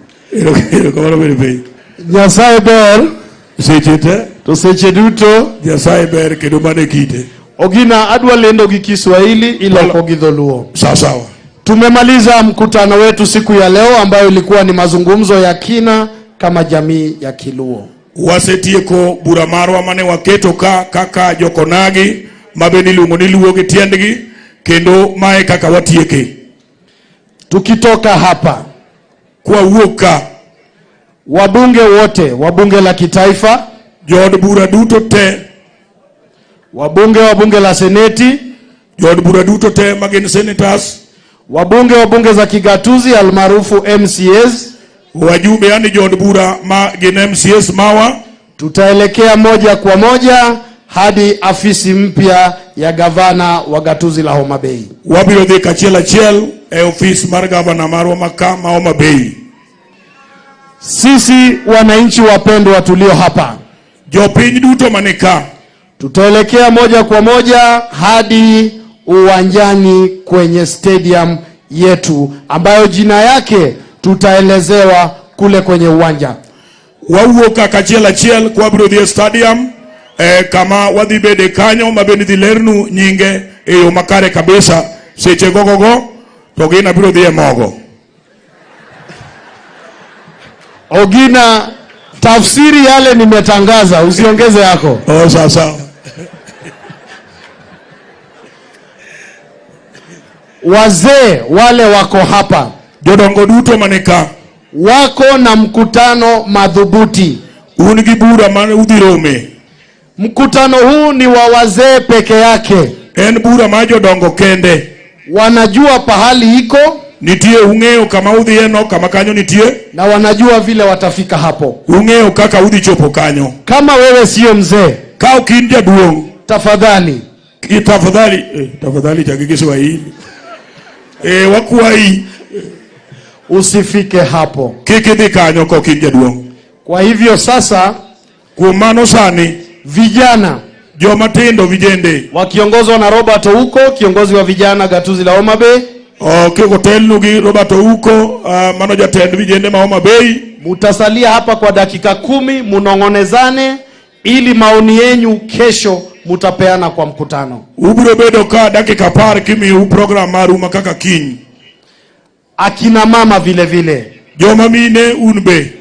S20: Erokamano min piny.
S8: Nyasaye ber.
S20: Seche te.
S8: To seche duto.
S20: Nyasaye ber kendo mano e kite.
S8: Ogina adwa lendo gi Kiswahili iloko gi Dholuo.
S20: Sawa sawa.
S8: Tumemaliza mkutano wetu siku ya leo ambayo ilikuwa ni mazungumzo ya kina kama jamii ya Kiluo.
S20: Wasetieko bura marwa mane waketo ka kaka jokonagi mabende iluongo ni luo gi tiendgi kendo mae kaka watieke.
S8: Tukitoka hapa,
S20: kwawuok ka,
S8: wabunge wote wa bunge la kitaifa,
S20: jood bura duto te,
S8: wabunge wa bunge la seneti,
S20: jood bura duto te magin senators,
S8: wabunge wa bunge za kigatuzi almaarufu MCAs,
S20: wajumbe yani jood bura ma gin MCAs mawa,
S8: tutaelekea moja kwa moja hadi afisi mpya ya gavana wa gatuzi la Homa Bay.
S20: Wabiro dhi kachiel achiel e ofis mar gavana marwa maka ma Homa Bay.
S8: Sisi wananchi wapendwa tulio hapa,
S20: jopiny duto manika,
S8: tutaelekea moja kwa moja hadi uwanjani kwenye stadium yetu ambayo jina yake tutaelezewa kule kwenye uwanja.
S20: Wawuok ka kachiel achiel kwabiro dhi e stadium kama wadhi bede kanyo mabende idhi lernu nyinge e yo makare kabisa seche gogogo to gin abiro dhi e mogo.
S8: Ogina, tafsiri yale nimetangaza, usiongeze yako.
S20: Oh, sawa sawa.
S8: Wazee wale wako hapa,
S20: jodongo duto manika,
S8: wako na mkutano madhubuti.
S20: Un gi bura ma udhi rome.
S8: Mkutano huu ni wa wazee peke yake.
S20: En bura ma jodongo kende.
S8: Wanajua pahali iko.
S20: Nitie ung'eyo kama udhiye no, kama kanyo nitie.
S8: Na wanajua vile watafika hapo.
S20: Ung'eyo kaka udhi chopo kanyo.
S8: Kama wewe sio mzee,
S20: ka ok in jaduong',
S8: tafadhali.
S20: Tafadhali, tafadhali cha Kiswahili. Wakwayi
S8: usifike hapo.
S20: Kik idhi kanyo ka ok in jaduong'.
S8: Kwa hivyo sasa,
S20: kuom mano sani,
S8: vijana
S20: joma tindo vijende
S8: wakiongozwa na Robert Ouko, kiongozi wa vijana gatuzi la Homa Bay,
S20: kotelnu gi Robert Ouko, mano jatend vijende ma Homa Bay.
S8: Mutasalia hapa kwa dakika 10 munong'onezane ili maoni yenyu kesho mutapeana kwa mkutano.
S20: Ubiro bedo ka dakika 10 kimiu program maru ma kaka kiny.
S8: Akina mama vile vile,
S20: joma mine un be,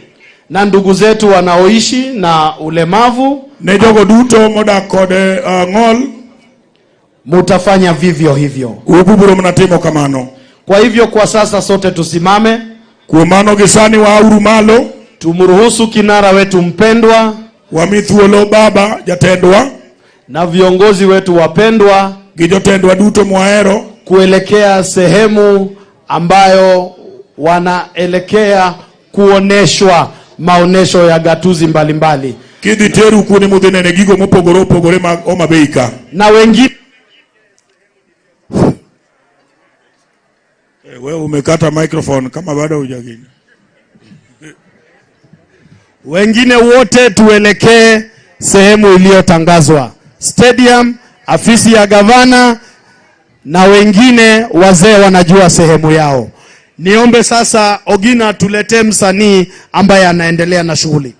S8: na ndugu zetu wanaoishi na ulemavu,
S20: ne jogo duto modak kod ng'ol,
S8: mutafanya vivyo hivyo.
S20: Ubiro mana timo kamano.
S8: Kwa hivyo kwa sasa sote tusimame.
S20: Kuom mano gi sani wauru malo,
S8: tumruhusu kinara wetu mpendwa,
S20: wami thuolo baba jatendwa
S8: na viongozi wetu wapendwa
S20: gi jotendwa duto mwahero,
S8: kuelekea sehemu ambayo wanaelekea kuoneshwa maonesho ya gatuzi mbalimbali.
S20: Kidhi teru kuonde modhi nene gigo mopogore opogore mag Homa Bay ka.
S8: Na wengine
S20: wewe umekata microphone kama bado hujagina.
S8: Wengine wote tuelekee sehemu iliyotangazwa, stadium, afisi ya gavana, na wengine wazee wanajua sehemu yao. Niombe sasa Ogina tuletee msanii ambaye anaendelea na shughuli.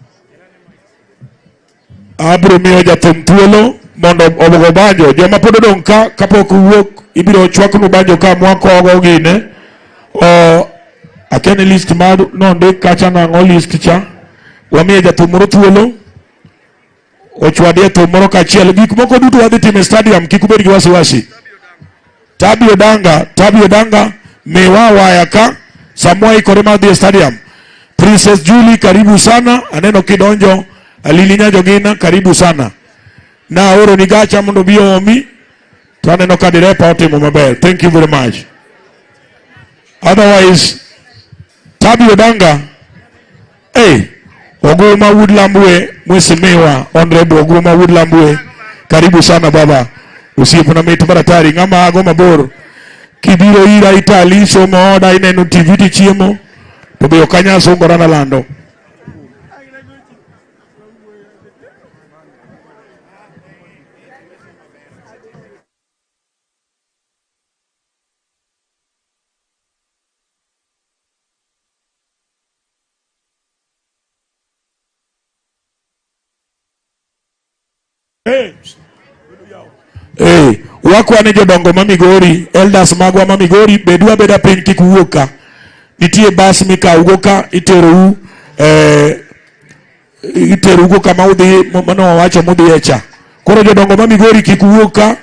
S20: Abro miyo jathum thuolo mondo ogo banjo. Joma pod odong' ka kapok wuok ibiro chwaknu banjo ka mwakogo gine. Akia ni list mar nondik kacha nang'o list cha. Wamiye jathum moro thuolo ochwadie thum moro kachiel. Gik moko duto wadhi timo e stadium, kik ubed gi wasiwasi. Tabi Odanga, Tabi Odanga, miwa waya ka samwa ikore mar dhi e stadium. Princess Julie, karibu sana. Aneno kidonjo. Alili Nyajogina, karibu sana. Na oro ni gacha mondo bi omi. To aneno ka direpa otimo maber. Thank you very much. Otherwise, Tabi Odanga, hey, Oguma Woodlambwe, Mheshimiwa Honorable Oguma Woodlambwe, karibu sana baba. Usipo na mit maratari ng'ama ago mabor. Kibiro ira Itali somo oda ineno TV ti chiemo to be ok anyal sungora nalando. Wakwa ni jodongo ma Migori, elders magwa ma Migori, bedu abeda piny kik uwuog ka. Nitie bas mikawugo ka iterou iterougo kama udhi mano wawacho mudhiye cha. Koro jodongo ma Migori kik uwuog ka,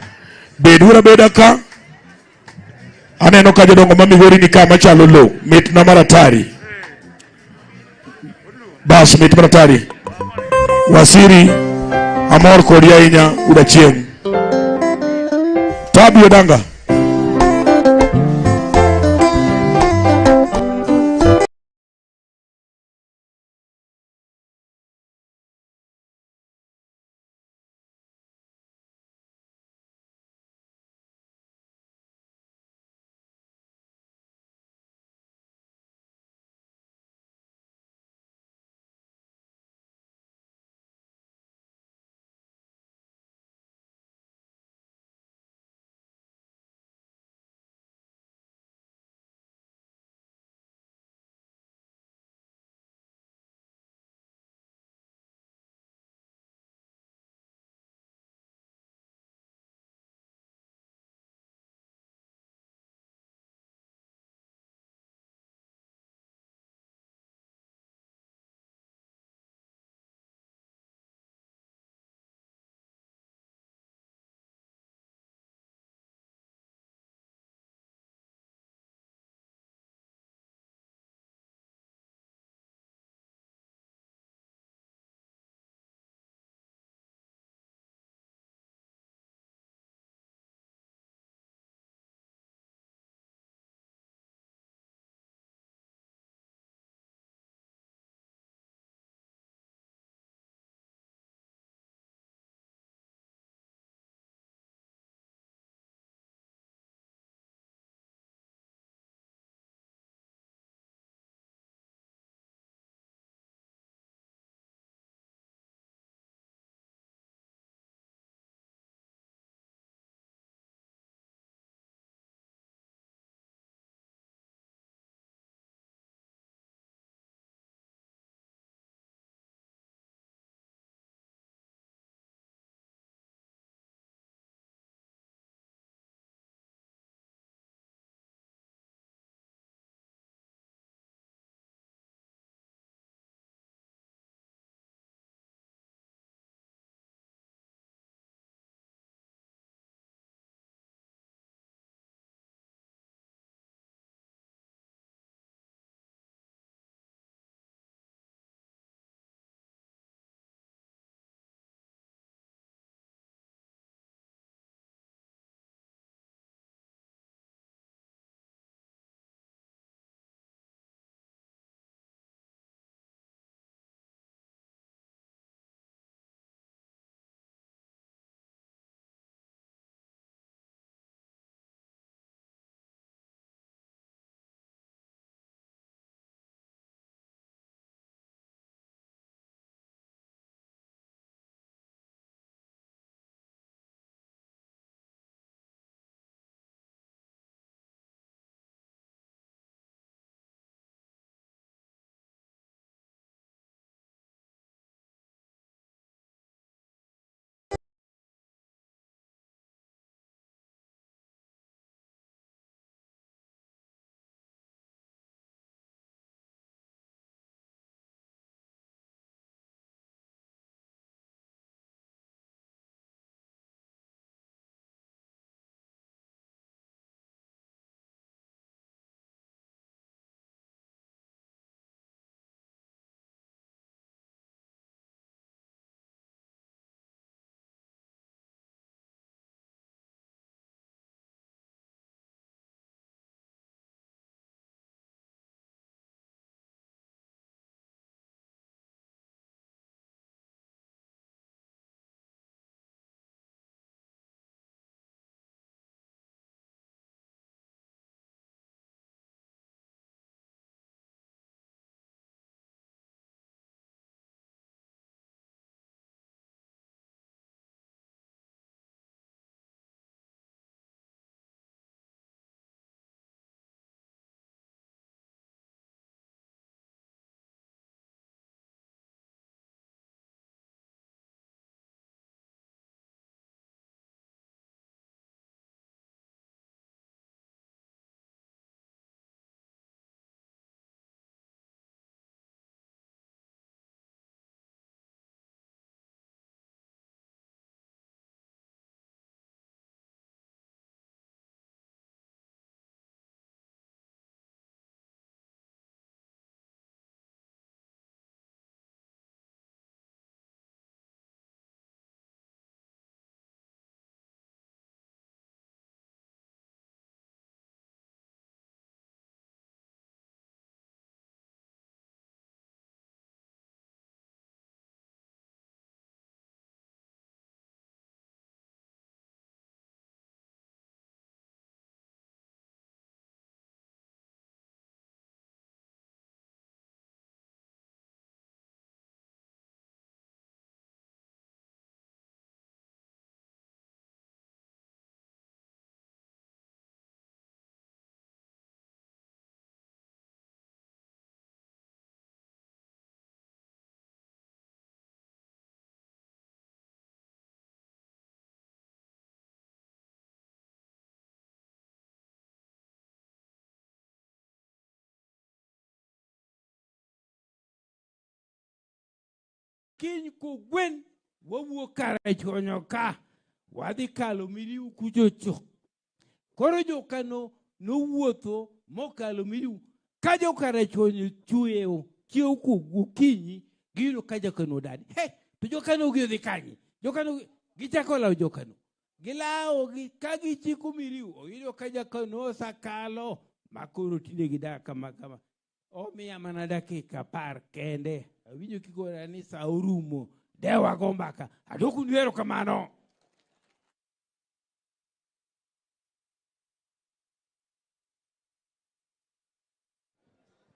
S20: beduru abeda ka. Aneno ka jodongo ma Migori ni ka machalo lo, mitna maratari. Bas mit maratari. Wasiri amor kodi ahinya udachieng'. Tabi Odanga.
S21: Kiny kogwen wawuok Karachuonyo ka wadhi kalo Miriu kuchocho. Koro jokano nowuotho mokalo Miriu. Ka jo Karachuonyo chiewo chiewo gokinyi giyudo ka jokano odani. He, to jokano gi odhi kanye? Jokano gichako lawo jokano. Gilawogi ka gichiko Miriu, oyudo ka jakano osakalo ma koro tinde gidak kama kama. Omiya mana dakika 10 kende. Awinjo kigora ni sa orumo. Dewa go mbaka. Aduokonu erokamano.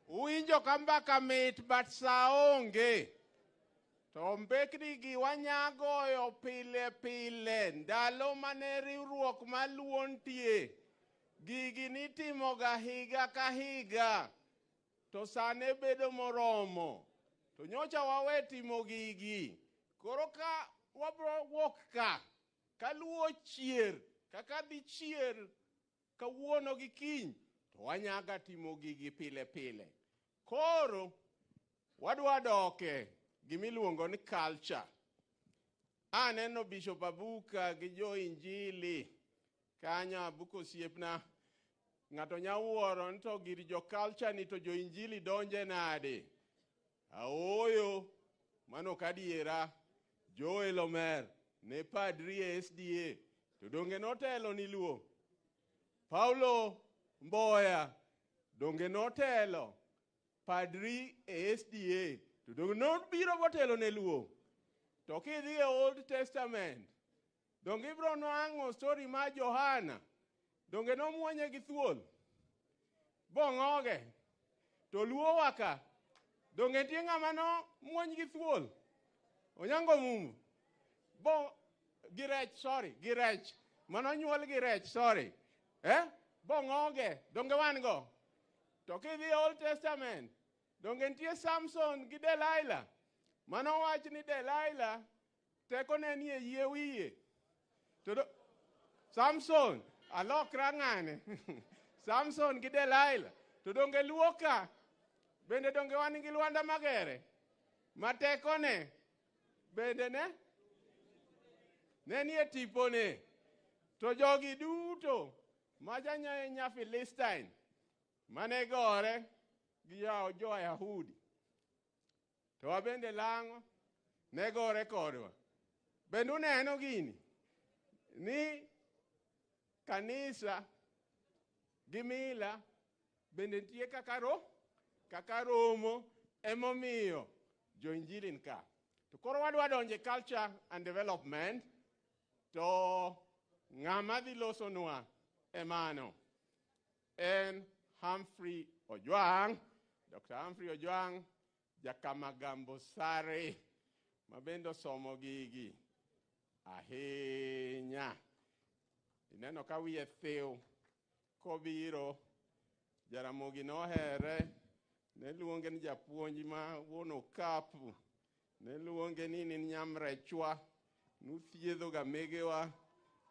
S9: Uwinjo ka mbaka mit but sa onge. To mbekni gi wanyagoyo pile pile ndalo mane riwruok maluo nitie. Gigi nitimoga higa ka higa to sane bedo moromo. To nyocha wawe timo gigi. Koro ka wabro wuok ka, kaluo chier, kaka dhi chier kawuono gi kiny, to wanyaga timo gigi pile pile. Koro wadwa doke gimiluongo ni culture. Aneno Bishop Abuka gi jo Injili kanyo, Abuka osiepna. Ng'ato nya wuoro ni to gir jo culture ni to jo Injili donje nade? Aoyo, mano ok adiera. Joel Omer ne padri e SDA, to donge notelo ni Luo? Paulo Mboya donge notelo padri e SDA, to donge nobiro motelo ne Luo? To kidhi e Old Testament, donge ibiro nwang'o story mar Johana? Donge nomuonye gi thuol? Bong'oge. To Luo waka, donge nitie ng'ama nomuony gi thuol? Onyango Mumu. Bo gi rech, sorry, gi rech. Mano nyuol gi rech, sorry. Bong'oge, donge wan go? To kidhi e Old Testament, donge nitie Samson gi Delilah? Mano wach ni Delilah tekone ni e yie wiye. To Samson, alokra ng'ane. Samson gi Delilah. To donge Luo ka? Bende donge wan gi Lwanda Magere? Ma tekone bende ne? Ne nie tipone. To jogi duto macha nya Philistine mane gore gi jo Yahudi. To wabende lang'o ne gore kodwa. Bende uneno gini? Ni kanisa gi mila bende nitie kaka romo emomiyo jo Injili ni ka. To koro wadwa donjo e culture and development, to ng'ama dhi losonwa e mano en Humphrey Ojwang', Dr. Humphrey Ojwang', Jakamagambo Sare, ma bende osomo gigi ahinya. Ineno ka wiye thiw kobiro, Jaramogi nohere, ne luonge ni japuonj ma wuon okapu, ne luonge ni in nyamrechwa, nuthiedho ga megewa,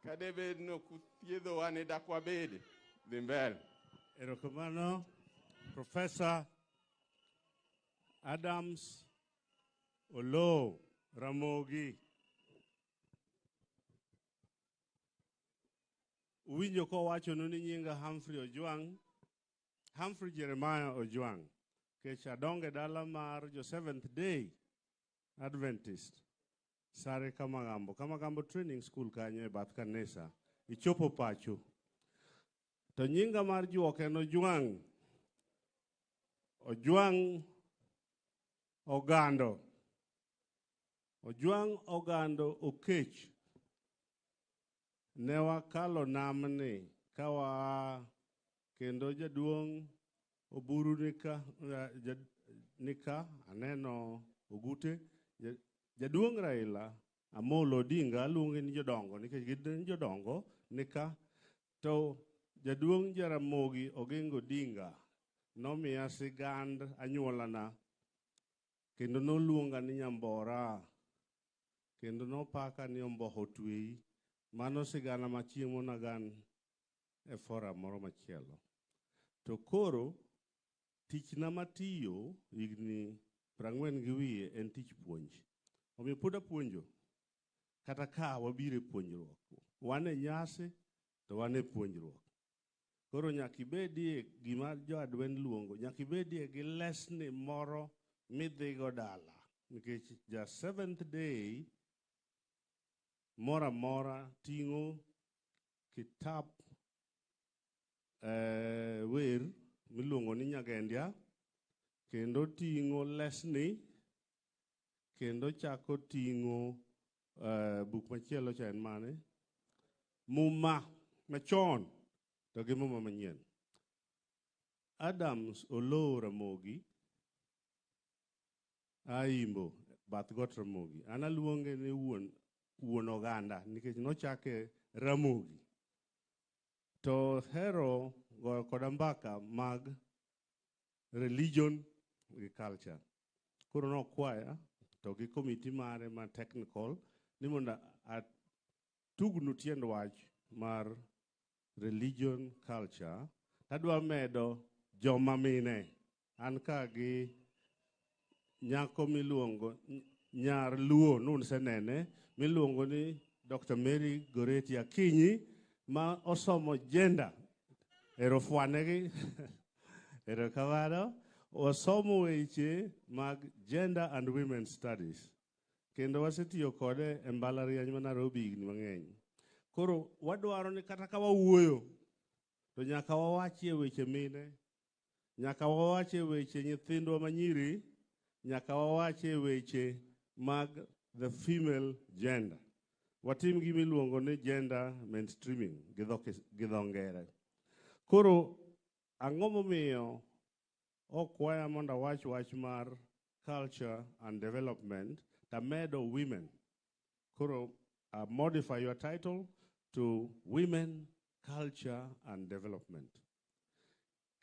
S9: kadebed ni ok uthiedhowa ne dak wabede. Dhi mbele.
S16: Erokamano, Professor Adams Oloo Ramogi. Uwinjo kowachonu ni nyinga Humphrey Ojwang', Humphrey Jeremiah Ojwang', kech adongo e dala mar jo Seventh Day Adventist, Sare Kamagambo, Kamagambo Training School kanyo e bath kanisa, ichopo pacho. To nyinga mar juok en Ojwang', Ojwang' Ogando, Ojwang' Ogando Okech. Ne wakalo namni ka waa kendo jaduong' Oburu nika aneno Ogute, jaduong' Raila Amolo Odinga, aluonge ni jodongo nikech gin jodongo nika. To jaduong' Jaramogi Oginga Odinga nomiya sigand anyuolana kendo noluonga ni Nyambora kendo nopaka ni Omboho Twei. Mano sigana ma chieng' monagan e forum moro machielo. To koro tichna matiyo higni 40 gi wiye en tich puonj. Omiyo pod apuonjo. Kata ka wabiro e puonjruok. Wan e nyasi to wan e puonjruok. Koro nyaka ibedie gima jo Adwen luongo, nyaka ibedie gi lesni moro midhigo dala. Nikech ja seventh day moro amora ting'o kitap wer miluongo ni Nyagendia, kendo ting'o lesni, kendo chako ting'o buk machielo cha en mane? Muma machon to gi muma manyien. Adams Oloo Ramogi Aimbo bath got Ramogi. An aluonge ni wuon oganda nikech nochake Ramogi. To hero goyo koda mbaka mag religion gi culture. Koro nokwaya to gi komiti mare ma technical ni mondo atugnu tiend wach mar religion culture. Tadwa medo joma mine. An ka gi nyako miluongo nyar Luo nunsenene miluongo ni Dr. Mary Goretti Akinyi ma osomo gender. Ero fwanegi. Erokamano. Osomo weche mag gender and women studies. Kendo wasetiyo kode e mbalariany ma Nairobi higni mang'eny. Koro wadwaro ni kata ka wawuoyo to nyaka wawachie weche mine, nyaka wawachie weche nyithindwa manyiri, nyaka wawachie weche mag the female gender. Watim gima iluongo ni gender mainstreaming gi dho ngere. Koro ang'o momiyo okwaya mondo awach wach mar culture and development tamedo women. Koro modify your title to Women, Culture and Development.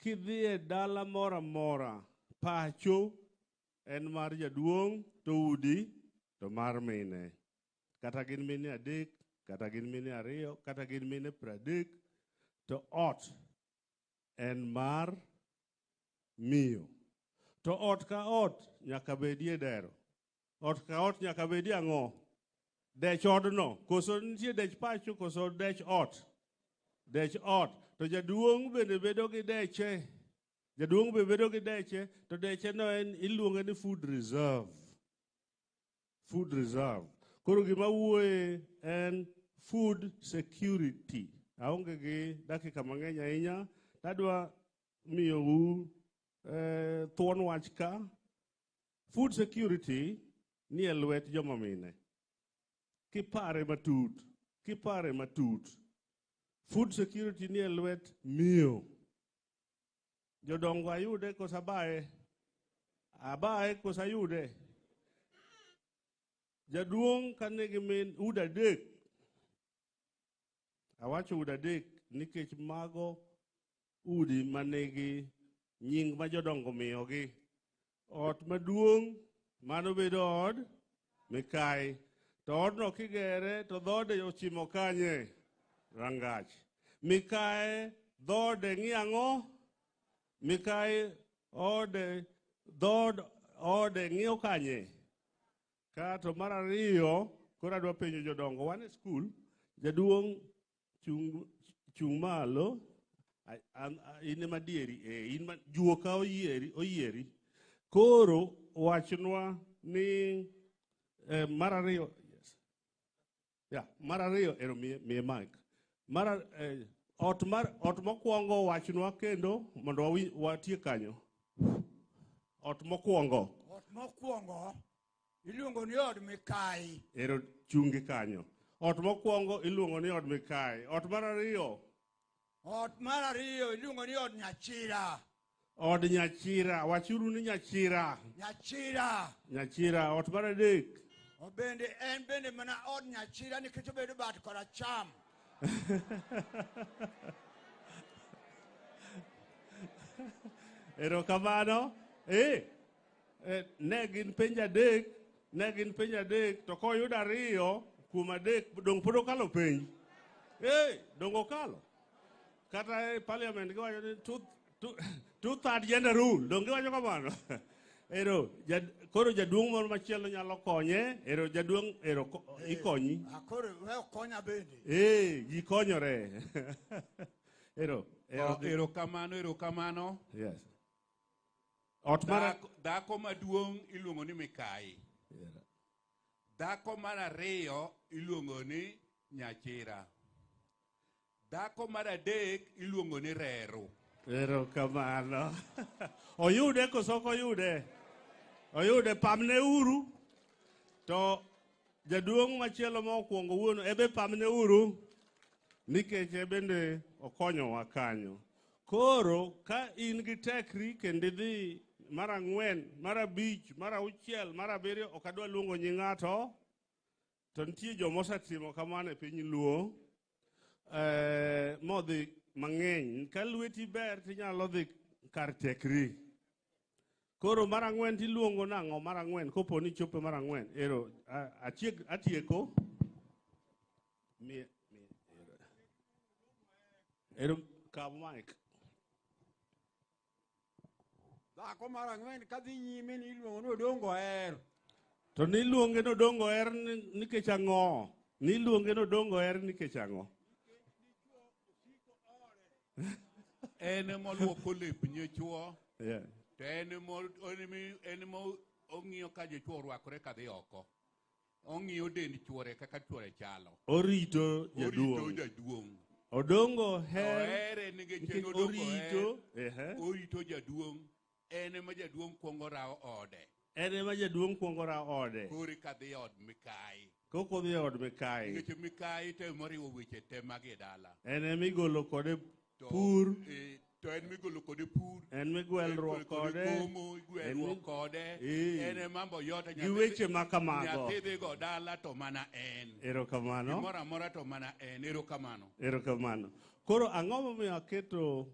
S16: Kidhi e dala moro amora, pacho en mar jaduong' to udi to mar mine. Kata gin mine 3, kata gin mine 2, kata gin mine 30, to ot en mar miyo. To ot ka ot nyaka bedie dero. Ot ka ot nyaka bedie ang'o? Dech odno. Koso nitie dech pacho, koso dech ot. Dech ot. To jaduong' bende bedo gi deche. Jaduong' be bedo gi deche, to deche no en iluonge ni food reserve. Food reserve. Koro gima wuoye en food security. Aonge gi dakika mang'eny ahinya. Tadwa miyou thuon wach ka. Food security ni e lwet joma mine. Kipare matut, kipare matut. Food security ni e lwet miyo. Jodongo ayude koso abaye? Abaye koso ayude? Jaduong' ka nigi min udi 3. Awacho udi 3 nikech mago udi manigi nying ma jodongo miyogi. Ot maduong' mano bedo od mikayi. To odno kigere to dhoode ochimo kanye? Rangach. Mikaye dhoode ng'i ang'o? Mikayi ode dhood ode ng'iyo kanye? Ka to mar ariyo, koro adwa penjo jodongo, wan e skul, jaduong' chung malo, in ema dieri, in ma juoka oyieri. Koro wachnwa ni mar ariyo, yes. Yeah, mar ariyo, ero miye mic. Mar ot mokwongo wachnwa kendo mondo watiek kanyo. Ot mokwongo.
S19: Ot mokwongo iluongo ni od mikayi.
S16: Ero chungi kanyo. Ot mokwongo iluongo ni od mikayi. Ot mar ariyo.
S19: Ot mar ariyo iluongo ni od nyachira.
S16: Od nyachira. Wachuru ni nyachira.
S19: Nyachira.
S16: Nyachira. Ot mar adek.
S19: Obende en bende mana od nyachira nikech obedo bat koracham.
S16: Erokamano. Ne gin penj 3, ne gin penj 3, to koyudo 2 kuom 3, dong pod okalo penj. Dong okalo. Kata e parliament giwacho ni two third gender rule, dong giwacho kamano. Ero, koro jaduong' moro machielo nyalo konye. Ero jaduong' ero ikonyi.
S19: Ah, koro we okonya bende.
S16: Eh, ji konyore. Ero, ero.
S7: Oh, erokamano, erokamano.
S16: Yes. Ot mar
S7: Dhako maduong' iluongo ni Mikai. Dhako mar ariyo iluongo ni Nyachira. Dhako mar adek iluongo ni Reru.
S16: Erokamano. Oyude koso ok oyude? Oyude, pamne uru. To jaduong' machielo ma okwongo wuono ebe pamne uru nikech e bende okonyowa kanyo. Koro ka in gi tekri kendo idhi mar ang'wen, mar abich, mar auchiel, mar abiriyo, ok adwa luongo nying ng'ato, to nitie joma osetimo kamano e piny Luo, modhi mang'eny. Ka lweti ber tinyalo dhi kar tekri. Koro mar ang'wen tiluongo nang'o mar ang'wen kopo ni chopo mar ang'wen? Ero, atieko. Mie, mie, ero. Ero, kaw mic.
S9: Dhako mar ang'wen kadhi nyime ni iluongo ni Odongo Her.
S16: To niluonge ni Odongo Her nikech ang'o? Niluonge ni Odongo Her nikech ang'o?
S7: En ema oluoko lep nyichuo. To en ema ong'iyo ka jochuo orwakore kadhi oko. Ong'iyo dend chuore kaka chuore chalo.
S16: Orito jaduong'.
S7: Orito jaduong'.
S16: Odongo Her.
S7: Ohere nikech en
S16: nikech
S7: Odongo
S16: orito.
S7: Her. Orito jaduong'. En ema jaduong' kuongo rawo ode.
S16: En ema jaduong' kuongo rawo ode.
S7: Koro kadhi od Mikai.
S16: Koko dhi e od Mikai.
S7: Nikech Mikai to ema oriwo weche te mag e dala.
S16: En ema igolo kode pur.
S7: To en migolo kode pur.
S16: En migwelruok kode.
S7: Komo, igwelruok kode. En ema mambo yote.
S16: Gi weche ma kamago.
S7: Nyathi dhi go dala to mana en.
S16: Erokamano.
S7: Gimoro amora to mana en. Erokamano.
S16: Erokamano. Koro ang'o momiyo aketo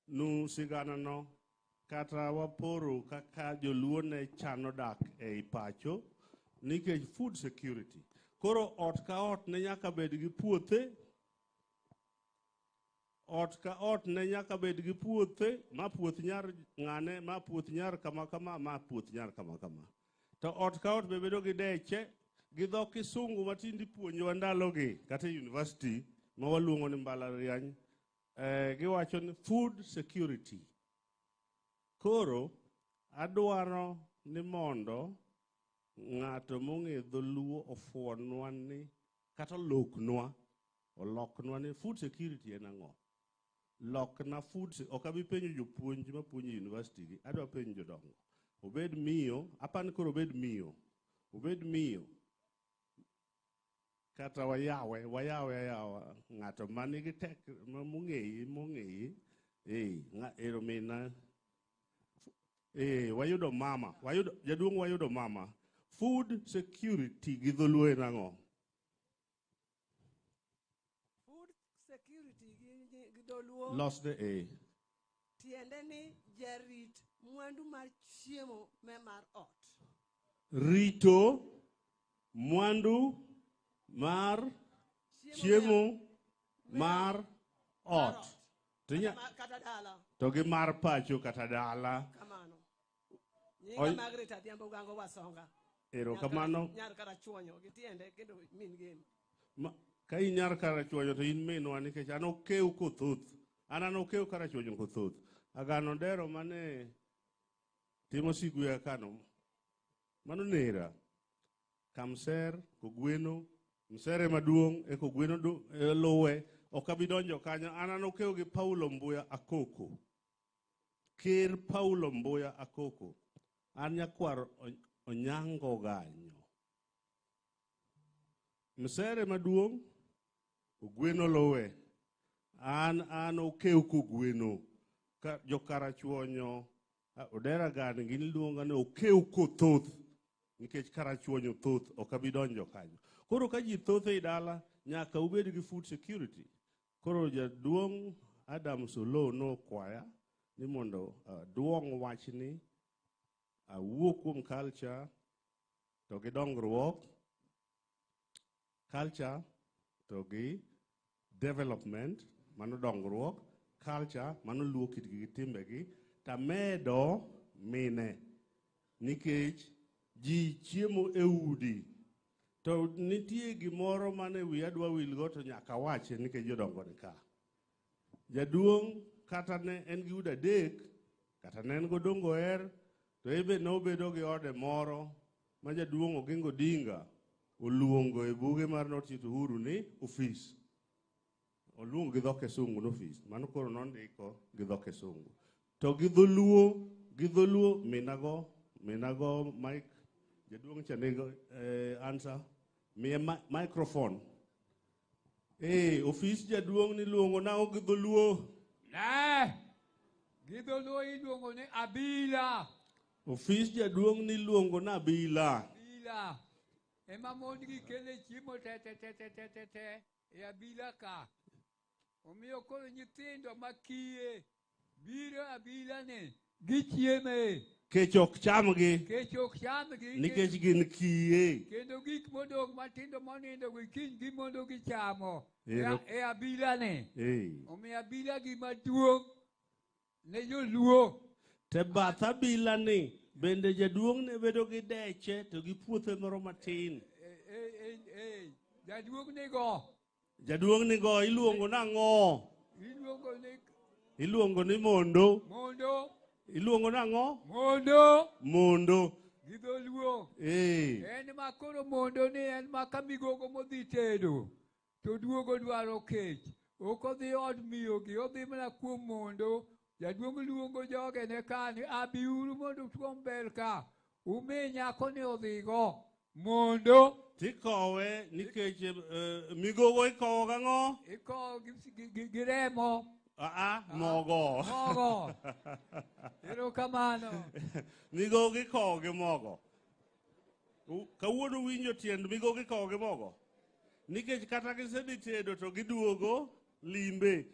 S16: nu siganano kata waporo kaka joluo ne chano dak ei pacho nikech food security. Koro ot ka ot ne nyaka bed gi puothe. Ot ka ot ne nyaka bed gi puothe, ma puoth nyar ng'ane, ma puoth nyar kama kama, ma puoth nyar kama kama. To ot ka ot be bedo gi deche, gi dho kisungu ma tinde ipuonjowa ndalogi, kata e university ma waluongo ni mbalariany, giwacho ni food security. Koro adwaro ni mondo ng'ato mong'e dholuo ofuonwa ni, kata oloknwa, oloknwa ni food security en ang'o? Lokna food ok abi penjo jopuonj mapuonjo e university gi, adwa penjo jodongo. Obed miyo, apani koro obed miyo. Obed miyo. Kata wayawe, wayawe ayawa. Ng'ato manigi tek, mong'eyi, mong'eyi. Ero mina. Wayudo mama. Wayudo, jaduong' wayudo mama. Food security gi dholuo en ang'o?
S2: Food security gi dholuo.
S16: Los the A.
S2: Tiende ni jarit mwandu mar chiemo me mar ot.
S16: Rito mwandu mar chiemo mar ot.
S2: Kata dala.
S16: To gi mar pacho kata dala.
S2: Kamano. Nyinga Margaret Adhiambo Ogango Wasonga.
S16: Erokamano.
S2: Nyar Karachuonyo gi tiende kendo min gem.
S16: Ka in nyar Karachuonyo to in minwa nikech an okew kothoth. An okew Karachuonyo kothoth. Agano Dero mane timo siguya kano. Mano nera. Kamser, Kogweno, Msere maduong' e Kogweno luwe. Ok abi donjo kanyo. An okew gi Paulo Mbuya Akoko. Ker Paulo Mbuya Akoko. An nyakwar Onyango Ganyo. Msere maduong', Ogweno luwe. An okew Kogweno. Ka jo Karachuonyo, Odera Gani gin luonga ni okew kothoth. Nikech Karachuonyo thoth, ok abi donjo kanyo. Koro ka ji thoth ei dala, nyaka ubed gi food security. Koro jaduong' Adam Solo nokwaya ni mondo duong' wachni, awuo kuom culture to gi dongruok, culture to gi development, mano dongruok, culture, mano luo kitgi gi timbegi, tamedo mine. Nikech ji chiemo e udi. To nitie gimoro mane wiya dwa wilgo to nyaka wache nikech jodongo ni ka. Jaduong' kata ne en gi udi adek, kata ne en godongo her, to en be nobedo gi ode moro ma jaduong' Oginga Odinga oluongo e buge mar Not Yet Uhuru ni ofis. Oluongo gi dho Kisungu ni ofis. Mano koro nondiko gi dho Kisungu. To gi dholuo minago mic, jaduong' cha nigo answer, miye microphone. Ofis jaduong' niluongo nang'o gi dholuo?
S1: Ne, gi dholuo iluongo ni abila.
S16: Ofis jaduong' niluongo ni abila.
S1: Abila. Ema mon gi kele chiemo te te te te te te te e abila ka. Omiyo koro nyithindo makiye biro abila ni gichieme.
S16: Kech ok chamgi.
S1: Kech ok chamgi.
S16: Nikech gin kiye.
S1: Kendo gik modong' matindo monindo gi kiny gimondo gichamo e abila ni. Omiyo abila gima duong' ne joluo.
S16: Te bath abila ni bende jaduong' ne bedo gi deche to gi puothe moro matin.
S1: Jaduong' nigo.
S16: Jaduong' nigo iluongo nang'o? Iluongo ni mondo.
S1: Mondo.
S16: Iluongo nang'o?
S1: Mondo.
S16: Mondo.
S1: Gi dholuo. En ma koro mondo ni en ma ka migogo modhi tedo to duogo dwaro kech. Ok odhi od miyogi, odhi mana kuom mondo. Jaduong' luongo jogene ka ni abiuru mondo utuom bel ka. Umi nyako ni odhigo. Mondo.
S16: Tikowe nikech migogo ikowo gang'o?
S1: Ikowo gi remo.
S16: Mogo.
S1: Mogo. Erokamano.
S16: Migogo ikowo gi mogo. Kawuono winjo tiend migogo ikowo gi mogo. Nikech kata gisedhi tedo to giduogo limbe.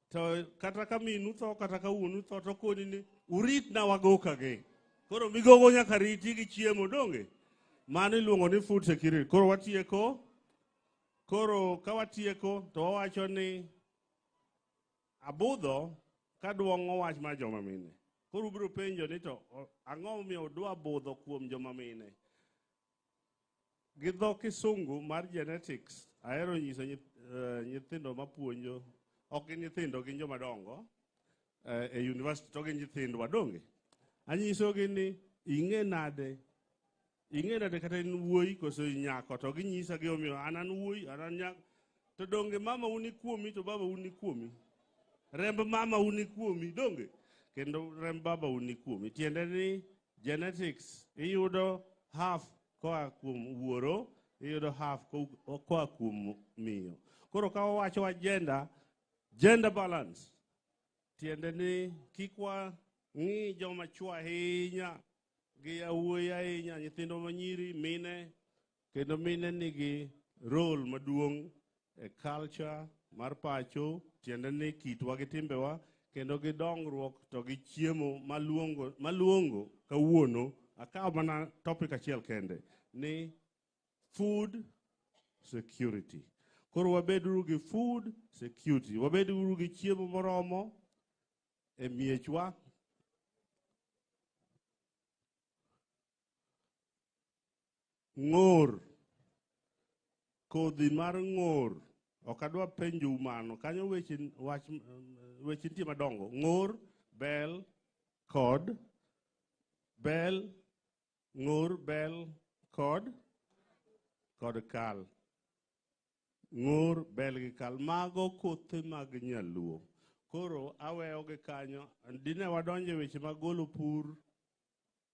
S16: To kata ka minu tho, kata ka wuonu tho, to koni ni uritna wagoka gi. Koro migogo nyaka riti gi chiemo, donge? Mano iluongo ni food security. Koro watieko. Koro ka watieko to wawacho ni abudho kaduong'o wach mar joma mine. Koro ubiro penjo ni to ang'o momiyo udwa budho kuom joma mine? Gi dho Kisungu mar genetics, ahero nyiso nyithindo mapuonjo, ok gin nyithindo, gin joma dongo e university to gin nyithindwa, donge? Anyisogi ni ing'e nade kata in wuoyi koso in nyako, to ginyisa gimomiyo an wuoyi, an nyako. To donge mama u ni kuomi to baba u ni kuomi? Remb mama u ni kuomi, donge? Kendo remb baba u ni kuomi. Tiende ni genetics iyudo half koa kuom wuoro, iyudo half koa kuom miyo. Koro ka wawacho wach gender balance, tiende ni kik wang'i joma chwo ahinya gi yawuoyi ahinya, nyithindo manyiri, mine, kendo mine nigi role maduong' e culture mar pacho, tiende ni kitwa gi timbewa, kendo gi dongruok to gi chiemo maluongo kawuono. Akawo mana topic achiel kende ni food security. Koro wabeduru gi food security, wabeduru gi chiemo moromo e miechwa. Ng'or, kodhi mar ng'or, ok adwa penjou mano, kanyo weche nitie madongo. Ng'or, bel kod bel, ng'or, bel kod kal. Ng'or, bel gi kal, mago kothe mag nyaluo. Koro aweyo gi kanyo, dine wadonjo e weche mag golo pur,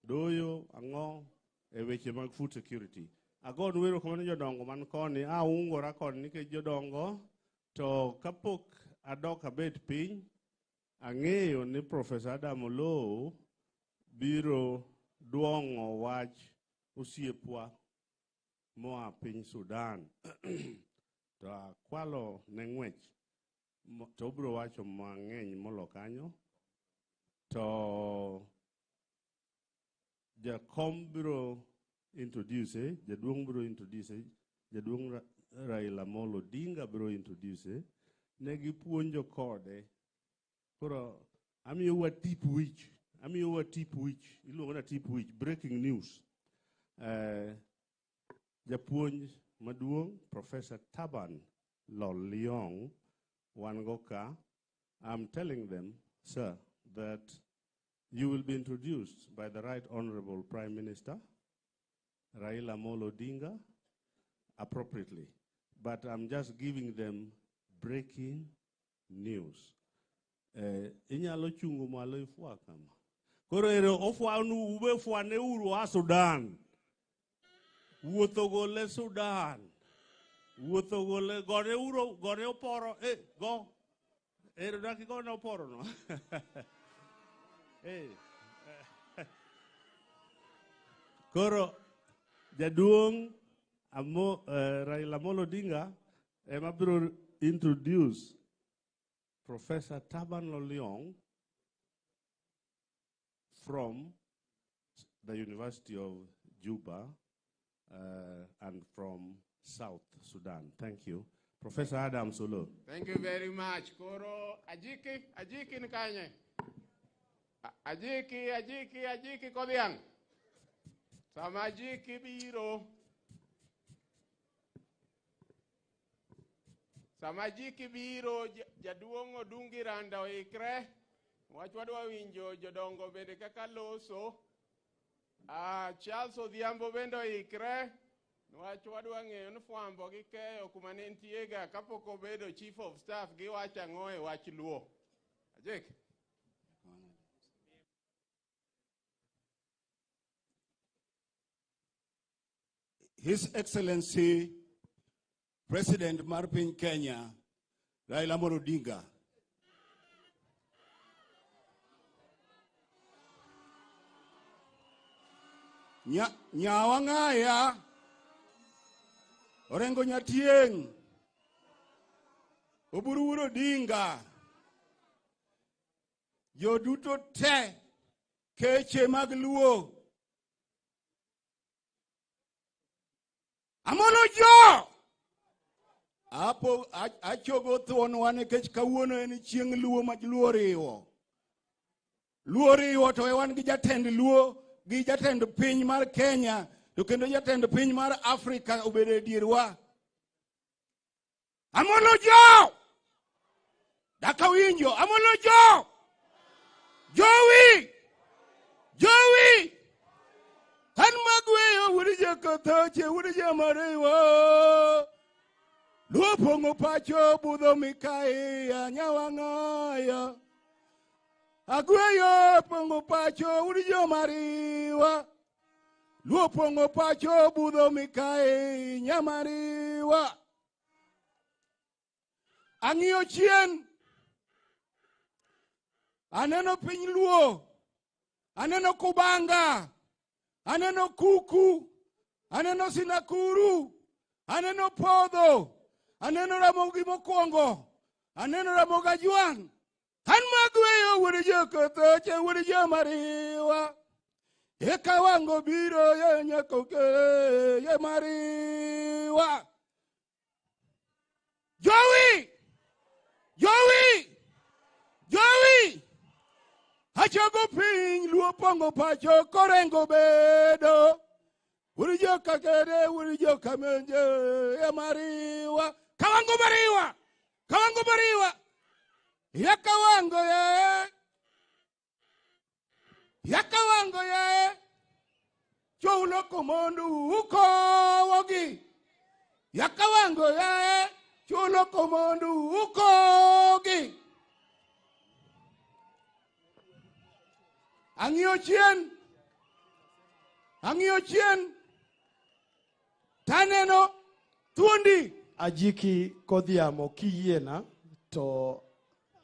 S16: doyo, ang'o, e weche mag food security. Agonu erokamano jodongo man koni, aungora koni nikech jodongo, to kapok adok abet piny, ang'eyo ni Professor Adam Oloo biro duong'o wach osiepwa moa piny Sudan. To akwalo ne ng'wech, to obiro wacho mang'eny molo kanyo. To jakom biro introduce, jaduong' biro introduce, jaduong' Raila Amolo Odinga biro introduce, ne gipuonjo kode. Koro amiyou tip wich Amiyowa tip wich, iluongo na tip wich, breaking news. Japuonj maduong', Professor Taban Loliong, wan go ka. I'm telling them, sir, that you will be introduced by the Right Honorable Prime Minister, Raila Amolo Odinga, appropriately. But I'm just giving them breaking news. Inyalo chungo malo ifwa kama. Koro ero ofwanu ube fwane uru a Sudan. Wuotho gole Sudan. Wuotho gole gore uro gore oporo go. Ero daki go na oporo no. Koro jaduong' Raila Amolo Odinga ema biro introduce Professor Taban Loliong from the University of Juba and from South Sudan. Thank you. Professor Adam Solo.
S9: Thank you very much. Koro Ajiki, Ajiki Nkanye. Ajiki, Ajiki, Ajiki Kodiang. Sama Ajiki biro. Sama Ajiki biro jaduong' Odungi Randa oikre. Wach wadwa winjo jodongo bende kaka loso. Charles Odhiambo bende oikre. Wach wadwa ng'eyo ni fwambo gi keyo kuma ne ntiega kapok obedo chief of staff giwacho ang'o e wach Luo. Ajik.
S5: His Excellency President mar piny Kenya, Raila Amolo Odinga. Nyawang'aya, Orengo Nyatieng', Oburu Wuod Odinga, joduto te, keche mag Luo. Amolo jo! Apo achogo thuonwa nikech kawuono en chieng' Luo ma Luo riwo. Luo riwo to wan gi jatend Luo gi jatend piny mar Kenya to kendo jatend piny mar Afrika obedo e dierwa. Amolo jo! Daka winjo, amolo jo! Jowi! Jowi! An magweyo wuod jakothoche wuod jamariwo. Luo pong'o pacho budho mikaiya nyawang'aya. Agweyo pong'o pacho wuod jomariwa. Luo pong'o pacho budho mikai nyamariwa. Ang'iyo chien, aneno piny Luo, aneno Kubanga, aneno Kuku, aneno Sinakuru, aneno Podho, aneno Ramogi mokwongo, aneno Ramogi Ajwang'. An magweyo wuod jokothoche wuod jomariwa. Eka wango biro ye nyakoke ye mariwa. Jowi! Jowi! Jowi! Achogo piny Luo pong'o pacho korengo bedo. Wuod jokakere wuod jokamenje ye mariwa. Kawango mariwa! Kawango mariwa! Yakawango ye! Yakawango ye! Choulo komondu ukowogi! Yakawango ye! Chulo komondu ukogi! Ang'iyo chien! Ang'iyo chien! Taneno thuondi!
S8: Ajiki Kodhiamo kiyiena to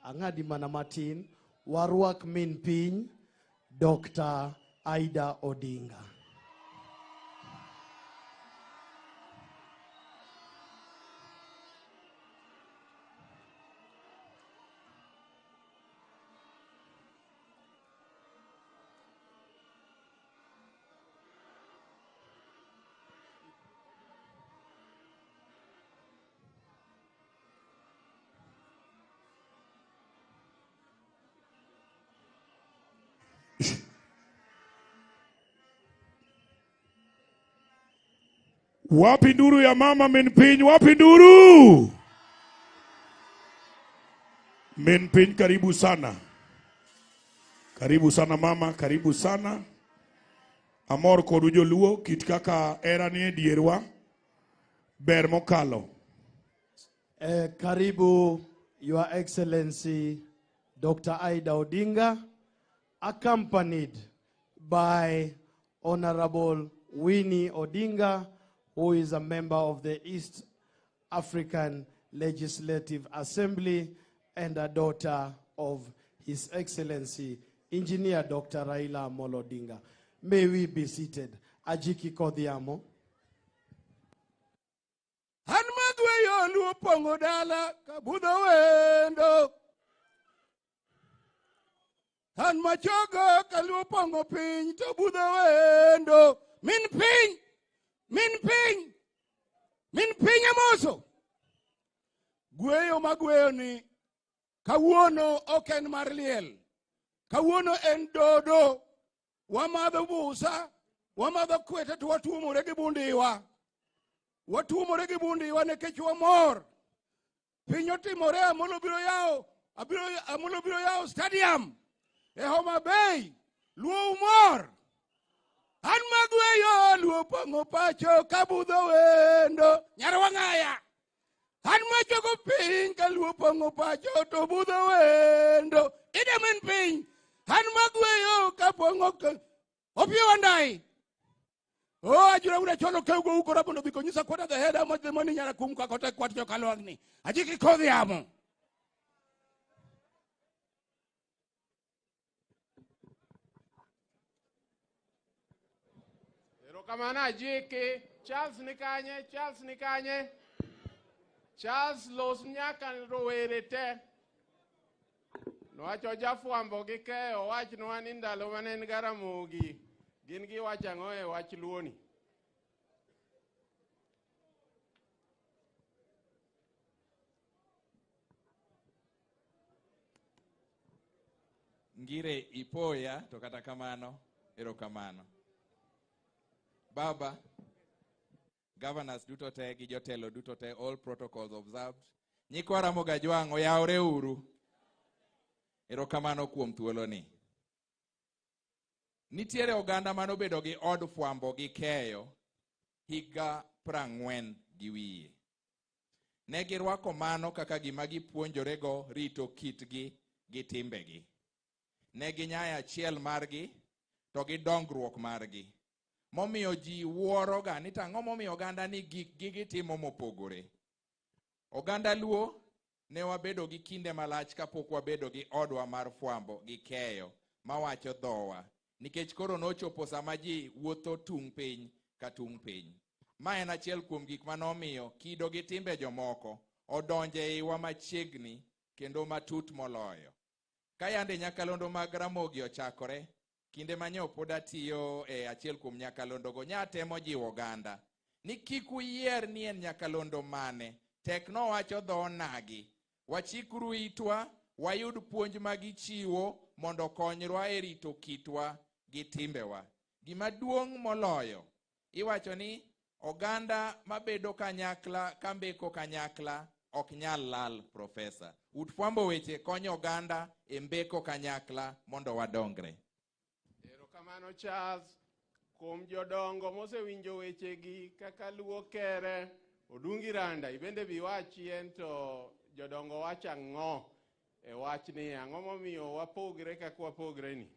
S8: ang'adi mana matin warwak min piny Dr. Aida Odinga.
S20: Wapi nduru ya mama min piny? Wapi nduru? Min piny, karibu sana. Karibu sana mama, karibu sana. Amor kodu joluo, kit kaka era nie dierwa, ber mokalo.
S8: Karibu, Your Excellency, Dr. Ida Odinga, accompanied by Honorable Winnie Odinga, who is a member of the East African Legislative Assembly and a daughter of His Excellency, Engineer Dr. Raila Amolo Odinga. May we be seated. Ajiki Kodhiamo.
S7: An magweyo luo pong'o dala kabudho wendo. An machogo kaluo pong'o piny to budho wendo. Min piny, min piny, min piny amoso. Gweyo magweyo ni kawuono ok en mar liel. Kawuono en dodo. Wamadho busa, wamadho kwete to watuomore gi bundiwa. Watuomore gi bundiwa nikech wamor. Piny otimore, Amolo biro yawo, Amolo biro yawo stadium e Homa Bay. Luo umor. An magweyo luo pong'o pacho kabudho wendo. Nyar wang'aya. An machogo piny ka luo pong'o pacho to budho wendo. Ide min piny. An magweyo ka pong'o Opiyo Wandayi. Oh, ajura ura cholo keugo uko rabondo biko nyisa kwata the head how much the money nyara kum ka kota kwat jokalwang'ni. Ajiki Kodhiamo.
S9: Erokamano Ajiki. Charles ni kanye? Charles ni kanye? Charles los nyaka rowere te. Nowacho jafwambo gi keyo owachnwa ni ndalo mane en Garamogi gin giwacho ang'o e wach luoni.
S10: Ngire ipoya to kata kamano, erokamano. Baba, governors duto te gi jotelo duto te, all protocols observed. Nyikwa Ramogi Ajwang' oyawre uru. Erokamano kuom thuoloni. Nitiere oganda manobedo gi od fwambo gi keyo higa 40 gi wiye. Ne girwako mano kaka gima gipuonjorego rito kitgi gi timbegi. Ne ginyayo achiel margi to gi dongruok margi. Momiyo ji wuoroga ni tang'o momiyo oganda ni gikgi gitimo mopogore. Oganda Luo ne wabedo gi kinde malach kapok wabedo gi odwa mar fwambo gi keyo mawacho dhowa. Nikech koro nochopo sama ji wuotho tung' piny ka tung' piny. Ma en achiel kuom gik manomiyo kido gi timbe jomoko odonjo e iwa machiegni kendo matut moloyo. Ka yande nyakalondo mag Ramogi ochakore, kinde manyo pod atiyo e achiel kuom nyakalondogo, nyatemo jiwo oganda ni kik uyier ni en nyakalondo mane, tek nowacho dho onagi. Wachikuru itwa, wayud puonj ma gichiwo mondo okonywa e rito kitwa gi timbewa. Gima duong' moloyo, iwacho ni oganda mabedo kanyakla ka mbeko kanyakla ok nyal lal, Profesa. Ut fwambo weche konyo oganda e mbeko kanyakla mondo wadongre.
S9: Erokamano Charles, kuom jodongo mosewinjo wechegi kaka luo kere, Odungi Randa, ibende bi wachie to jodongo wacho ang'o e wachni? Ang'o momiyo wapogre kaka wapogre ni?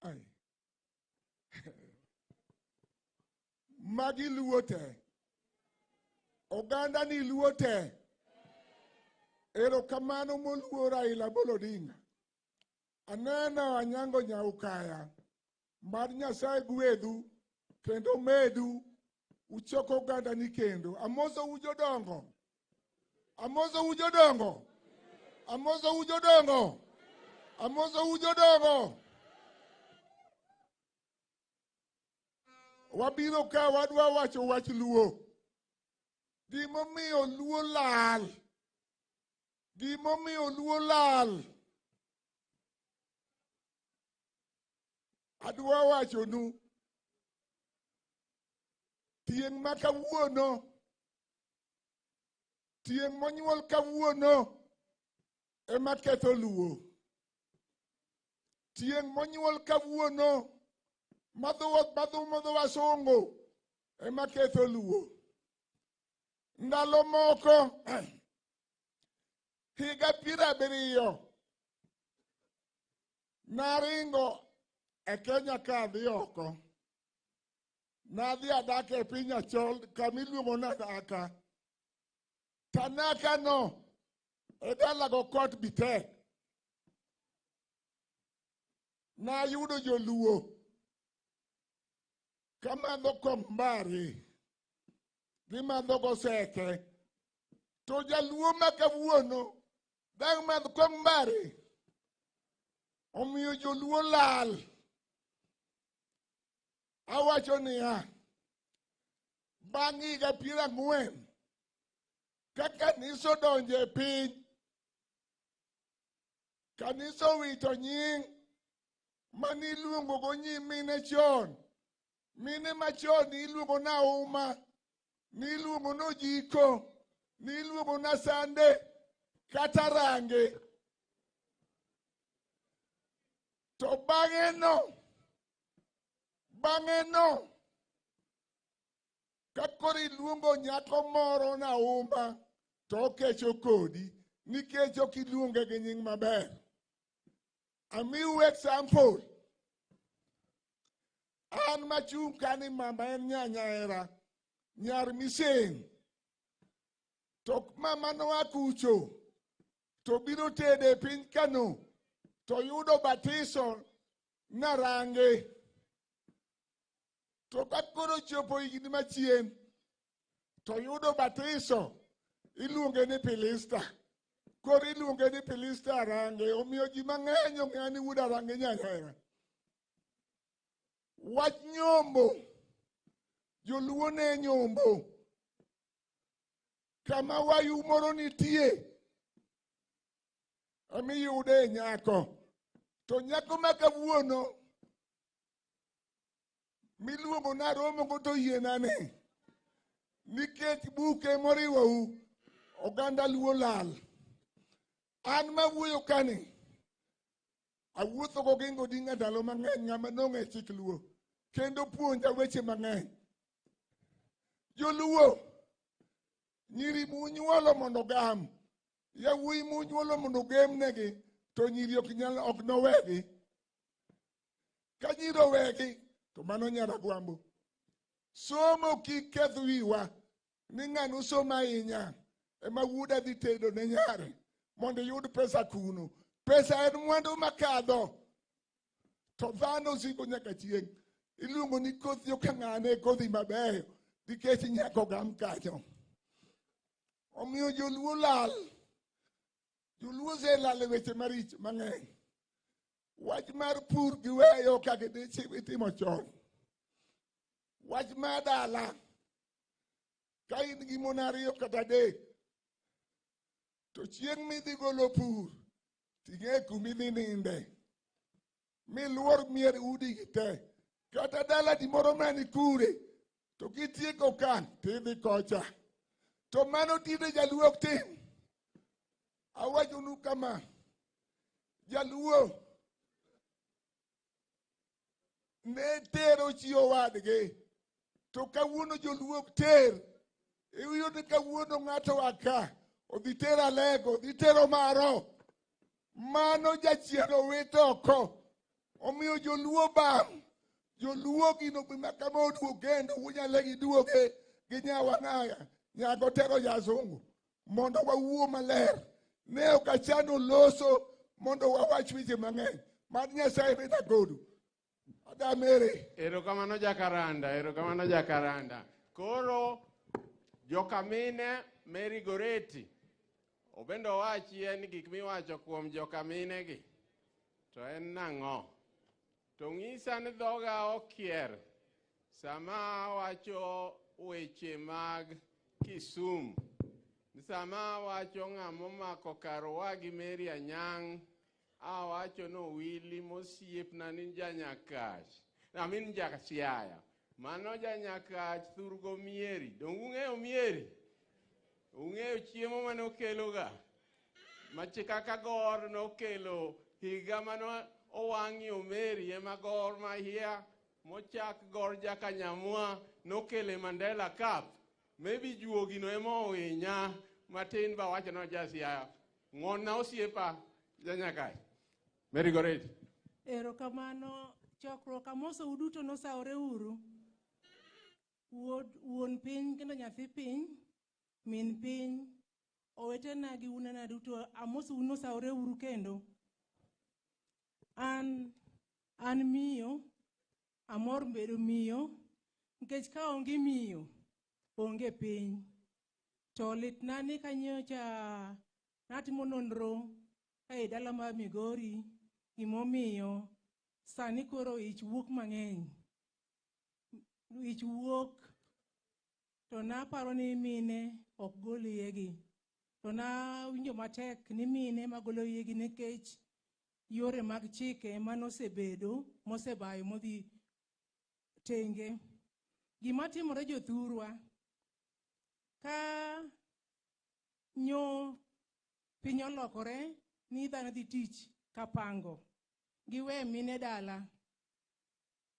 S11: Ai. Magi luo te. Oganda ni luo te. Erokamano moluor Raila Amolo Odinga. Aneno Anyango Nyaukaya. Mad Nyasaye gwedhu kendo medu Uchoko oganda ni kendo. Amoso u jodongo. Amoso u jodongo. Amoso u jodongo. Amoso u jodongo. Wabiro ka wadwa wacho wach Luo. Gimomiyo Luo lal. Gimomiyo Luo lal. Adwa wachonu. Tieng' ma kawuono. Tieng' monyuol kawuono ema ketho Luo. Tieng' monyuol kawuono madho wasungu ema ketho Luo. Ndalo moko higa 70 naringo e Kenya ka adhi oko. Nadhi adak e piny Achol kama iluongo ni Tanaka. Tanaka no e dalago kot Bitek. Nayudo joluo kamadho kong mbari, gimadho goseke. To jaluo ma kawuono dang' madh kong mbari. Omiyo joluo lal. Awacho niya, bang' higa 40 ka kanisa odonjo e piny, kanisa owito nying maniluongo go nyimine chon. Mine machon niluongo na Auma, niluongo no Jiko, niluongo na Sande, kata Range. To bang'e no, ka koro iluongo nyako moro na Auma, to okecho kodi, nikech ok iluonge gi nying maber. Amiu example. An machung' kani mama en nyanyaera, nyar Miseng. To mama noa kucho, to biro tede e piny Kano, to yudo batiso Narange. To ka koro chopo higni machien, to yudo batiso, iluonge ni Pilista. Koro iluonge ni Pilista Arange, omiyo ji mang'eny ong'eyo ni wuod Arange nyanyaera. Wach nyombo, joluo ne nyombo. Kama wayu moro nitie, emiyude nyako. To nyako ma kawuono, miluongo na romogo to yienane. Nikech buke moriwou, oganda Luo lal. An mawuoyo kani, awuotho go Oginga Odinga ndalo mang'eny, ng'ama nong'e chik Luo, kendo puonja weche mang'eny. Joluo, nyiri munyuolo mondo gam, yawuoyi munyuolo mondo gemnegi, to nyiri ok nyal, ok nowegi. Ka nyiri owegi, to mano nyar Agwambo. Somo kik keth wiwa, ni ng'ano somo ahinya, ema wuoda dhi tedo ne nyare, mondo iyud pesa kuno. Pesa en mwandu makadho, to dhano siko nyaka chieng'. Iluongo ni kothi ok ng'ane kodhi mabeyo, nikech nyaka ogam kanyo. Omiyo joluo lal. Joluo oselal e weche maricho mang'eny. Wach mar pur giweyo kaka itimo chon. Wach mar dala, ka in gi mon 2 kata 3, to chieng' midhi golo pur, ting'e kumidhi ninde. Miluor mier udi gi te. Kata dala di moro mani kure, to kitieko ka, tidhi kocha. To mano tinde jaluo ok tim. Awachonu kama, jaluo ne tero chi owadgi, to kawuono joluo ok ter. Iyudo ni kawuono ng'ato oa ka, odhi tero Alego, odhi tero Maro. Mano jachien owito oko. Omiyo joluo bam. Joluo gino gima kama oduog kendo unyalo giduoge gi nyawang'aya. Nyako tero jasungu mondo wawuo maler. Ne ok achano loso mondo wawach weche mang'eny. Mad Nyasaye beda kodu. Adamere.
S9: Erokamano Jakaranda, erokamano Jakaranda. Koro jokamine Mary Goretti obendo owachie ni gik miwacho kuom jokamine gi to en nang'o? To ng'isa ni dhoga okier sama awacho weche mag Kisumu. Sama awacho ng'ama omako karwa gi Mary Anyang', awacho ni Owili mosiepna ni janyakach. Amin ja Siaya. Mano janyakach thurgo mieri. Dong' ung'eyo mieri? Ung'eyo chiemo mane okeloga? Machi kaka Gor nokelo higa mane owang'i Omeri ema Gor Mahia mochak Gor Jakanyamwa nokele Mandela Cup. Maybe juogino ema ohinya matin ba wacho no ja Siaya. Ng'wonna osiepa janyakach. Mary Goretti.
S12: Erokamano chokruok amoso uduto nosawore uru. Wuod, wuon piny kendo nyathi piny, min piny, owetena gi unena duto amosou nosawore uru kendo. An miyo, amor bedo miyo, nikech ka onge miyo, onge piny. To litna ni kanyocha natimo nonro ei dala mar Migori, gimomiyo sani koro ich wuok mang'eny. Ich wuok to naparo ni mine ok gol iyegi. To nawinjo matek ni mine magolo iyegi nikech yore mag chike manosebedo mosebayo modhi tenge. Gima timore jothurwa, ka nyo piny olokore ni dhano dhi tich kapango, giwe mine dala.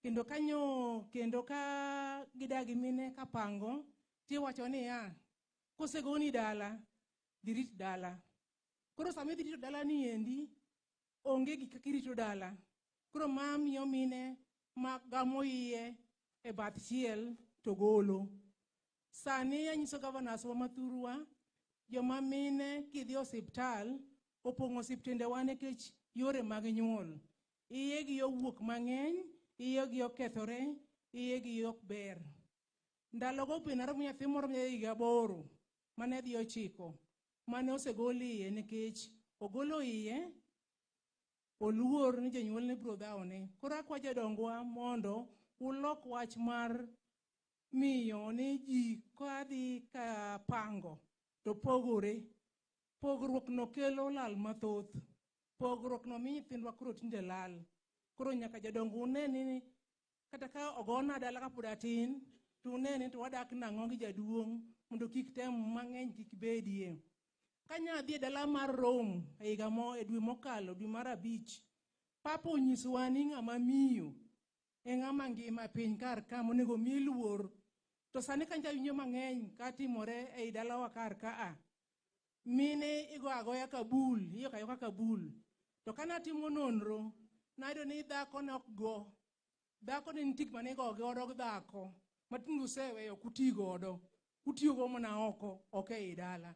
S12: Kendo kanyo kendo ka gidagi mine kapango, tiwacho niya, kosegoni dala, dhi rit dala. Koro sama idhi rito dala ni endi, onge gi kaka irito dala. Koro ma miyo mine ma gamo iye e bath chiel to golo. Sani anyiso governors wa mathurwa, joma mine kidhi osiptal, opong'o osiptendewa nikech yore mag nyuol. Iyegi owuok mang'eny, iyegi okethore, iyegi ok ber. Ndalogo be naromo nyathi moro ma higa 8 mane dhi 9 mane osegol iye nikech ogolo iye oluor ni jonyuolne biro dhawone. Koro akwa jodongwa mondo ulok wach mar miyo ni ji kadhi ka pango to pogore. Pogruok no kelo lal mathoth. Pogruok no miyo nyithindwa koro tinde lal. Koro nyaka jodongo une ni kata ka ogona dala kapod atin, to une ni to wadak nang'o gi jaduong' mondo kik tem mang'eny kik bedie. Kanya adhi e dala mar Rome e higa mo e dwe mokalo, dwe mar 5, Papa onyisowa ni ng'ama miyo e ng'ama ngima e piny kar ka monego mi luor. To sani kanyo awinjo mang'eny katimore ei dalawa kar kaa. Mine igo agoya kabul, iyoko ayoka kabul. To kanatimo nonro, nayudo ni dhako ne ok go. Dhako ne nitie gima nigo godo gi dhako, ma tinde useweyo ok uti godo. Utiyogo mana oko, ok ei dala.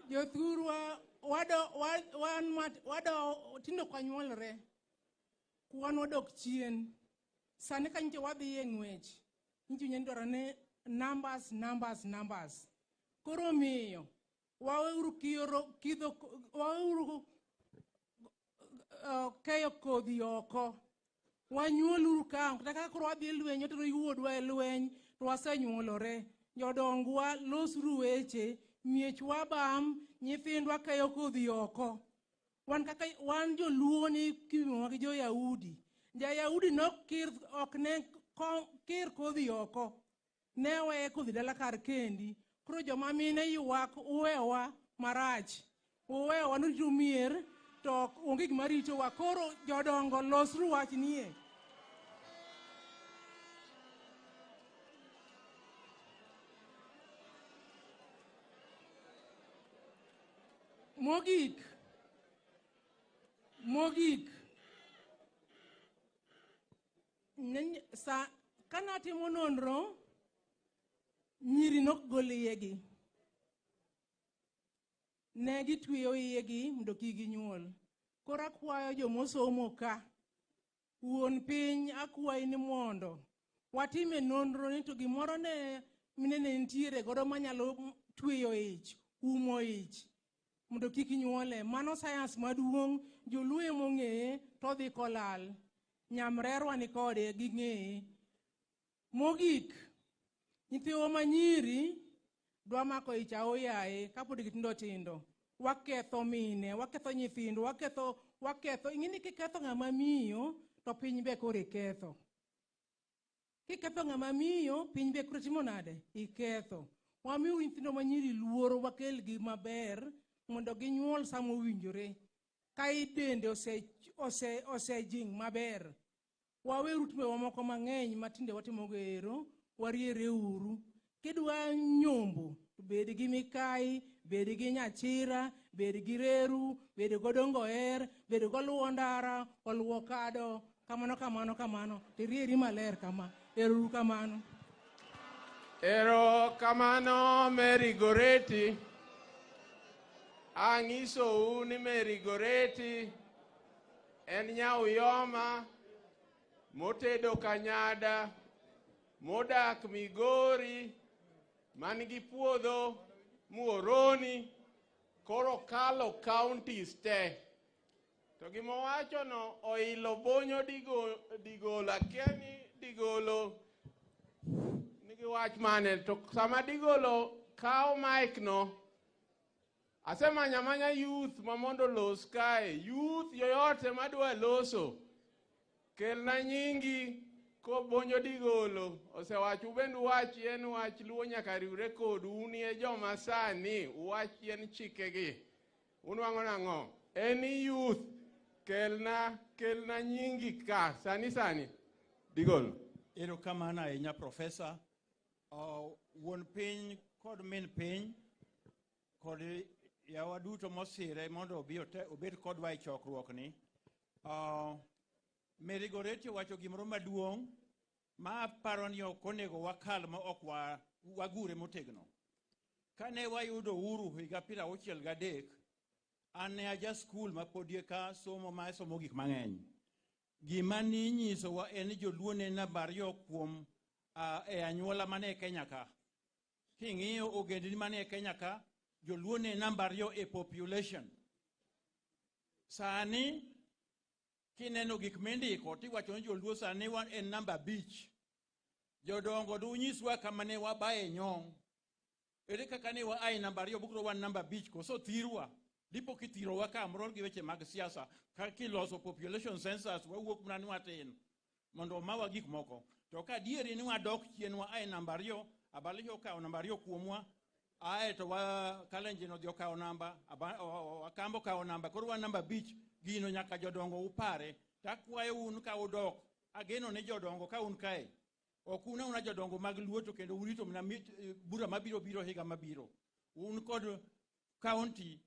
S12: Jothurwa wado wan wado tinde ok wanyuolre, kwan wadok chien. Sani ka nyicha wadhi e ng'wech, nyicha winjo ni dwaro ni numbers, numbers, numbers. Koro omiyo waweuru kidho, waweuru keyo kodhi oko. Wanyuoluru ka, kata ka koro wadhi e lweny, watero wuodwa e lweny, to wasenyuolore. Jodongwa losuru weche, miechwa bam, nyithindwa keyo kodhi oko. Wan kaka wan joluo ni kipimowa gi jo-Yahudi. Ja-Yahudi nok kir, ok ne kir kodhi oko. Ne weye kodhi dala kar kendi. Koro joma mine ywak uwewa marach. Uwewa nurito mier to onge gima ritowa. Koro jodongo losuru wach nie. Mogik, mogik, Sa kanatimo nonro, nyiri nok gol iyegi. Ne gitweyo iyegi mondo kik ginyuol. Koro akwayo jomosomo ka, wuon piny akwayi ni mondo watime nonro ni to gimoro ne mine ne nitiere godo manyalo tweyo ich, umo ich mondo kik nyuole. Mano science maduong', joluo emong'eye to dhi kolal. Nyamrerwa ni kode ging'eye. Mogik, nyithiwa manyiri dwa mako ich aoyaye kapod gitindo tindo. Waketho mine, waketho nyithindo, waketho. Ing'e ni kiketho ng'ama miyo to piny be koro iketho. Kiketho ng'ama miyo, piny be koro timo nade? Iketho. Wamiyo nyithindo manyiri luoro, wakelgi maber mondo ginyuol sama owinjore. Ka dende osejing maber. Waweuru timbewa moko mang'eny matinde watimogo ero, wariere uru. Kidwa nyombo, to bed gi Mikai, bed gi Nyachira, bed gi Reru, bed godongo er, bed goluwo ndara, oluwo kado, kamano kamano kamano, tirieri maler kama. Ero uru kamano.
S9: Ero kamano Mary Goretti. Ang'isou ni Mary Goretti en nyauyoma motedo Kanyada, modak Migori, man gi puodho Muhoroni, koro kalo counties te. To gimowachono oilo bonyo digolo, akia ni digolo nigi wach mane, to sama digolo kawo mic no, asemanya manya youth ma mondo los kae, youth yoyote madwa loso, kelna nyingi kobonyo digolo, osewacho ubend uwach en wach Luo nyaka riwre kodu, un e joma sani, uwach en chikegi. Unwang'o nang'o? Any youth, kelna nyingi ka, sani sani. Digolo.
S13: Erokamano ahinya Profesa. Wuon piny kod min piny kod yawa duto mosire mondo obi obed kodwa e chokruokni. Mary Goretti owacho gimoro maduong' ma aparo ni ok onego wakal ma ok wagure motegno. Kane wayudo uhuru higa 63, an ne aja skul ma pod eka somo ma somo gik mang'eny. Gima ninyisowa en ni joluo ne namba 2 kuom e anyuola mane e Kenya ka. King'iyo ogendni mane e Kenya ka, joluo ne namba 2 e population. Sani kineno gik mindiko tiwacho ni joluo sani en namba 5. Jodongo dunyiswa kama ne wabaye nyong'. Ere kaka ne wa ai namba 2 bukro wan namba 5 koso thirwa. Dipo kithirowa kamoro gi weche mag siasa ka kiloso population census wawuok mana ni watin mondo omawa gik moko. To ka adieri ni wadok chien wa ai namba 2, Abalisho okawo namba 2 kuomwa, ae to wa Kalenjin odhi okawo namba, Akambo okawo namba, koro wan namba 5. Gino nyaka jodongo upare. Takwayo un ka udok, ageno ni jodongo ka un kae, ok un auna jodongo mag Luo to kendo urito mana bura mabiro biro higa mabiro. Un kod county,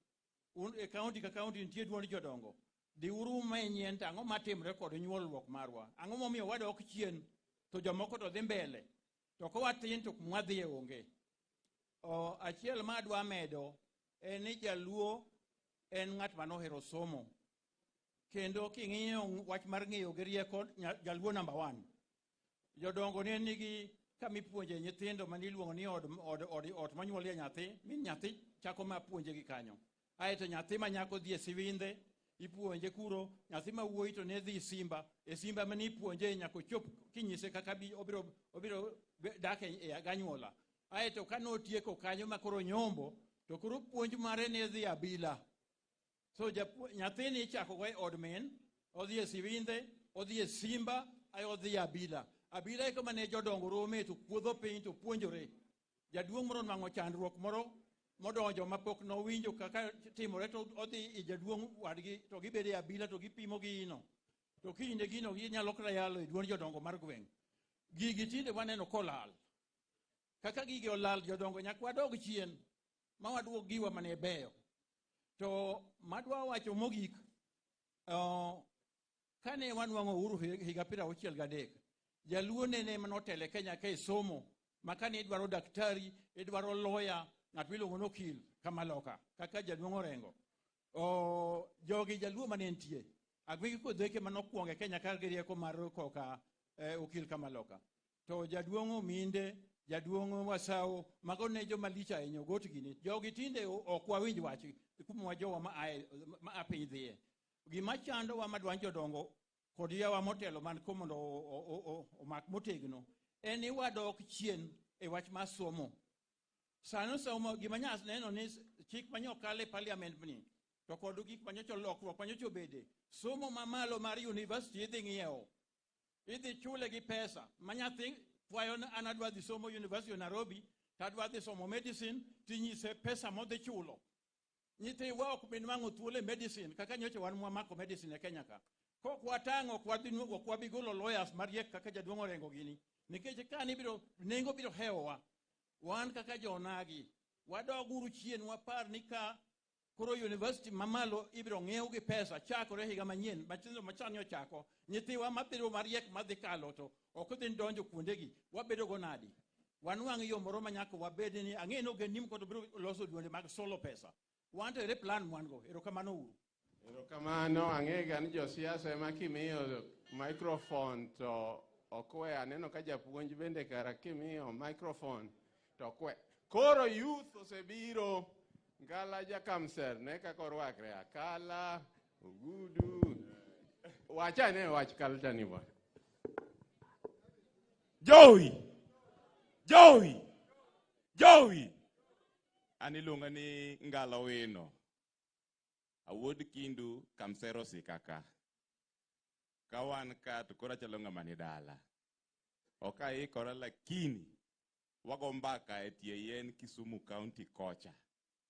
S13: un e county ka county nitie duond jodongo. Dhiuru umenyien to ang'o matimre kod nyuolruok marwa? Ang'o momiyo wadok chien to jomoko to dhi mbele? To kowatin to kuma wadhiye onge. Achiel ma adwa medo en ni jaluo en ng'at manohero somo. Kendo king'iyo wach mar ng'eyo gi rieko, jaluo namba 1. Jodongo ne nigi kama ipuonje nyithindo mane iluongo ni ot manyuolie nyathi, min nyathi chako ma puonje gi kanyo. Aeto nyathi ma nyako dhi e siwindhe, ipuonje kuro, nyathi ma wuoyi to ne dhi Simba, e Simba mane ipuonje nyaka ochop kinyise kaka obiro dak e ganyuola. Aeto ka notieko kanyo ma koro nyombo, to koro puonj mare ne dhi abila. So nyathini ichako go e od min, odhi e siwindhe, odhi e Simba, ae odhi abila. Abila eko mane jodongo rome to kuodho piny to puonjore. Jaduong' moro nwang'o chandruok moro modonjo mapok nowinjo kaka timore to odhi e jaduong' wadgi to gibedo e abila to gipimo gino. To kinyne gino ginyalo kata yalo e duond jodongo mar gweng'. Gigi tinde waneno kolal. Kaka gigi olal jodongo nyaka wadog chien ma waduok giwa mane beyo. To madwa wacho mogik, kane wanwang'o uhuru higa 63, Jaluo nene ema notelo e Kenya ka e somo, ma kane idwaro daktari, idwaro lawyer, ng'at miluongo ni okil kamaloka, kaka jaduong' Orengo. O, jogi jaluo mane nitie. Agwigi Kodheke manokwongo e Kenya ka gi rieko mar koka okil kamaloka. To jaduong' Ominde, jaduong' Wasao, mago ne joma lich ahinya, ogot gini. Jogi tinde ok wawinj wach kuma jowa ma a piny dhiye. Gima chandowa madwa ni jodongo kod yawa motelo man ko mondo omak motegno en ni wadok chien e wach mar somo. Sano somo gima nyas neno ni chik manyo kale parliament ni to kod gik manyocha lokruok manyocha obede somo mamalo mar university idhi ng'iewo, idhi chule gi pesa ma nyathi kwayo ni an adwa dhi somo University of Nairobi to adwa dhi somo medicine tinyise pesa modhi chulo. Nyithiwa ok bi nwang'o thuolo e medicine kaka nyocha wan mwamako medicine e Kenya ka. Kok watang' ok wadhi ok wabi golo lawyers mariek kaka jaduong' Orengo gini nikech ka ni biro nengo biro hewowa. Wan kaka jonagi wadoguru chien wapar ni ka koro university mamalo ibiro ng'iew gi pesa chakore higa manyien matindo machani ochako nyithiwa mabiro mariek madhi kalo to ok dhi donjo kuondegi wabedo go nadi. Wanwang' yo moro ma nyaka wabed ni ang'e ni ogendni moko to biro loso duonde mag solo pesa. Wan to ere plan mwan go. Erokamano uru.
S9: Erokamano, ang'e ga ni josiasa ema kimiyo microphone to ok we. Aneno ka japuonj bende kara kimiyo microphone to ok we. Koro youth osebiro. Ngala Jakamser ne kaka orwakre akala, ogudu. Wachane wach culture ni bwana.
S14: Jowi! Jowi! Jowi! An iluonga ni Ngala Wino. Awuod Kindu Kamsero Sikaka. Ka wan ka to koro achalo ng'ama ni dala. Ok aikora lakini wago mbaka e tie yien Kisumu County kocha.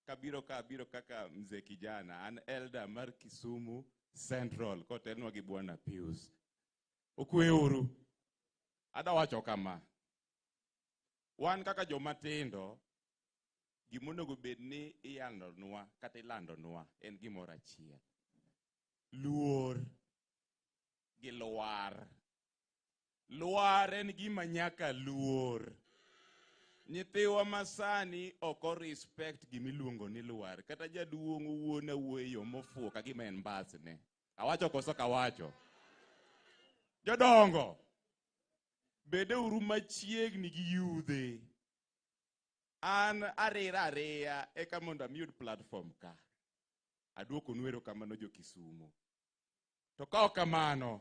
S14: Kabiro ka abiro kaka mzee kijana, an elder mar Kisumu Central kotelnwa gi Bwana Pius. Okweuru. Ada wacho kama. Wan kaka joma tindo, gimonego bed ni iyalonwa kata ilandonwa en gimoro achiel. Luor gi lwar. Lwar en gima nyaka luor. Nyithiwa masani ok o respect gimiluongo ni lwar. Kata jaduong' owuon awuoyo e yo mofuwo ka gima en mbasne. Awacho koso kawacho? Jodongo, bedeuru machiegni gi yudhe. An arira ariya eka mondo amiyud platform ka. Aduokonu erokamano jo Kisumu. To ka ok kamano,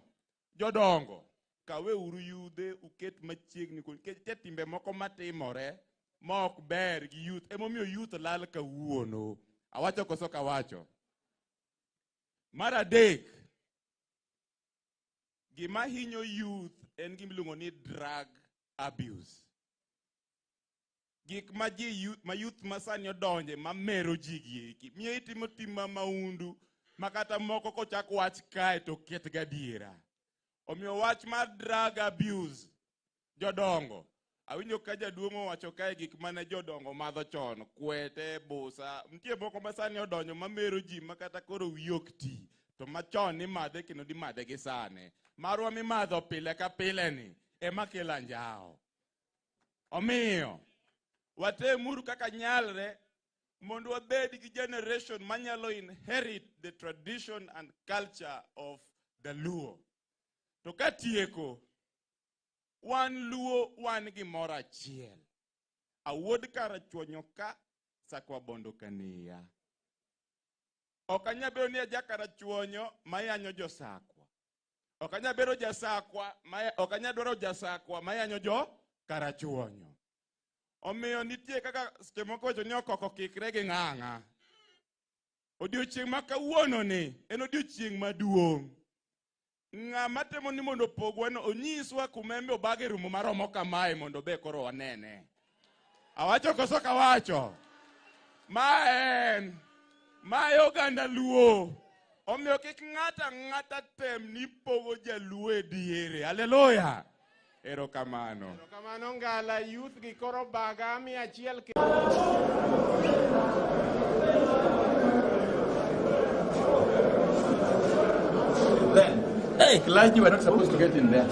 S14: jodongo, kaweuru yudhe uket machiegni kod nikech nitie timbe moko matimore ma ok ber gi youth. Emomiyo youth lal kawuono. Awacho koso kawacho? Mar adek, gima hinyo youth en gima iluongo ni drug abuse. Gik ma ji youth, ma youth masani odonje mamero ji gi eki. Miyo itimo tim ma maundu ma kata moko kochak wach kae to ket gadiera. Omiyo wach mar drug abuse, jodongo, awinjo ka jaduong' owacho kae gik mane jodongo madho chon, kwete, busa, nitie moko masani odonjo mamero ji ma kata koro wiyi ok ti, to machon nimadhe kendo dimadhe gi sane. Marwa mimadho pile ka pile ni ema kelo anjawo. Omiyo, watemuru kaka nyalre mondo wabed gi generation manyalo inherit the tradition and culture of the Luo. To katieko, wan Luo wan gimoro achiel. Awuod Karachuonyo ka, Sakwa Bondo kaniya. Ok anyal bedo ni aja Karachuonyo mayanyo josakwa. Ok anyal bedo jasakwa, ok anyal dwaro jasakwa mayanyo jo Karachuonyo. Omiyo nitie kaka seche moko wacho ni okoko kikre gi ng'ang'a. Odiochieng' ma kawuono ni en odiochieng' maduong'. Ng'ama temo ni mondo opogwa no onyiswa kuma embe obage rumo maromo kamae mondo be koro wanene. Awacho koso kawacho? Ma en ma e oganda Luo. Omiyo kik ng'ato ang'ata tem ni pogo jaluo e diere. Haleluya. Erokamano.
S9: Erokamano Ngala, youth gi koro baga 100.
S6: Then, hey, clergy were not supposed to get in there.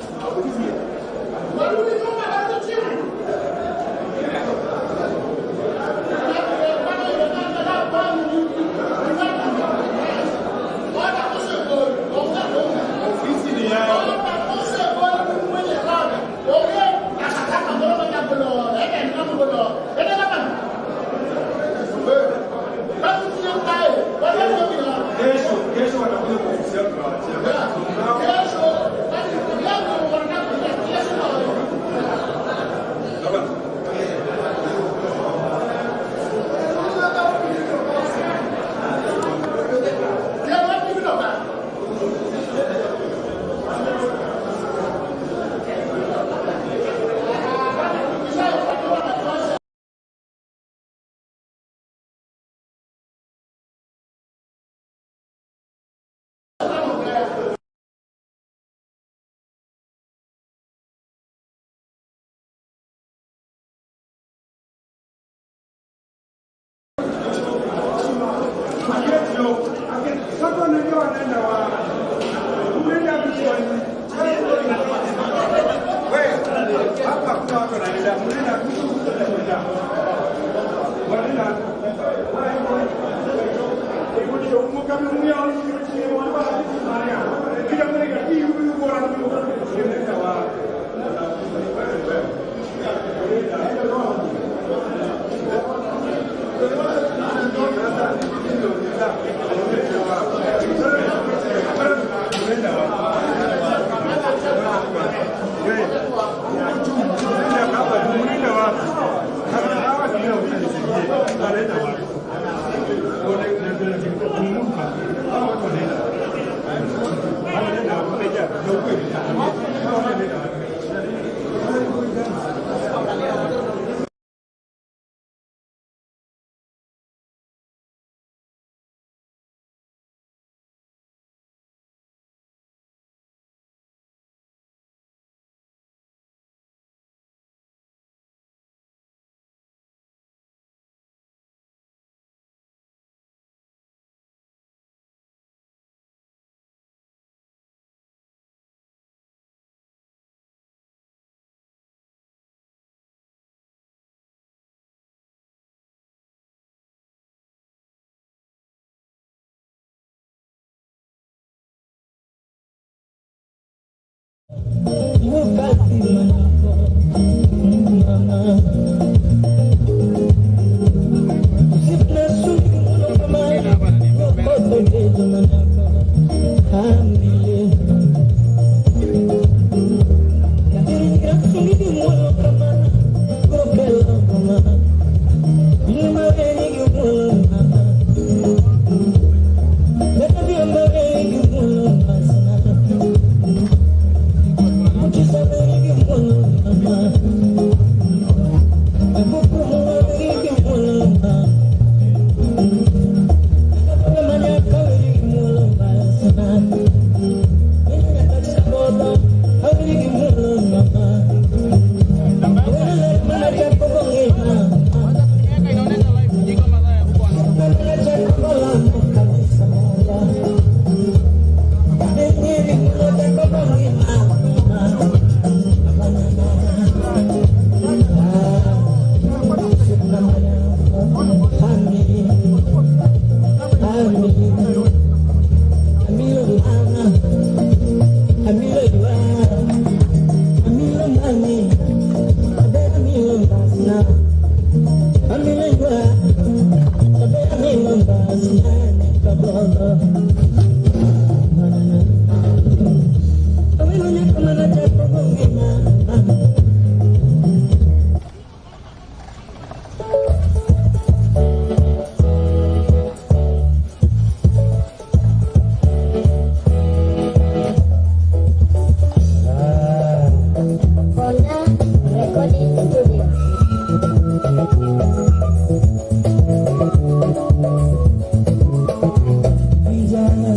S6: Vijay.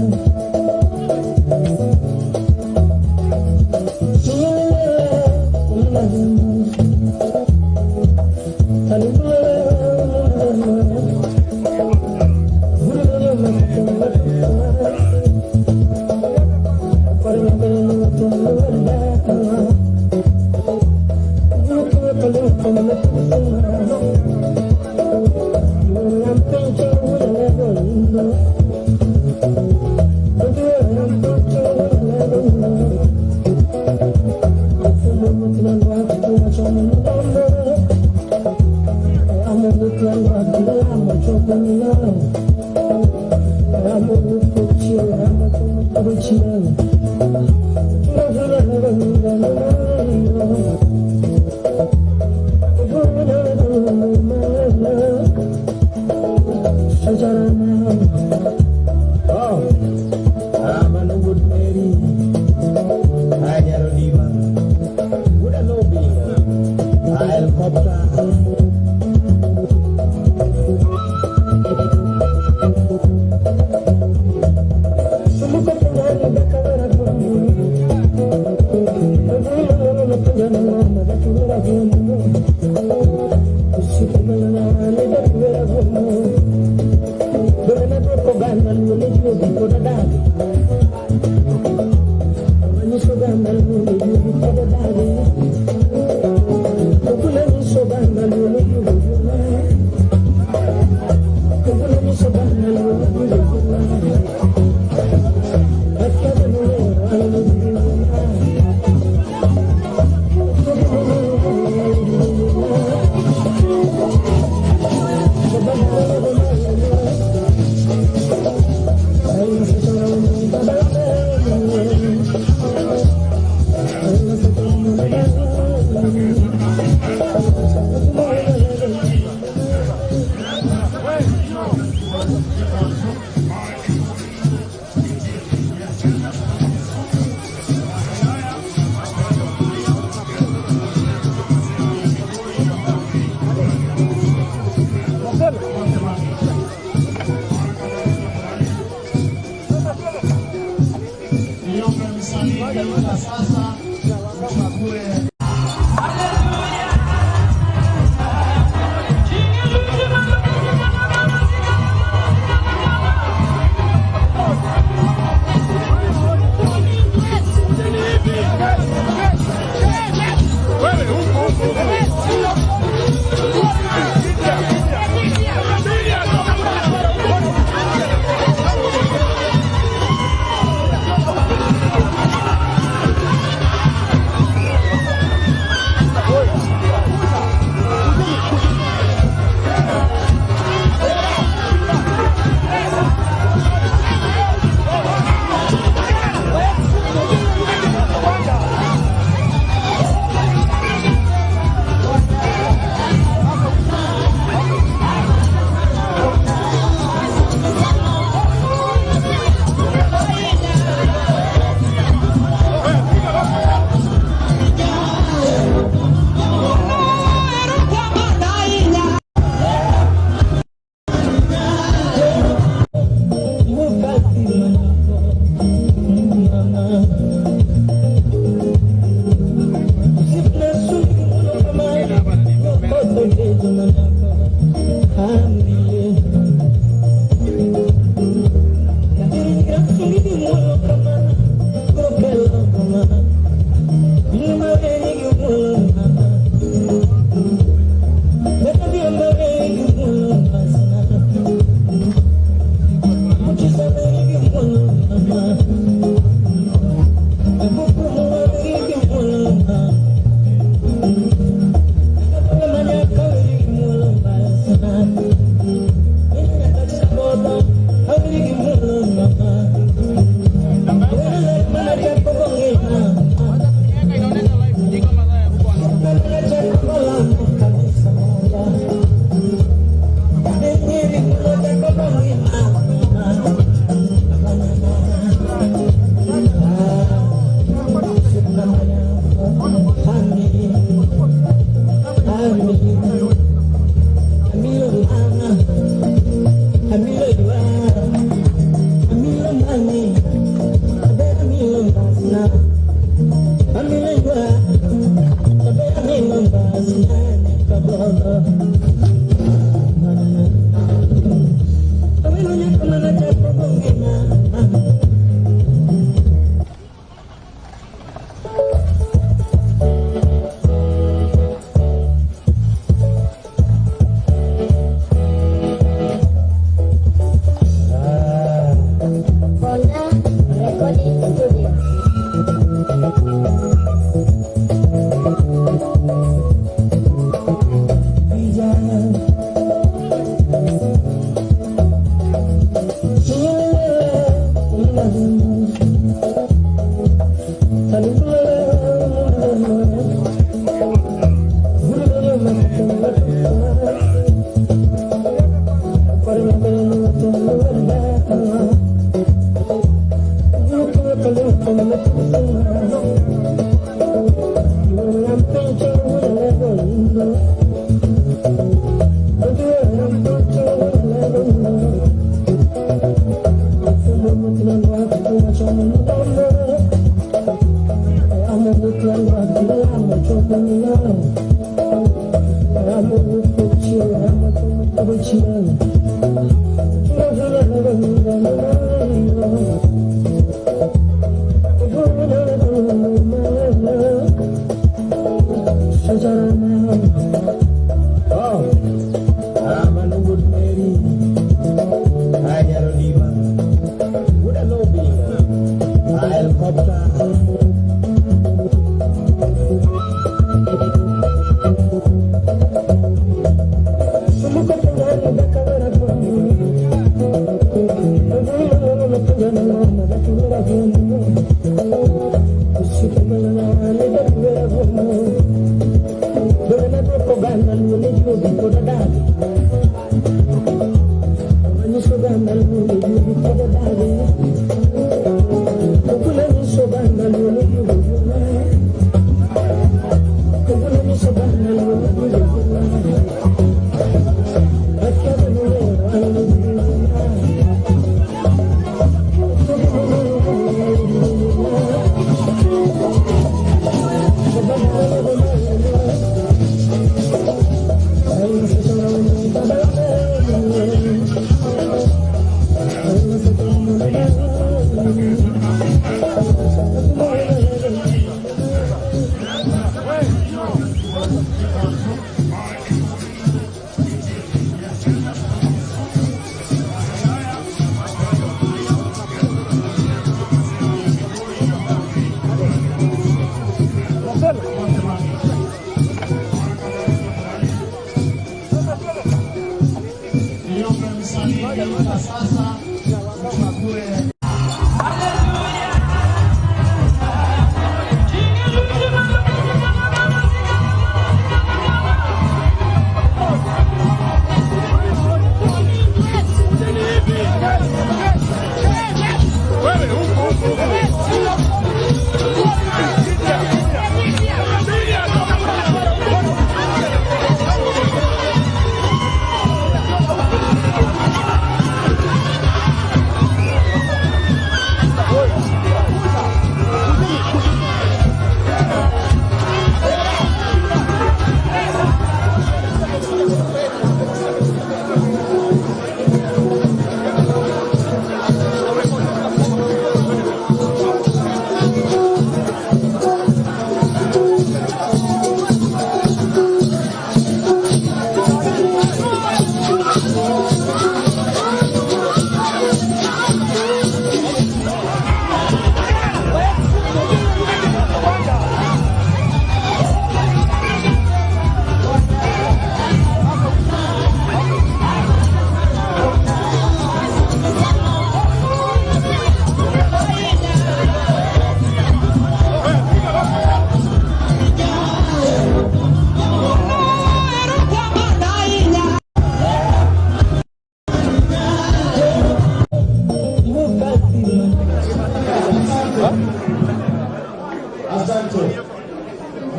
S8: Asante.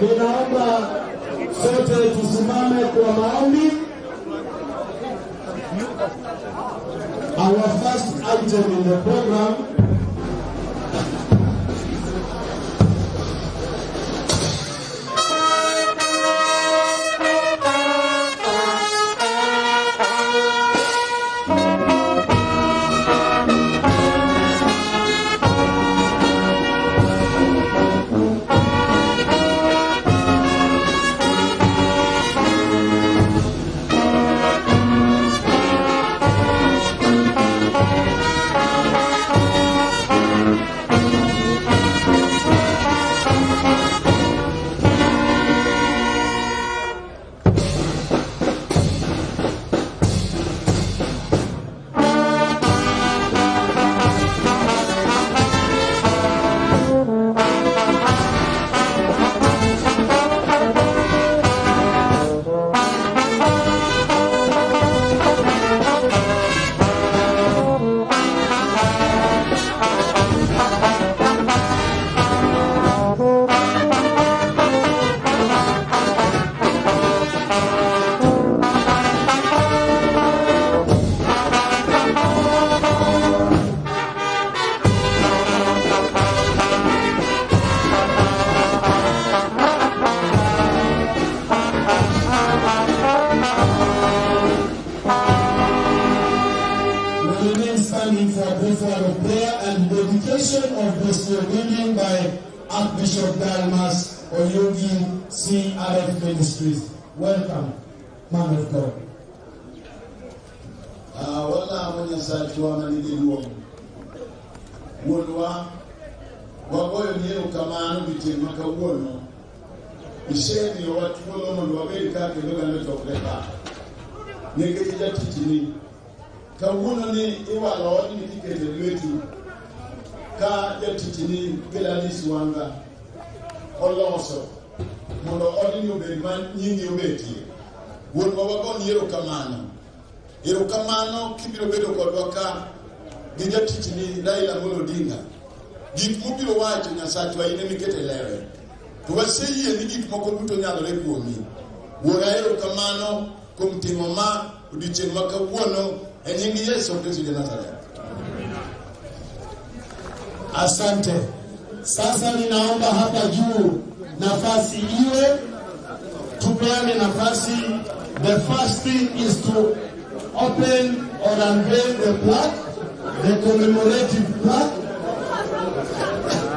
S8: Ninaomba sote tusimame kwa maombi. Our first item in the program
S6: Thank you.
S8: of this new building by Archbishop Dalmas Oyugi, CRF Ministries. Welcome, man of God.
S6: Walamo Nyasachwa manigi duong'. Wuonwa, wagoyo ni erokamano odiechieng' ma kawuono. Isemiyowa thuolo mondo wabed ka kendo oganda ochokre ka. Nikech jatichni, kawuono ni iwalo odni kiketo e lweti ka jatichni Gladys Wanga oloso mondo odni obed ma nyingi obetie. Wuonwa wagoni erokamano. Erokamano kibiro bedo kodwa ka gi jatichni Raila Amolo Odinga. Gik mobiro wacho Nyasachwa in ema iketo e lewe. To waseyie ni gik moko duto nyalore kuomi. Wuora erokamano kuom timo ma odiechieng' ma kawuono e nying Yesu Kristo ja Nazareth.
S8: Asante. Sasa ninaomba hapa juu nafasi iwe, tupeane nafasi. The first thing is to open or unveil the plaque, the commemorative plaque,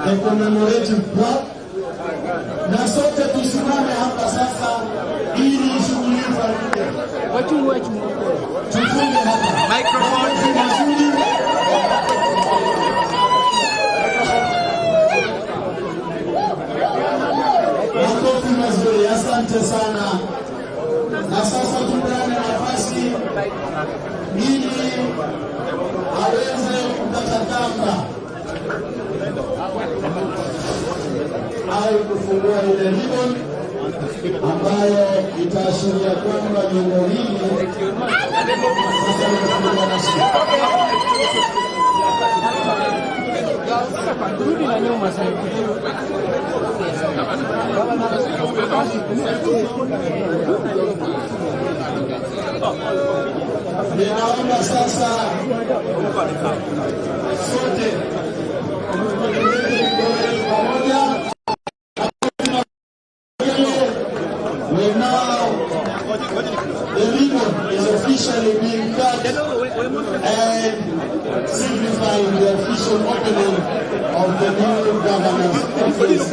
S8: the commemorative plaque. Na sote tusimame hapa sasa ili shughuli ifanyike. Tufunge hapa. Microphone. Makofi mazuri, asante sana. Na sasa tupeane nafasi ili aweze kupata kamba au kufungua ile ribbon ambayo itaashiria kwamba jengo hili sasa limefunguliwa rasmi.
S22: Rudi na nyuma sasa.
S8: Ninaomba sasa sote pamoja. We now, the ribbon is officially being cut and signifying the official opening of the new governor's office.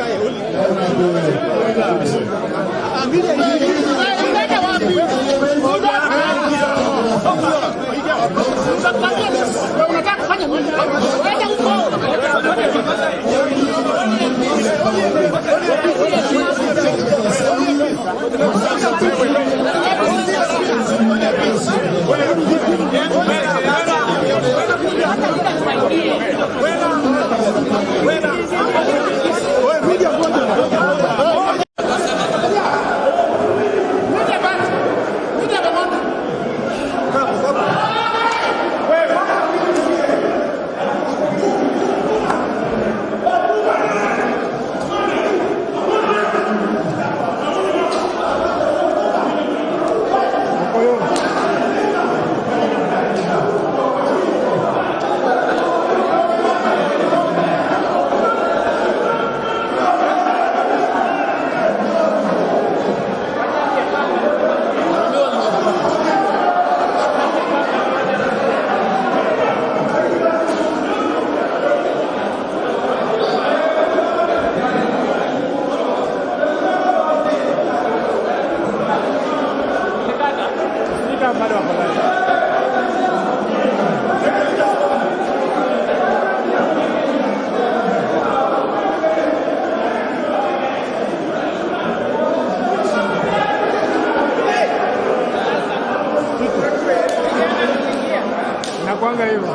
S23: Inakuanga hivyo.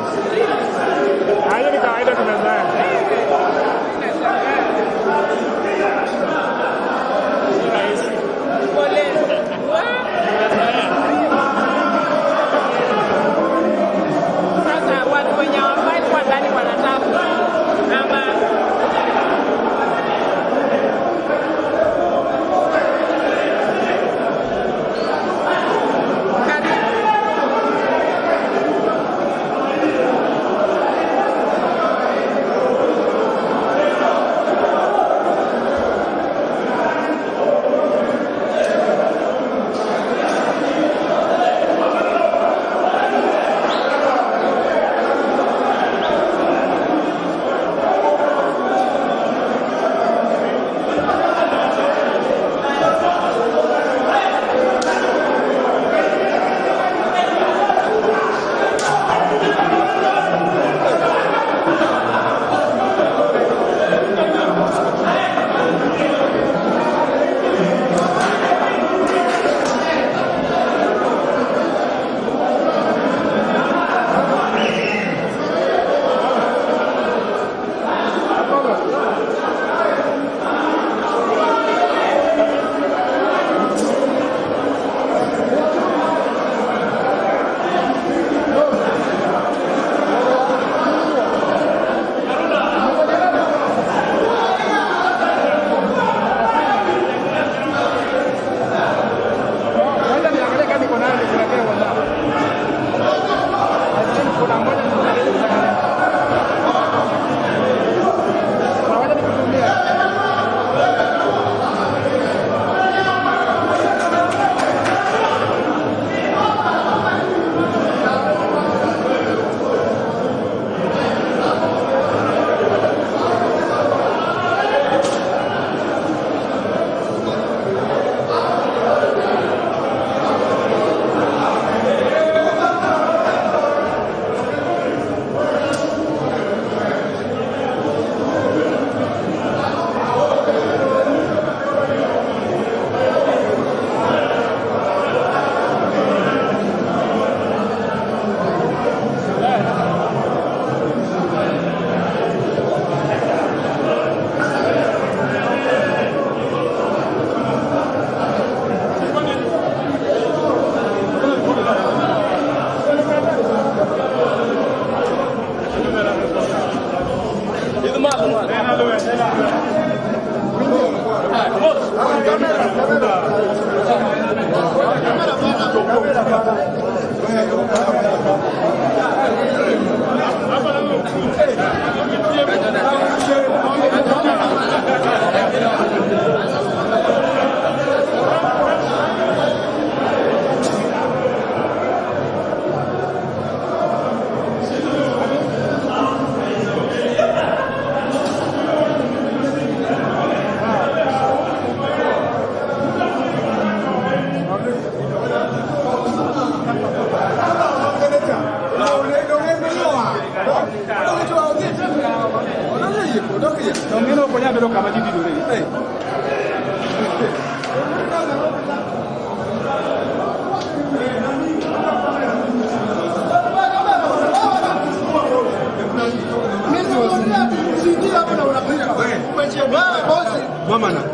S23: Hayo ni kawaida tumezoea.
S24: Sasa watu wenye hawafai kuwa ndani wanataka ama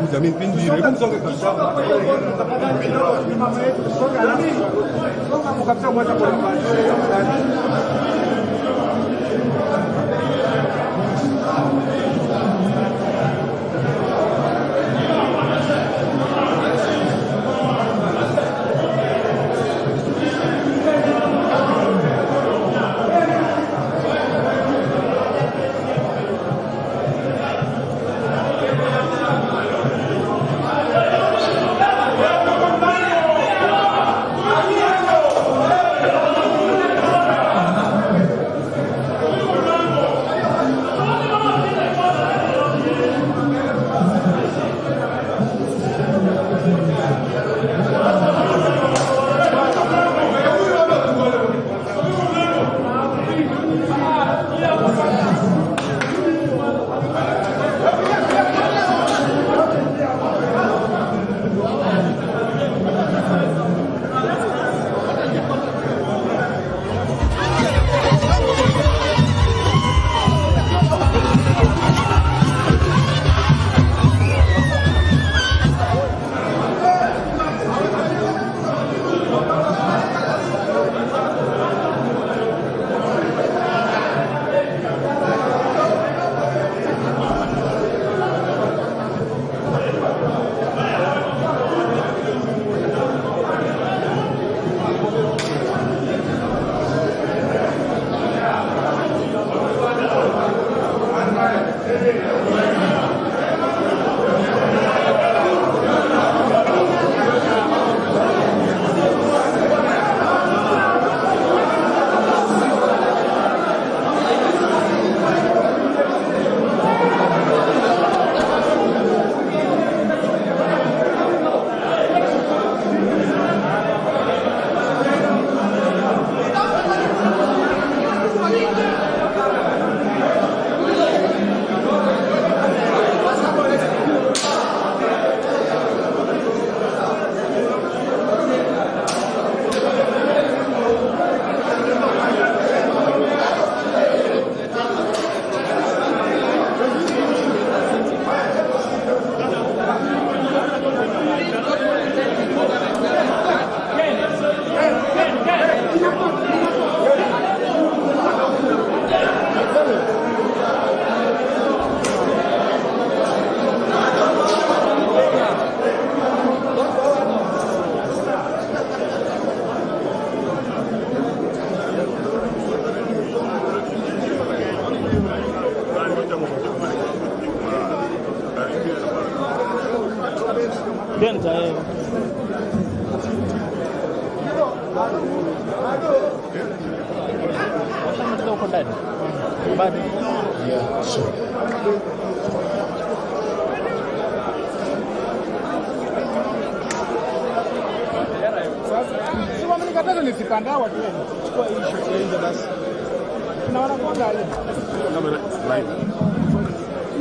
S17: kucha, min piny biro. Hebu msonge kabisa. Songa kabisa mwacha kwa nafasi.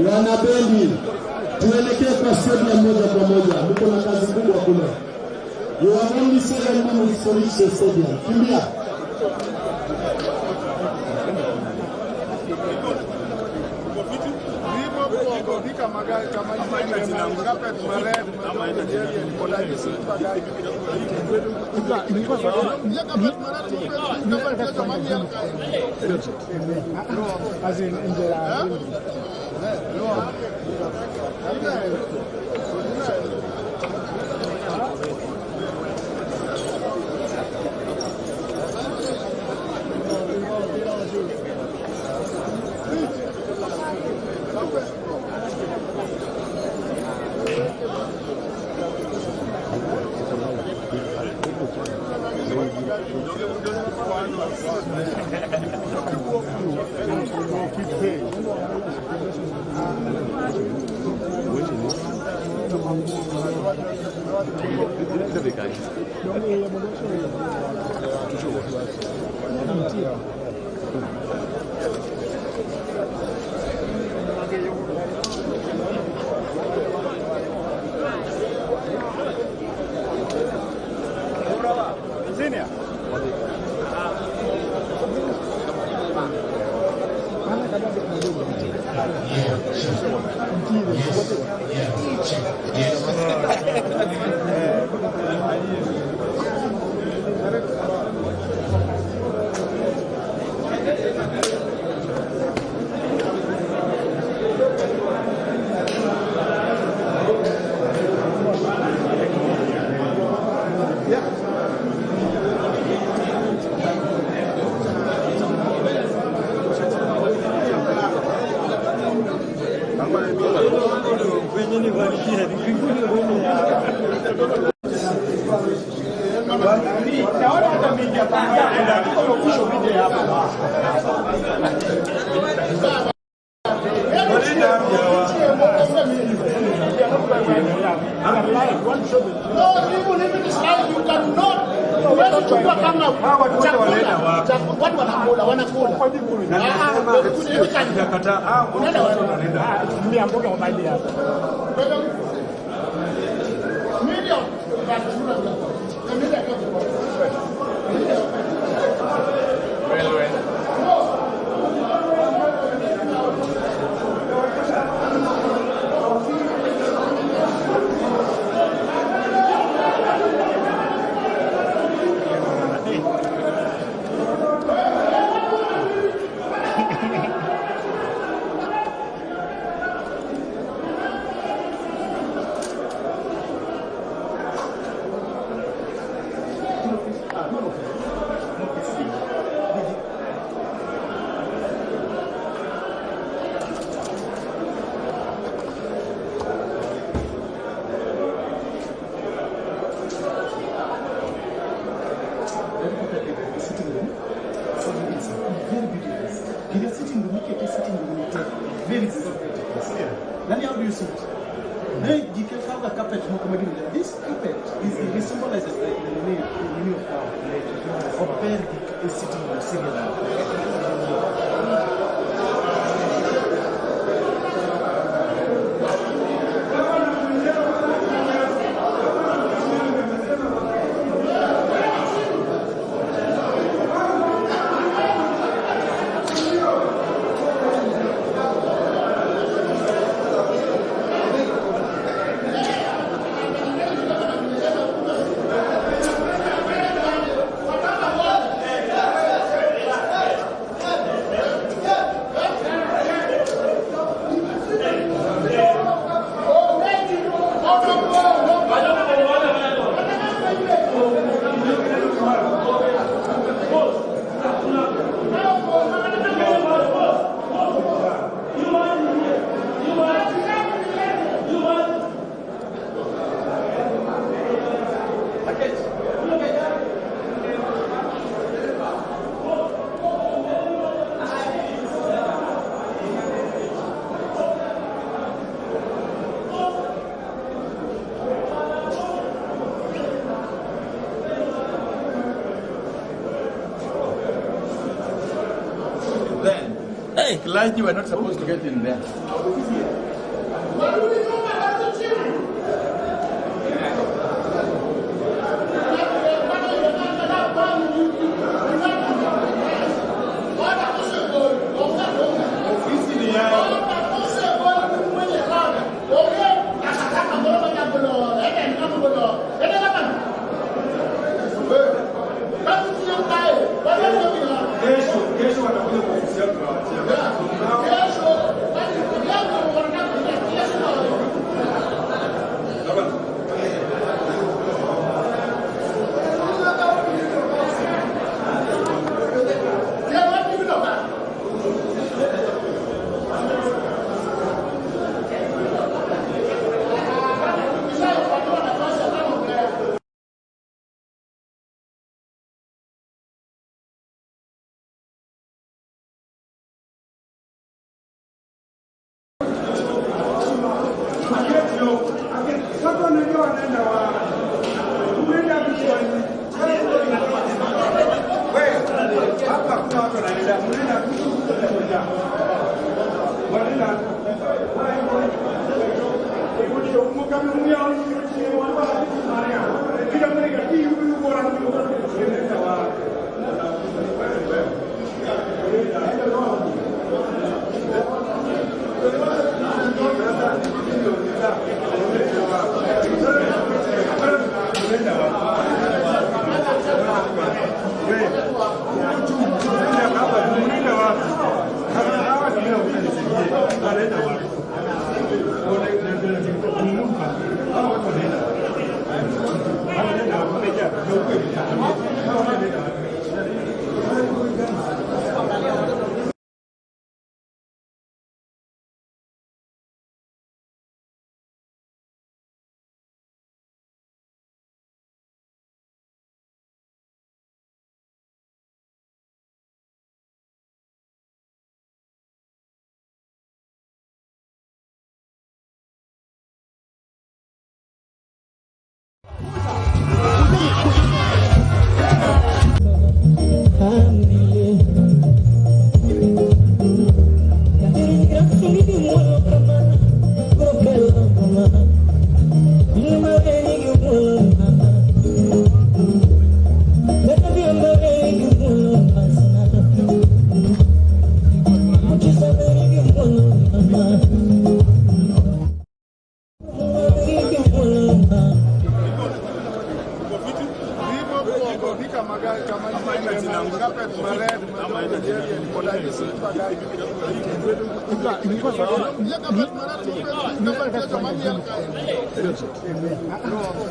S6: Wanabendi, tuelekee kwa stadium moja kwa moja. Mko na kazi kubwa kule. You have only 7 minutes to reach the stadium. Kimbia.
S23: As in injera. Naona hata media hapa. Official media hapa.
S3: No, even if it is live, you cannot. Huwezi chukua kama chakula. Watu wanakula, wanakula. Unaenda wapi?
S23: Mimi amboga kwa mali hapa.
S3: Million.
S8: This carpet is symbolizes the new of power. Oberg is sitting on a
S10: Clergy were not supposed to get in there.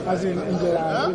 S3: As in injera.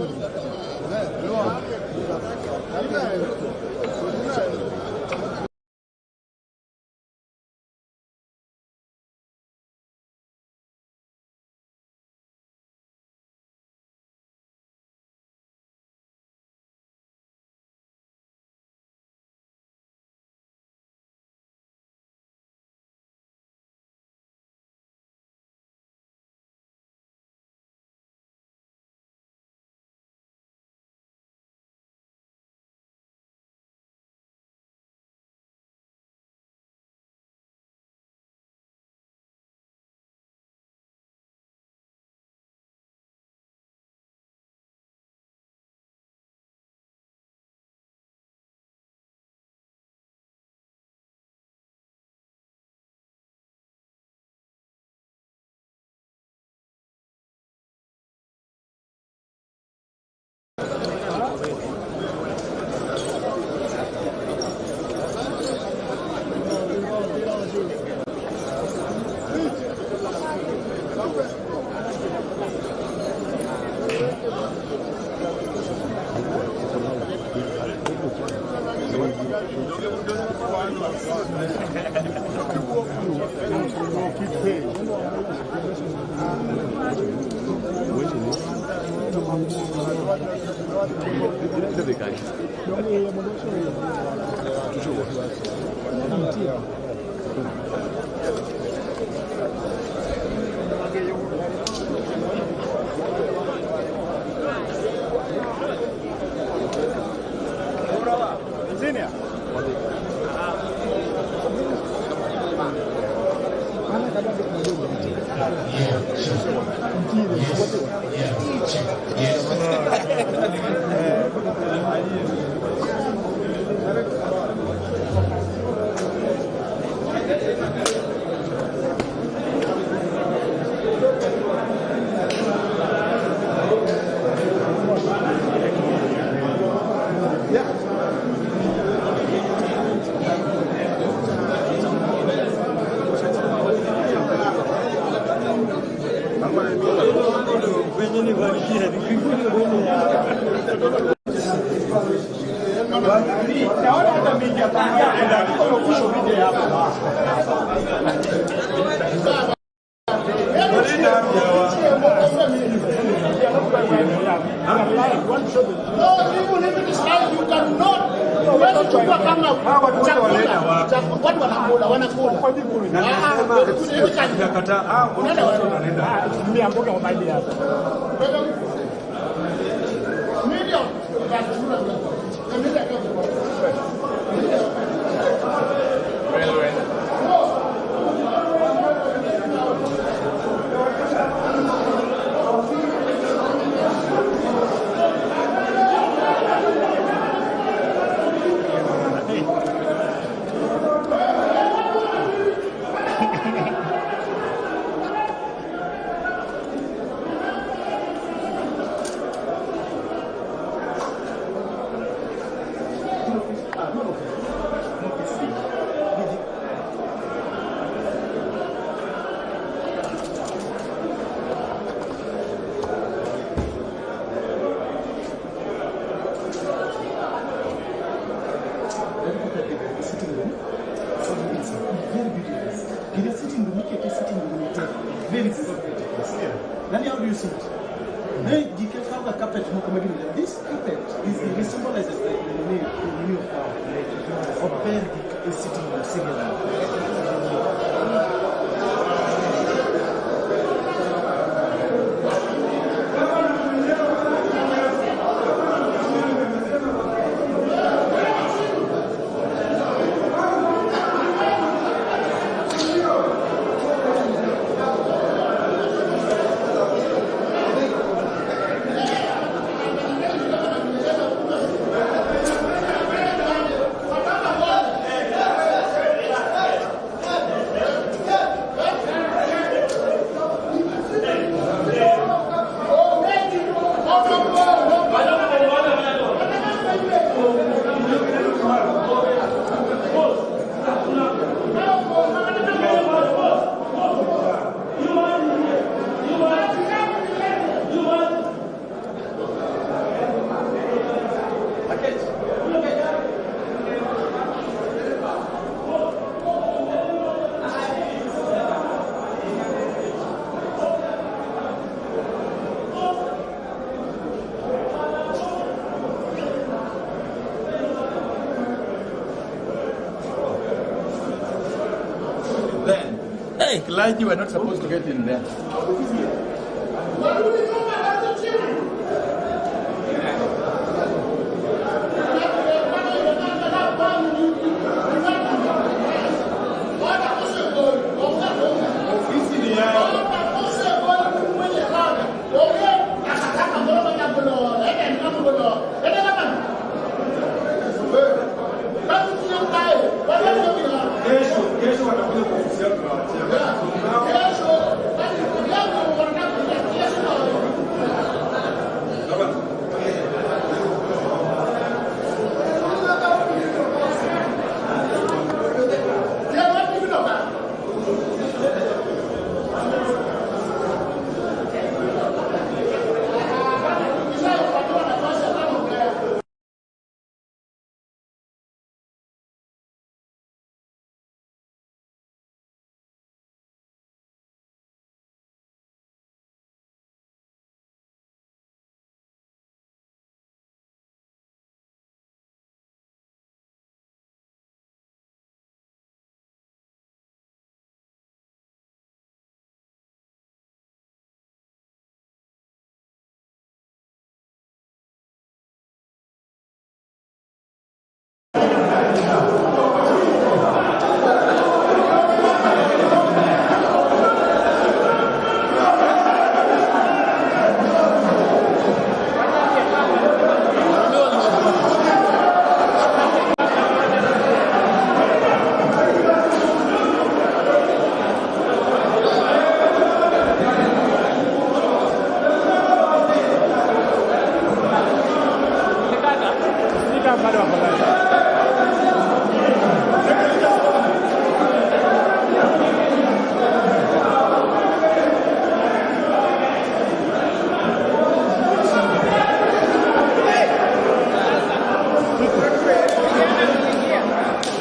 S10: Hey, clergy were not supposed to get in there.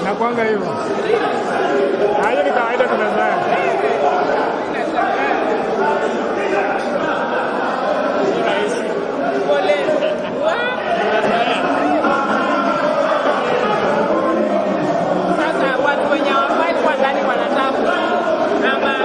S4: Inakuanga hivyo. Hayo ni kawaida tumezoea.
S24: Sasa watu wenye hawafai kuwa ndani wanataka ama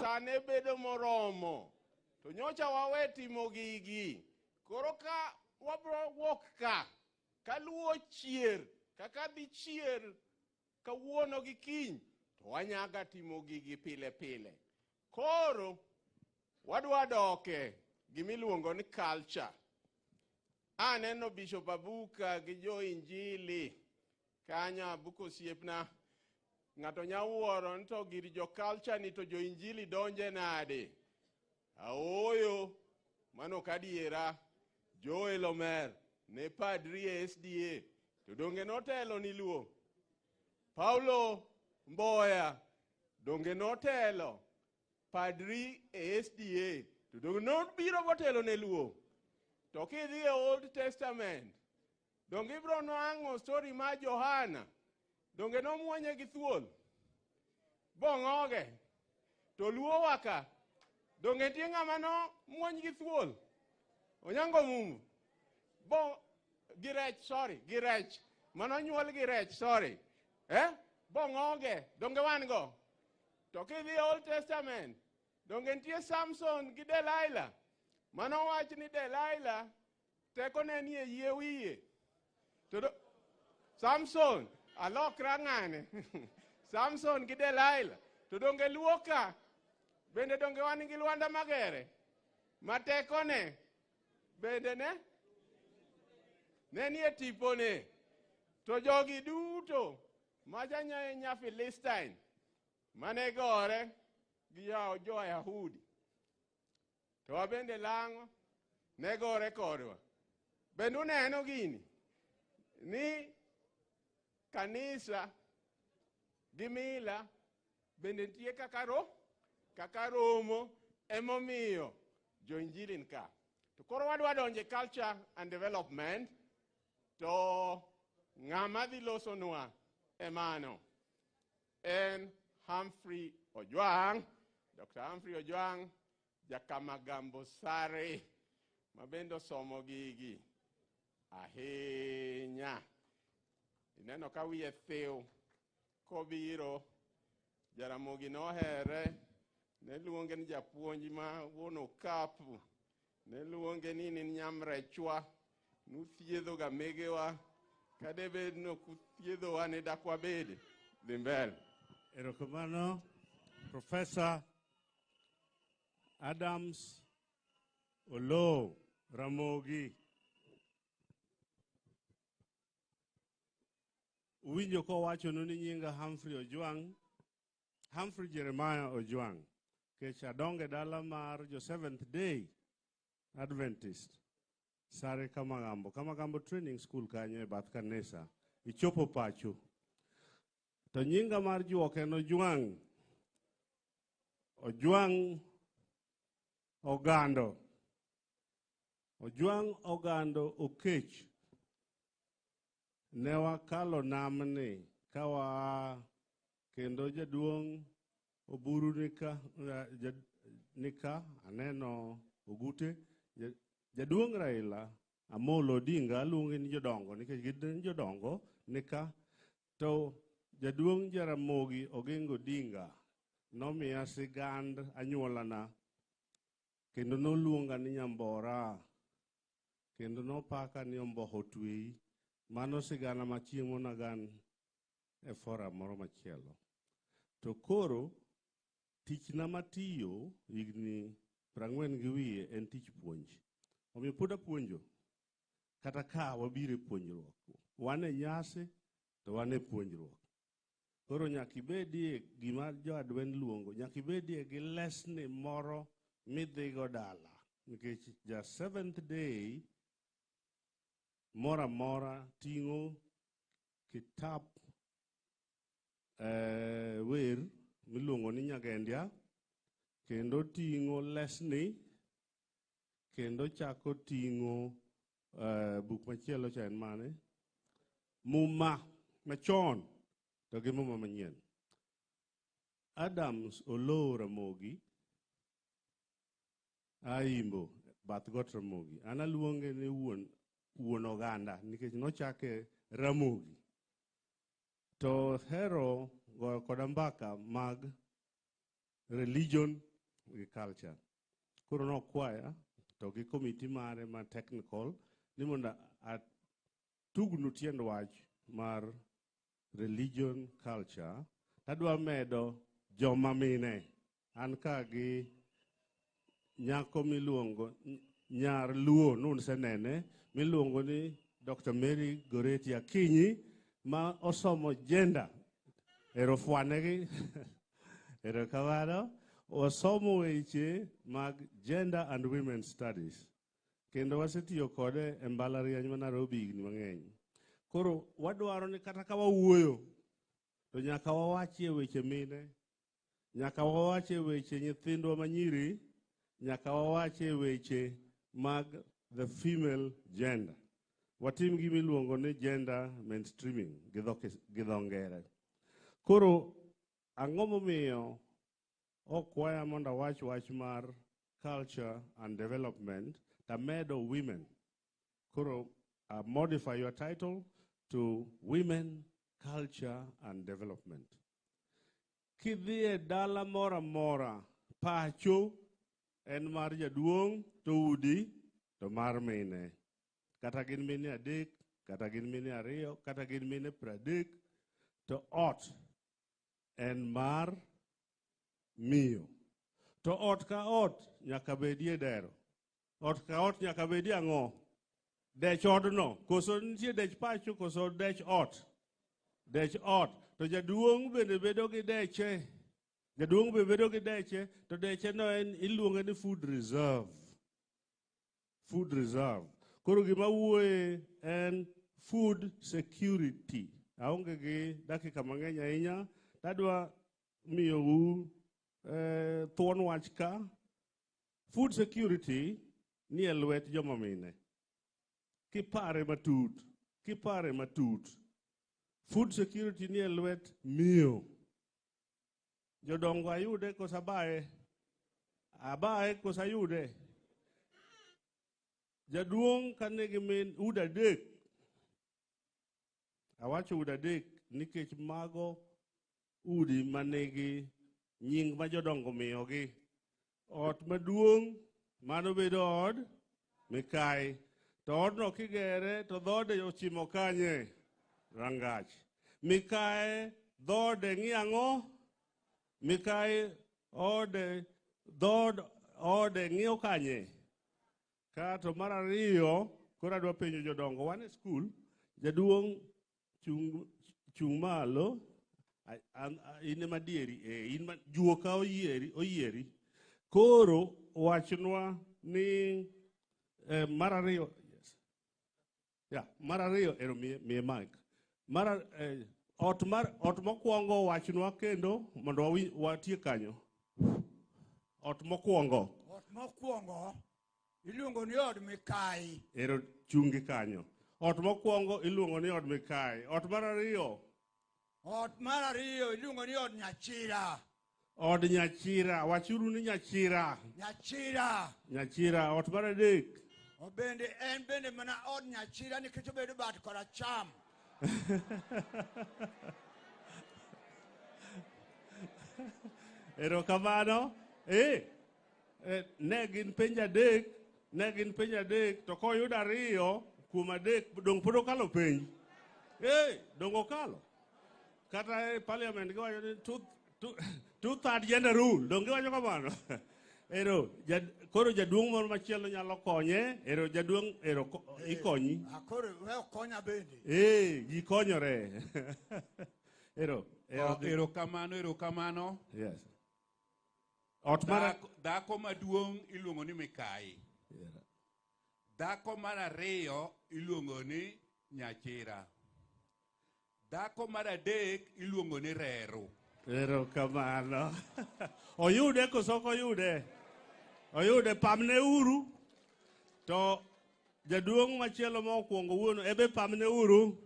S9: Sane bedo moromo to nyocha wawe timo gigi koro ka wabro wuok ka kaluwo chier kaka dhi chier kawuono gi kiny to wanyaga timo gigi pile pile. Koro wadwa doke gimiluongo ni culture. Aneno Bishop Abuka gi jo Injili kanyo. Abuka osiepna, ng'ato nya wuoro ni to gir jo culture ni to jo Injili donje nade? Aoyo, mano ok adiera. Joel Omer ne padri e SDA, to donge notelo ni Luo? Paulo Mboya, donge notelo padri e SDA, to donge nobiro motelo ne Luo? To kidhi e Old Testament, donge ibiro nwang'o story mar Johana, donge nomuonye gi thuol, bong'oge, to Luo waka, donge nitie ng'ama nomuony gi thuol? Onyango Mumu, bo gi rech, sorry, gi rech, manonyuol gi rech, sorry, eh? Bong'oge, donge wan go? To kidhi e Old Testament, donge nitie Samson gi Delilah, manowach ni Delilah tekone ni e yie wiye. To Samson, alokra ng'ane. Samson gi Delilah, to donge Luo ka, bende donge wan gi Lwanda Magere, ma tekone bende ne nie tipone. To jogi duto macha nya Philistine mane gore gi jo-Yahudi, to wabende lang'o ne gore kodwa. Bende uneno gini ni kanisa gi mila bende nitie kaka romo, emomiyo jo-Injili ni ka. To koro wadwa donjo e culture and development, to ng'ama dhi losonwa emano en Humphrey Ojwang', Dr. Humphrey Ojwang', Jakamagambo Sare, ma bende osomo gigi ahinya. Ineno ka wiye thiw kobiro, Jaramogi nohere, ne luonge ni japuonj ma wuon okapu, ne luonge ni in nyamrechwa, nuthiedho ga megewa, kadebed ni ok uthiedhowa ne dak wabede. Dhi mbele.
S15: Erokamano, Professor Adams Oloo Ramogi. Uwinjo kowachonu ni nyinga Humphrey Ojwang', Humphrey Jeremiah Ojwang', kech adongo e dala mar jo Seventh Day Adventist, Sare Kamagambo, Kamagambo Training School kanyo e bath kanisa, ichopo pacho. To nyinga mar juok en Ojwang', Ojwang' Ogando, Ojwang' Ogando Okech. Ne wakalo namni ka waa kendo jaduong' Oburu nika aneno Ogute, jaduong' Raila Amolo Odinga, aluonge ni jodongo nikech gin jodongo nika. To jaduong' Jaramogi Oginga Odinga nomiya sigand anyuolana, kendo noluonga ni Nyambora, kendo nopaka ni Omboho Twei. Mano sigana ma chieng' monagan e forum moro machielo. To koro tichna matiyo higni 47 en tich puonj. Omiyo pod apuonjo, kata ka wabiro e puonjruok. Wan e nyasi to wan e puonjruok. Koro nyaka ibedie gima jo-Adwen luongo, nyaka ibedie gi lesni moro midhigo dala. Nikech ja Seventh Day moro amora ting'o kitap wer miluongo ni Nyagendia, kendo ting'o lesni, kendo chako ting'o buk machielo cha en mane? Muma machon to gi muma manyien. Adams Oloo Ramogi Aimbo bath got Ramogi. An aluonge ni wuon oganda nikech nochake Ramogi. To hero goyo koda mbaka mag religion gi culture. Koro nokwaya to gi komiti mare ma technical ni mondo atugnu tiend wach mar religion culture. Tadwa medo joma mine. An ka gi nyako miluongo nyar Luo nunsenene miluongo ni Dr. Mary Goretti Akinyi ma osomo gender. Erofwanegi. Erokamano. Osomo weche mag gender and women studies. Kendo wasetiyo kode e mbalariany ma Nairobi higni mang'eny. Koro wadwaro ni kata ka wawuoyo to nyaka wawachie weche mine, nyaka wawachie weche nyithindwa manyiri, nyaka wawachie weche mag the female gender. Watim gima iluongo ni gender mainstreaming gi dho ngere. Koro ang'o momiyo okwaya mondo awach wach mar culture and development tamedo women. Koro modify your title to Women, Culture and Development. Kidhi e dala moro amora, pacho en mar jaduong' to udi to mar mine. Kata gin mine 3, kata gin mine 2, kata gin mine 30, to ot en mar miyo. To ot ka ot nyaka bedie dero. Ot ka ot nyaka bedie ang'o? Dech odno. Koso nitie dech pacho, koso dech ot. Dech ot. To jaduong' bende bedo gi deche. Jaduong' be bedo gi deche, to deche no en iluonge ni food reserve. Food reserve. Koro gima wuoye en food security. Aonge gi dakika mang'eny ahinya. Tadwa miyou thuon wach ka. Food security ni e lwet joma mine. Kipare matut, kipare matut. Food security ni e lwet miyo. Jodongo ayude koso abaye? Abaye koso ayude? Jaduong' ka nigi min udi 3. Awacho udi 3 nikech mago udi manigi nying ma jodongo miyogi. Ot maduong' mano bedo od mikayi. To odno kigere to dhode ochimo kanye? Rangach. Mikaye dhode ng'i ang'o? Mikayi ode dhod ode ng'iyo kanye? Kato mar ariyo, koro adwa penjo jodongo, wan e skul, jaduong' chung' malo, in ema dieri, in ma juoka oyieri. Koro wachnwa ni mar ariyo, yes. Yeah, mar ariyo, ero miye mic. Mar ot mokwongo wachnwa kendo mondo watiek kanyo. Ot mokwongo.
S18: Ot mokwongo iluongo ni od mikayi.
S15: Ero chungi kanyo. Ot mokwongo iluongo ni od mikayi. Ot mar ariyo.
S18: Ot mar ariyo iluongo ni od nyachira.
S15: Od nyachira. Wachuru ni nyachira.
S18: Nyachira.
S15: Nyachira. Ot mar adek.
S18: Obende en bende mana od nyachira nikech obedo bat koracham.
S15: Erokamano. Ne gin penj 3, ne gin penj 3, to koyudo 2 kuom 3, dong' pod okalo penj. Dong' okalo. Kata e parliament giwacho ni two-third gender rule, dong' giwacho kamano. Ero, koro jaduong' moro machielo nyalo konye, ero jaduong' ero ikonyi.
S18: Koro we okonya bende.
S15: Ji konyore. Ero,
S19: erokamano, erokamano.
S15: Yes. Ot mar
S19: dhako maduong' iluongo ni mikayi. Dhako mar ariyo iluongo ni nyachira. Dhako mar adek iluongo ni rero.
S15: Erokamano. Oyude koso ok oyude? Oyude, pamne uru. To jaduong' machielo ma okwongo wuono ebe pamne uru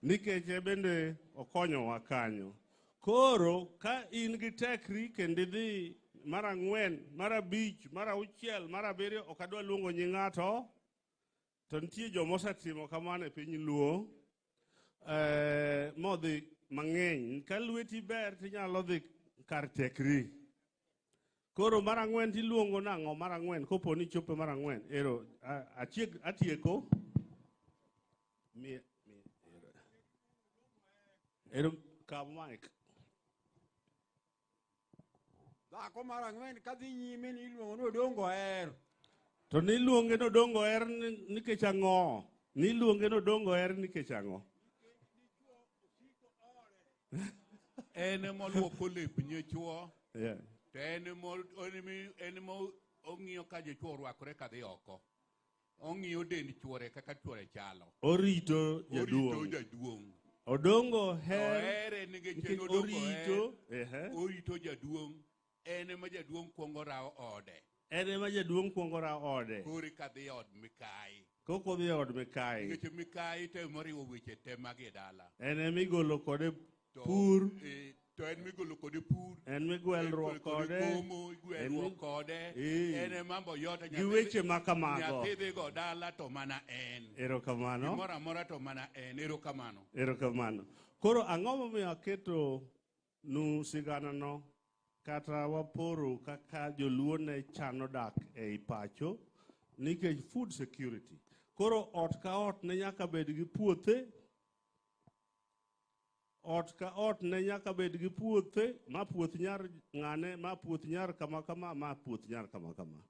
S15: nikech ebende okonyowa kanyo. Koro ka in gi tekri kendo idhi mar 4, mar 5, mar 6, mar 7, ok adwa luongo nying ng'ato, to nitie joma osetimo kamano e piny Luo modhi mang'eny. Ka lweti ber tinyalo dhi kar tekri. Koro mar 4 tiluongo nang'o? Mar 4 kopo ni chopo mar 4. Ero atieko. Ero kaw mic.
S18: Dhako mar 4 kadhi nyime ni iluongo ni Odongo Her.
S15: To niluonge ni Odongo Her nikech ang'o? Niluonge ni Odongo Her nikech ang'o?
S19: En ema oluoko lep nyichuo.
S15: Yeah.
S19: To en ema ong'iyo ka jochuo orwakore kadhi oko. Ong'iyo dend chuore kaka chuore chalo.
S15: Orito
S19: Orito
S15: jaduong'.
S19: jaduong'.
S15: Odongo her
S19: Ohere nikech
S15: nikech
S19: en Odongo
S15: orito.
S19: her.
S15: Ehe.
S19: Orito jaduong'. En ema jaduong' kuongo rawo ode.
S15: En ema jaduong' kuongo rawo ode.
S19: Koro eka dhi od mikayi.
S15: Kok odhi e od mikayi.
S19: Nikech mikayi to emoriwo weche te mag e dala.
S15: En ema igolo kode
S19: To,
S15: pur.
S19: To en migolo kode pur.
S15: En migwelruok kode.
S19: Komo,
S15: En
S19: igwelruok
S15: mi-
S19: kode.
S15: Eh.
S19: En ema boyote
S15: Gi weche ma kamago.
S19: Nyathi dhi go dala to mana en.
S15: Erokamano.
S19: Gimoro amora to mana en. Erokamano.
S15: Erokamano. Koro ang'o momiyo aketo nu siganano kata waporo kaka joluo ne chano dak ei pacho nikech food security. Koro ot ka ot ne nyaka bed gi puothe. Ot ka ot ne nyaka bed gi puothe, ma puoth nyar ng'ane, ma puoth nyar kama kama, ma puoth nyar kama kama.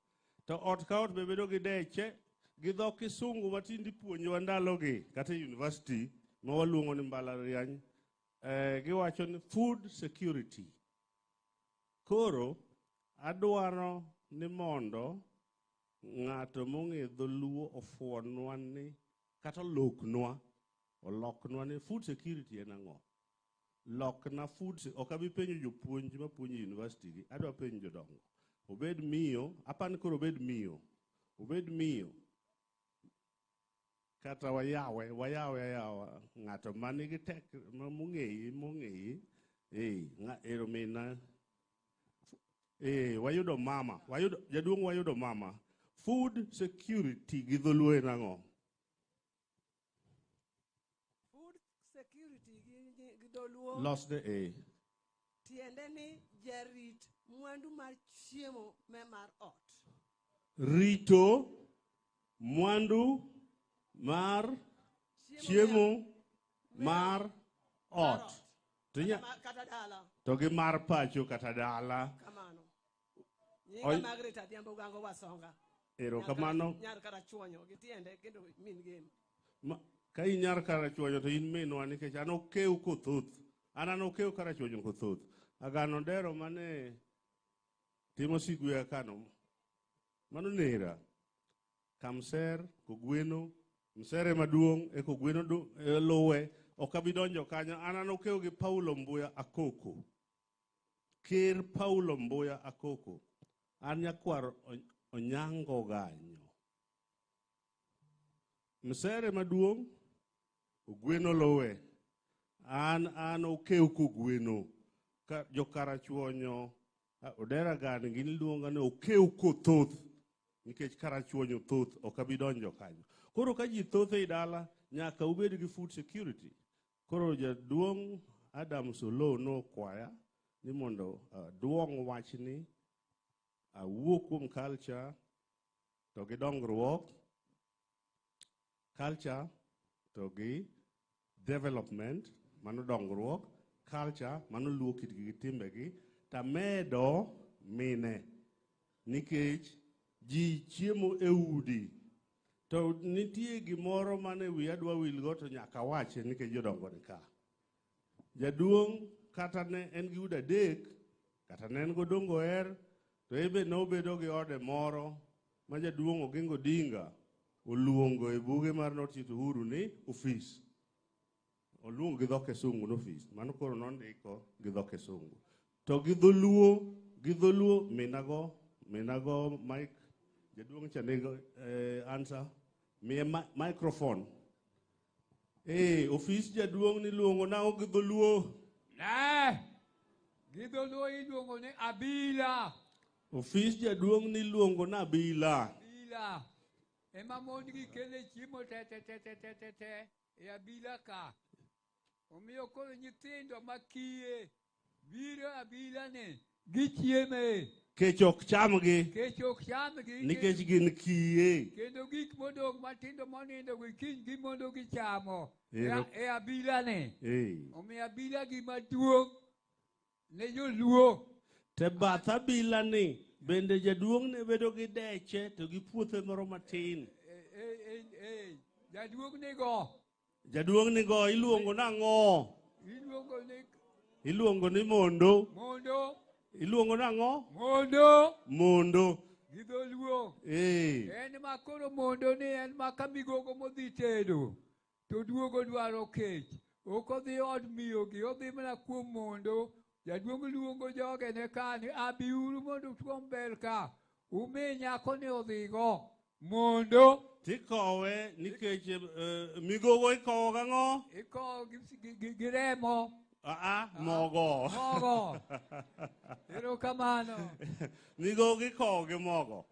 S15: To ot ka ot be bedo gi deche, gi dho kisungu ma tinde ipuonjowa ndalogi, kata e university ma waluongo ni mbalariany, giwacho ni food security. Koro adwaro ni mondo ng'ato mong'e dholuo ofuonwa ni kata oloknwa ni food security en ang'o. Lokna food, ok abi penjo jopuonj mapuonjo e university gi, adwa penjo jodongo. Obed miyo, apani koro obed miyo. Obed miyo. Kata wayawe, wayawe ayawa. Ng'ato manigi tek, mong'eyi, mong'eyi. Ero mina. Wayudo mama. Wayudo, jaduong' wayudo mama. Food security gi dholuo en ang'o?
S1: Food security gi dholuo.
S15: Losne e.
S1: Tiende ni jarit mwandu mar chiemo me mar ot.
S15: Rito mwandu mar chiemo mar ot.
S1: Kata dala.
S15: To gi mar pacho kata dala.
S1: Kamano. Nyinga Margaret Adhiambo Ogango Wasonga.
S15: Erokamano.
S1: Nyar Karachuonyo gi tiende kendo min gem.
S15: Ka in nyar Karachuonyo to in minwa nikech an okew kothoth. An okew Karachuonyo kothoth. Agano Dero mane timo sigwe kano. Mano nera. Kamser, Kogweno, Msere maduong' e Kogweno luwe. Ok abi donjo kanyo. An okew gi Paulo Mbuya Akoko. Ker Paulo Mbuya Akoko. An nyakwar Onyango Ganyo. Msere maduong' Ogweno luwe. An okew Kogweno. Ka jo Karachuonyo, Odera Gani gin luonga ni okew kothoth. Nikech Karachuonyo thoth, ok abi donjo kanyo. Koro ka ji thoth ei dala, nyaka ubed gi food security. Koro jaduong' Adam Solo nokwaya ni mondo duong' wachni, awuo kuom culture to gi dongruok, culture to gi development, mano dongruok, culture, mano luo kitgi gi timbegi, tamedo mine, nikech ji chiemo e udi. To nitie gimoro mane wiya dwa wilgo to nyaka wache nikech jodongo ni ka. Jaduong' kata ne en gi udi adek, kata ne en godongo her, to en be nobedo gi ode moro ma jaduong' Oginga Odinga oluongo e buge mar Not Yet Uhuru ni ofis. Oluongo gi dho Kisungu ni ofis. Mano koro nondiko gi dho Kisungu. To gi dholuo minago mic, jaduong' cha nigo answer, miye microphone. Ofis jaduong' niluongo nang'o gi dholuo?
S2: Ne, gi dholuo iluongo ni abila.
S15: Ofis jaduong' niluongo ni abila.
S2: Abila. Ema mon gi kele chiemo te te te te te te te e abila ka. Omiyo koro nyithindo makiye biro abila ni gichieme.
S15: Kech ok chamgi.
S2: Kech ok chamgi.
S15: Nikech gin kiye.
S2: Kendo gik modong' matindo monindo gi kiny gimondo gichamo. E abila ni. Omiyo abila gima duong' ne joluo.
S15: Te bath abila ni bende jaduong' ne bedo gi deche to gi puothe moro matin.
S2: Jaduong' nigo.
S15: Jaduong' nigo iluongo nang'o?
S2: Iluongo ni
S15: Iluongo ni mondo.
S2: Mondo.
S15: Iluongo nang'o?
S2: Mondo.
S15: Mondo.
S2: Gi dholuo.
S15: Eh.
S2: En ma koro mondo ni en ma ka migogo modhi tedo to duogo dwaro kech. Ok odhi od miyogi, odhi mana kuom mondo. Jaduong' luongo jogene ka ni abiuru mondo utuom bel ka. Umi nyako ni odhigo mondo
S15: Tikowe nikech migogo ikowo gang'o?
S2: Ikowo gi remo.
S15: Aa, mogo.
S2: Mogo. Erokamano.
S15: Migogo ikowo gi mogo.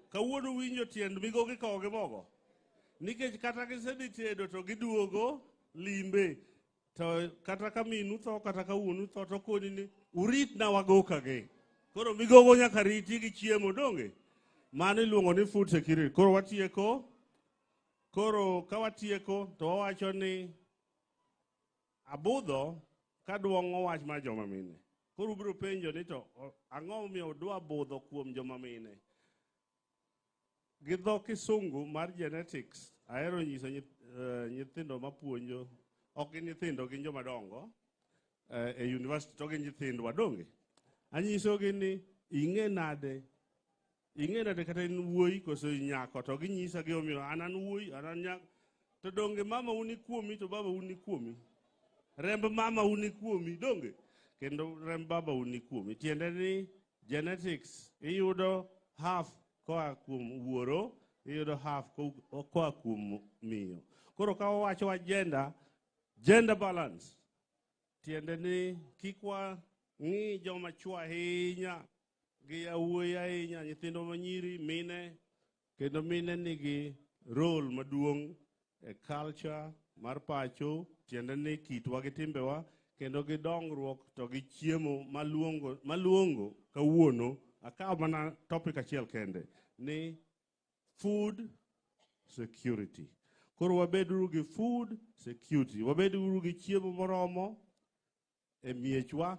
S15: Kawuono winjo tiend migogo ikowo gi mogo. Nikech kata gisedhi tedo to giduogo limbe. To kata ka minu tho, kata ka wuonu tho, to koni ni uritna wagoka gi. Koro migogo nyaka riti gi chiemo, donge? Mano iluongo ni food security. Koro watieko. Koro ka watieko to wawacho ni abudho kaduong'o wach mar joma mine. Koro ubiro penjo ni to ang'o momiyo udwa budho kuom joma mine? Gi dho kisungu mar genetics, ahero nyiso nyithindo mapuonjo, ok gin nyithindo, gin joma dongo e university to gin nyithindwa, donge? Anyisogi ni ing'e nade, ing'e nade kata in wuoyi koso in nyako, to ginyisa gimomiyo an an wuoyi, an an nyako. To donge mama u ni kuomi to baba u ni kuomi? Remb mama u ni kuomi, donge? Kendo remb baba u ni kuomi. Tiende ni genetics iyudo half koa kuom wuoro, iyudo half koa kuom miyo. Koro ka wawacho wach gender, gender balance, tiende ni kik wang'i joma chwo ahinya gi yawuoyi ahinya, nyithindo manyiri, mine, kendo mine nigi role maduong' e culture mar pacho, tiende ni kitwa gi timbewa, kendo gi dongruok to gi chiemo maluongo kawuono, akawo mana topic achiel kende, ni food security. Koro wabeduru gi food security, wabeduru gi chiemo moromo e miechwa.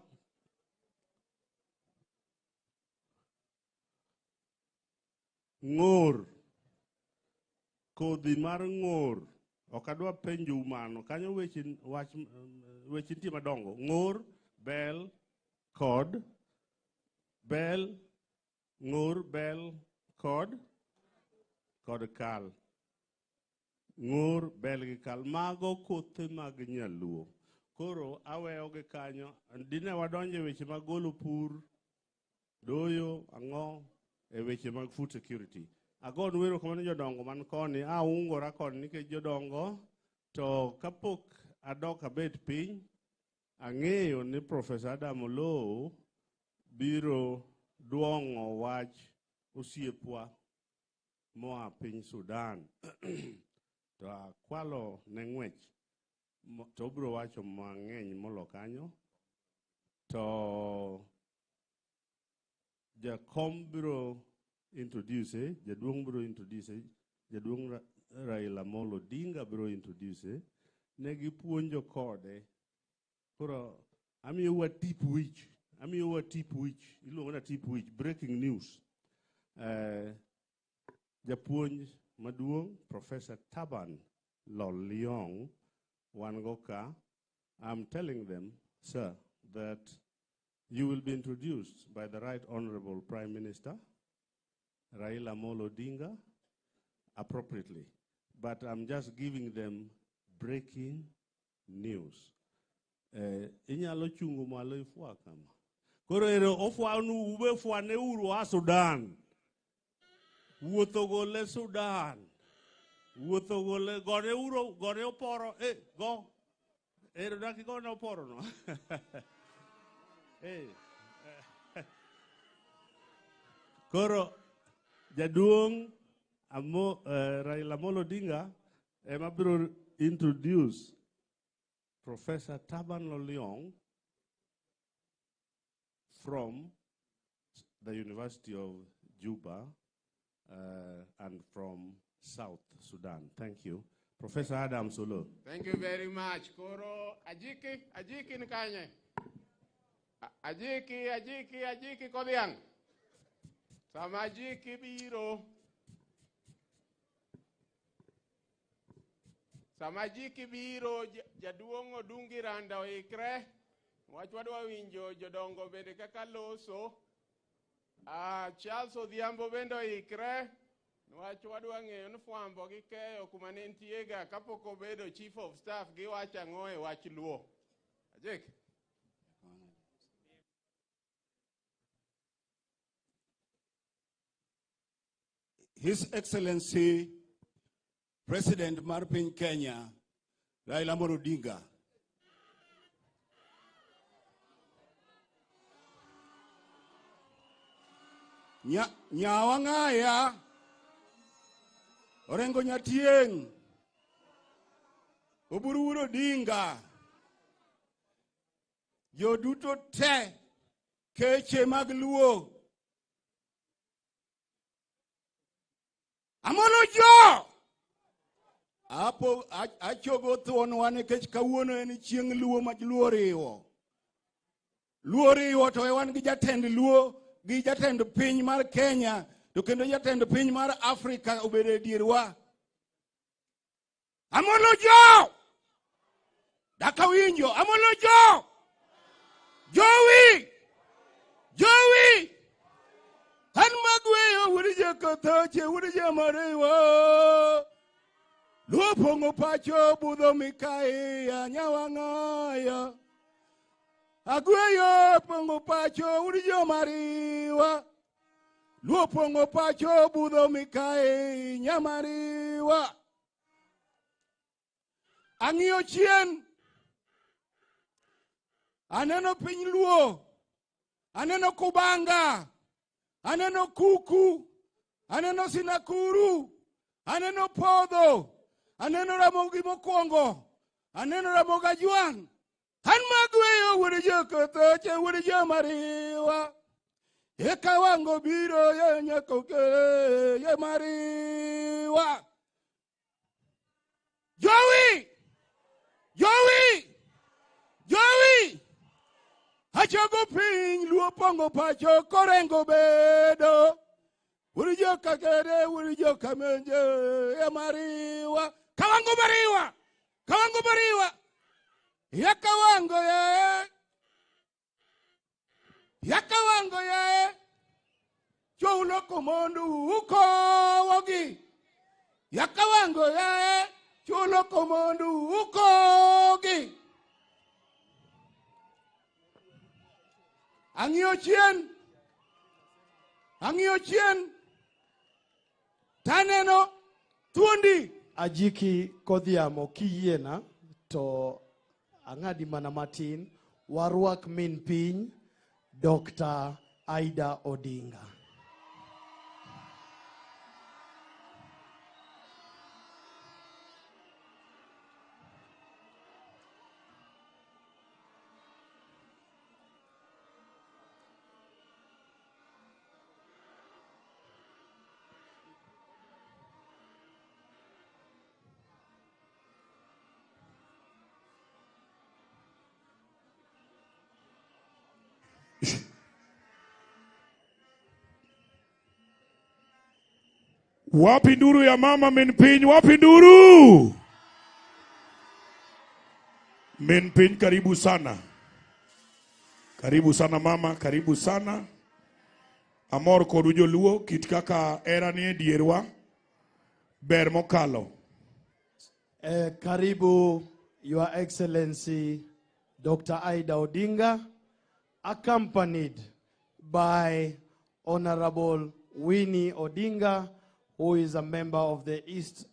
S15: Ng'or, kodhi mar ng'or, ok adwa penjou mano, kanyo weche, wach, weche nitie madongo. Ng'or, bel, kod, bel, ng'or, bel, kod, kod kal. Ng'or, bel gi kal. Mago kothe mag nyaluo. Koro aweyo gi kanyo. Dine wadonjo e weche mag golo pur, doyo, ang'o, e weche mag food security. Agonu erokamano jodongo man koni, aungora koni nikech jodongo, to kapok adok abet piny, ang'eyo ni Professor Adam Oloo biro duong'o wach osiepwa moa piny Sudan. To akwalo ne ng'wech, to obiro wacho mang'eny molo kanyo. To jakom biro introduce, jaduong' biro introduce, jaduong' Raila Amolo Odinga biro introduce, ne gipuonjo kode. Koro amiyou tip wich, amiyou tip wich, iluongo na tip wich, breaking news. Japuonj maduong' Professor Taban Loliong wan go ka. I'm telling them, sir, that you will be introduced by the Right Honorable Prime Minister, Raila Amolo Odinga, appropriately. But I'm just giving them breaking news. Inyalo chungo malo ifwa kama. Koro ero ofwanu ube fwane uru a Sudan. Wuotho gole Sudan. Wuotho gole gone uro gone oporo go. Ero dak gone oporo no. Koro jaduong' Raila Amolo Odinga ema biro introduce Professor Taban Loliong from the University of Juba and from South Sudan. Thank you. Professor Adam Solo.
S9: Thank you very much. Koro Ajiki, Ajiki ni kanye? Ajiki, Ajiki, Ajiki kodhiang'. Sama Ajiki biro. Sama Ajiki biro, jaduong' Odungi Randa oikre. Wach wadwa winjo jodongo bende kaka loso. Charles Odhiambo bende oikre niwach wadwa ng'eyo ni fwambo gi keyo kuma ne ntiega kapok obedo chief of staff giwacho ang'o e wach Luo. Ajik.
S19: His Excellency President mar piny Kenya, Raila Amolo Odinga. Nyawang'aya, Orengo Nyatieng', Oburu Wuod Odinga, joduto te, keche mag Luo. Amolo jo! Apo achogo thuonwa nikech kawuono en chieng' Luo ma Luo riwo. Luo riwo to wan gi jatend Luo gi jatend piny mar Kenya to kendo jatend piny mar Afrika obedo e dierwa. Amolo jo! Daka winjo, Amolo jo! Jowi! Jowi! An magweyo wuod jakothoche wuod jamariwa. Luo pong'o pacho budho mikaiya nyawang'aya. Agweyo pong'o pacho wuod jomariwa. Luo pong'o pacho budho mikai nyamariwa. Ang'iyo chien. Aneno piny Luo. Aneno Kubanga. Aneno Kuku. Aneno Sinakuru. Aneno Podho. Aneno Ramogi mokwongo. Aneno Ramogi Ajwang'. An magweyo wuod jokothoche wuod jomariwa. Eka wango biro ye nyakoke ye mariwa. Jowi! Jowi! Jowi! Achogo piny Luo pong'o pacho korengo bedo. Wuod jokakere wuod jokamenje ye mariwa. Kawango mariwa! Kawango mariwa! Yakawango ye! Yakawango ye! Choulo komondu ukowogi. Yakawango ye! Chulo komondu ukogi. Ang'iyo chien. Ang'iyo chien. Taneno thuondi.
S8: Ajiki Kodhiamo kiyiena to ang'adi mana matin warwak min piny Dr. Aida Odinga.
S20: Wapi nduru ya mama min piny? Wapi nduru? Min piny, karibu sana. Karibu sana mama, karibu sana. Amor kodu joluo, kit kaka era nie dierwa, ber mokalo.
S8: Karibu Your Excellency Dr. Aida Odinga, accompanied by Honorable Winnie Odinga, who is a member of the East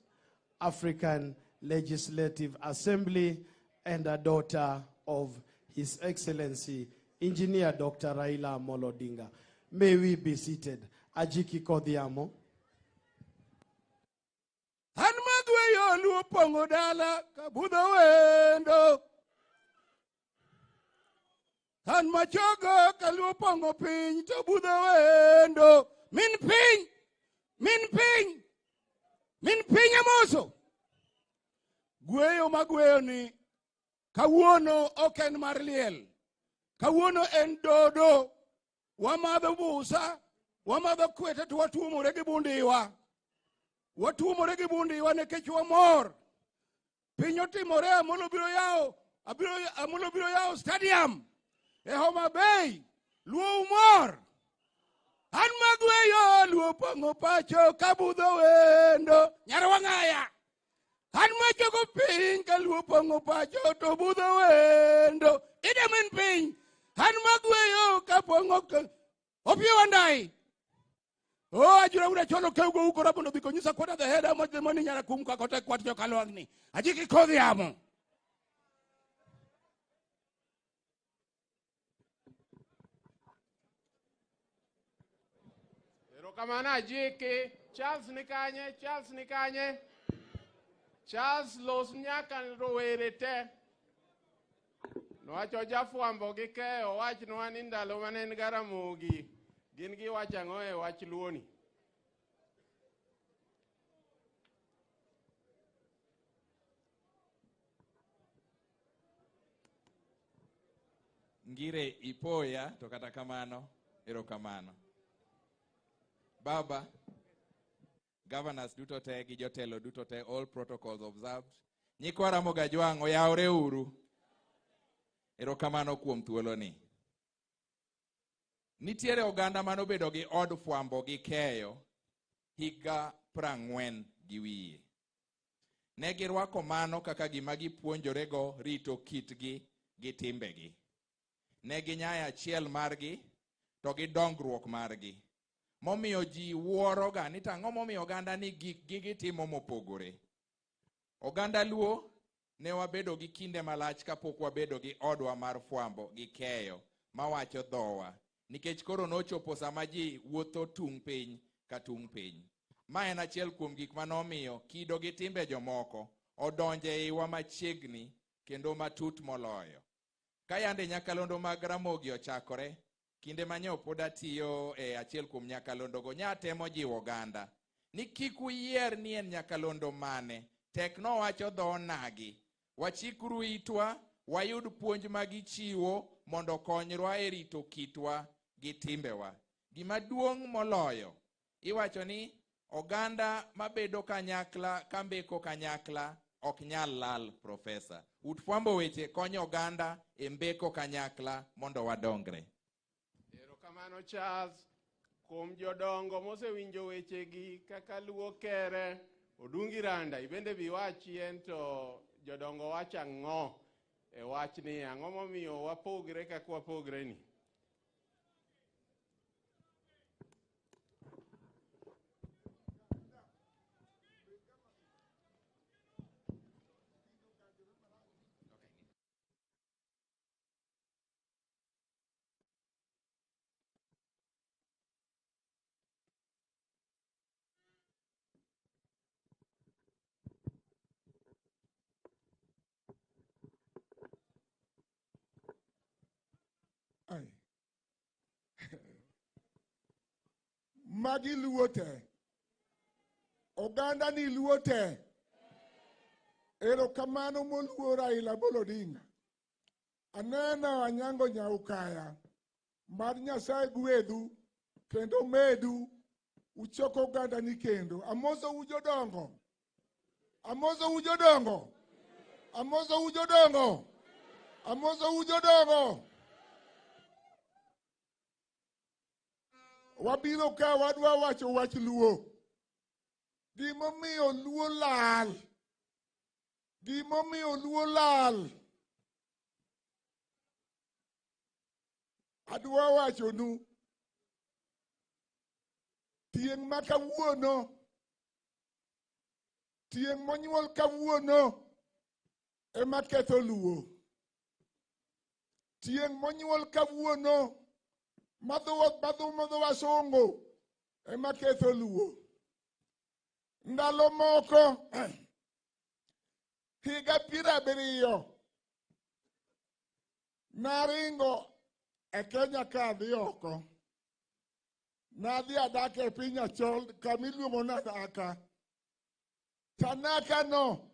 S8: African Legislative Assembly and a daughter of His Excellency Engineer Dr. Raila Amolo Odinga. May we be seated. Ajiki Kodhiamo.
S7: An magweyo Luo pong'o dala kabudho wendo. An machogo kaluo pong'o piny to budho wendo. Min piny! Min piny! Min piny amoso! Gweyo magweyo ni kawuono ok en mar liel. Kawuono en dodo. Wamadho busa, wamadho kwete to watuomore gi bundiwa. Watuomore gi bundiwa nikech wamor. Piny otimore, Amolo biro yawo, Amolo biro yawo stadium e Homa Bay. Luo umor. An kaluo pong'o pacho kabudho wendo. Nyarwang'aya. An machogo piny kaluo pong'o pacho to budho wendo. Ide min piny. An magweyo kapong'o Opiyo Wandayi. Oh, ajura ura cholo keugo uko rabondo biko nyisa kwata the head how much the money nyara kum ka kota kwat jokalwang'ni. Ajiki kodhi yamo.
S9: Erokamano Ajiki. Charles ni kanye? Charles ni kanye? Charles los nyaka rowere te. Nowacho jafwambo gi keyo owachnwa ni ndalo mane en Garamogi gin giwacho ang'o e wach luoni.
S10: Ngire ipoya to kata kamano erokamano. Baba, governors duto te gi jotelo duto te, all protocols observed. Nyikwa Ramogi Ajwang' oyawre uru. Erokamano kuom thuoloni. Nitiere oganda manobedo gi od fwambo gi keyo higa 40 gi wiye. Ne girwako mano kaka gima gipuonjorego rito kitgi gi timbegi. Ne ginyayo achiel margi to gi dongruok margi. Momiyo ji wuoroga ni tang'o momiyo oganda ni gikgi gitimo mopogore. Oganda Luo ne wabedo gi kinde malach kapok wabedo gi odwa mar fwambo gi keyo mawacho dhowa. Nikech koro nochopo sama ji wuotho tung' piny ka tung' piny. Ma en achiel kuom gik manomiyo kido gi timbe jomoko odonje eiwa machiegni kendo matut moloyo. Ka yande nyakalondo mag Ramogi ochakore, kinde manyo pod atiyo e achiel kuom nyakalondogo, nya temo jiwo oganda ni kik uyier ni en nyakalondo mane, tek nowacho dho onagi. Wachikuru itwa, wayud puonj ma gichiwo mondo okonywa e rito kitwa gi timbewa. Gima duong' moloyo, iwacho ni oganda mabedo kanyakla kambeko kanyakla ok nyal lal, Profesa. Ut fwambo weche konyo oganda e mbeko kanyakla mondo wadongre.
S9: Erokamano Charles. Kuom jodongo mosewinjo wechegi kaka Luo kere, Odungi Randa, ibende bi wachie to jodongo wacho ang'o e wachni? Ang'o momiyo wapogre kaka wapogre ni?
S11: Ai. Magi luo te. Oganda ni luo te. Erokamano moluor Raila Amolo Odinga. Aneno Anyango Nyaukaya. Mad Nyasaye gwedhu kendo medu uchoko oganda ni kendo. Amoso u jodongo. Amoso u jodongo. Amoso u jodongo. Amoso u jodongo. Wabiro ka wadwa wacho wach Luo. Gimomiyo Luo lal. Gimomiyo Luo lal. Adwa wachonu. Tieng' ma kawuono. Tieng' monyuol kawuono ema ketho Luo. Tieng' monyuol kawuono madho wasungu ema ketho Luo. Ndalo moko higa 70 naringo e Kenya ka adhi oko. Nadhi adak e piny Achol kama iluongo ni Tanaka. Tanaka no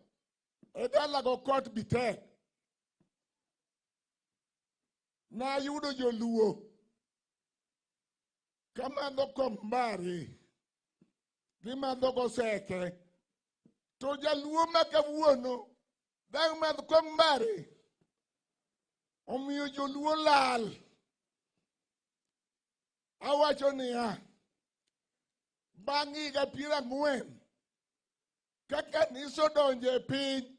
S11: e dalago kot Bitek. Nayudo joluo kamadho kong mbari, gimadho goseke. To jaluo ma kawuono dang' madh kong mbari. Omiyo joluo lal. Awacho niya, Bang' higa 40 ka kanisa odonjo e piny,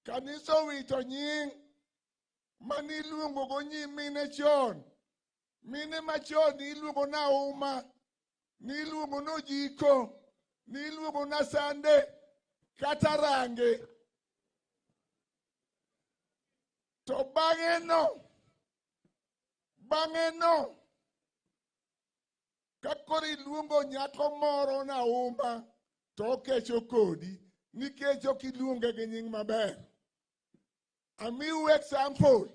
S11: kanisa owito nying maniluongo go nyimine chon. Mine machon niluongo na Auma, niluongo ni Ojiko, niluongo na Sande kata Range. To bang'e no, ka koro iluongo nyako moro na Auma to okecho kodi nikech ok iluonge gi nying maber. Amiu example.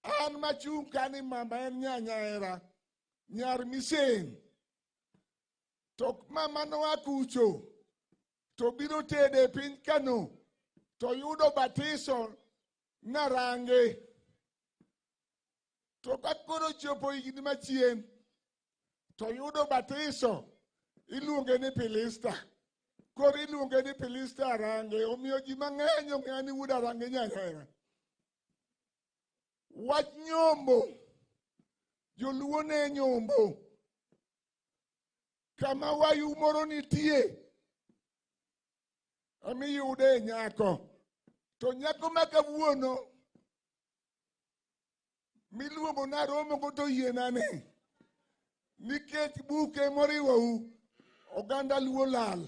S11: An machung' kani mama en nyanyaera, nyar Misen. To mama noa kucho, to biro tede e piny Kano, to yudo batiso Narange. To ka koro chopo higni machien, to yudo batiso, iluonge ni Pilista. Koro iluonge ni Pilista Arange, omiyo ji mang'eny ong'eyo ni wuod Arange nyanyaera. Wach nyombo, joluo ne nyombo. Kama wayu moro nitie, emiyude nyako. To nyako ma kawuono, miluongo ni aromo go to yiena ni. Nikech buke moriwou, oganda luo lal.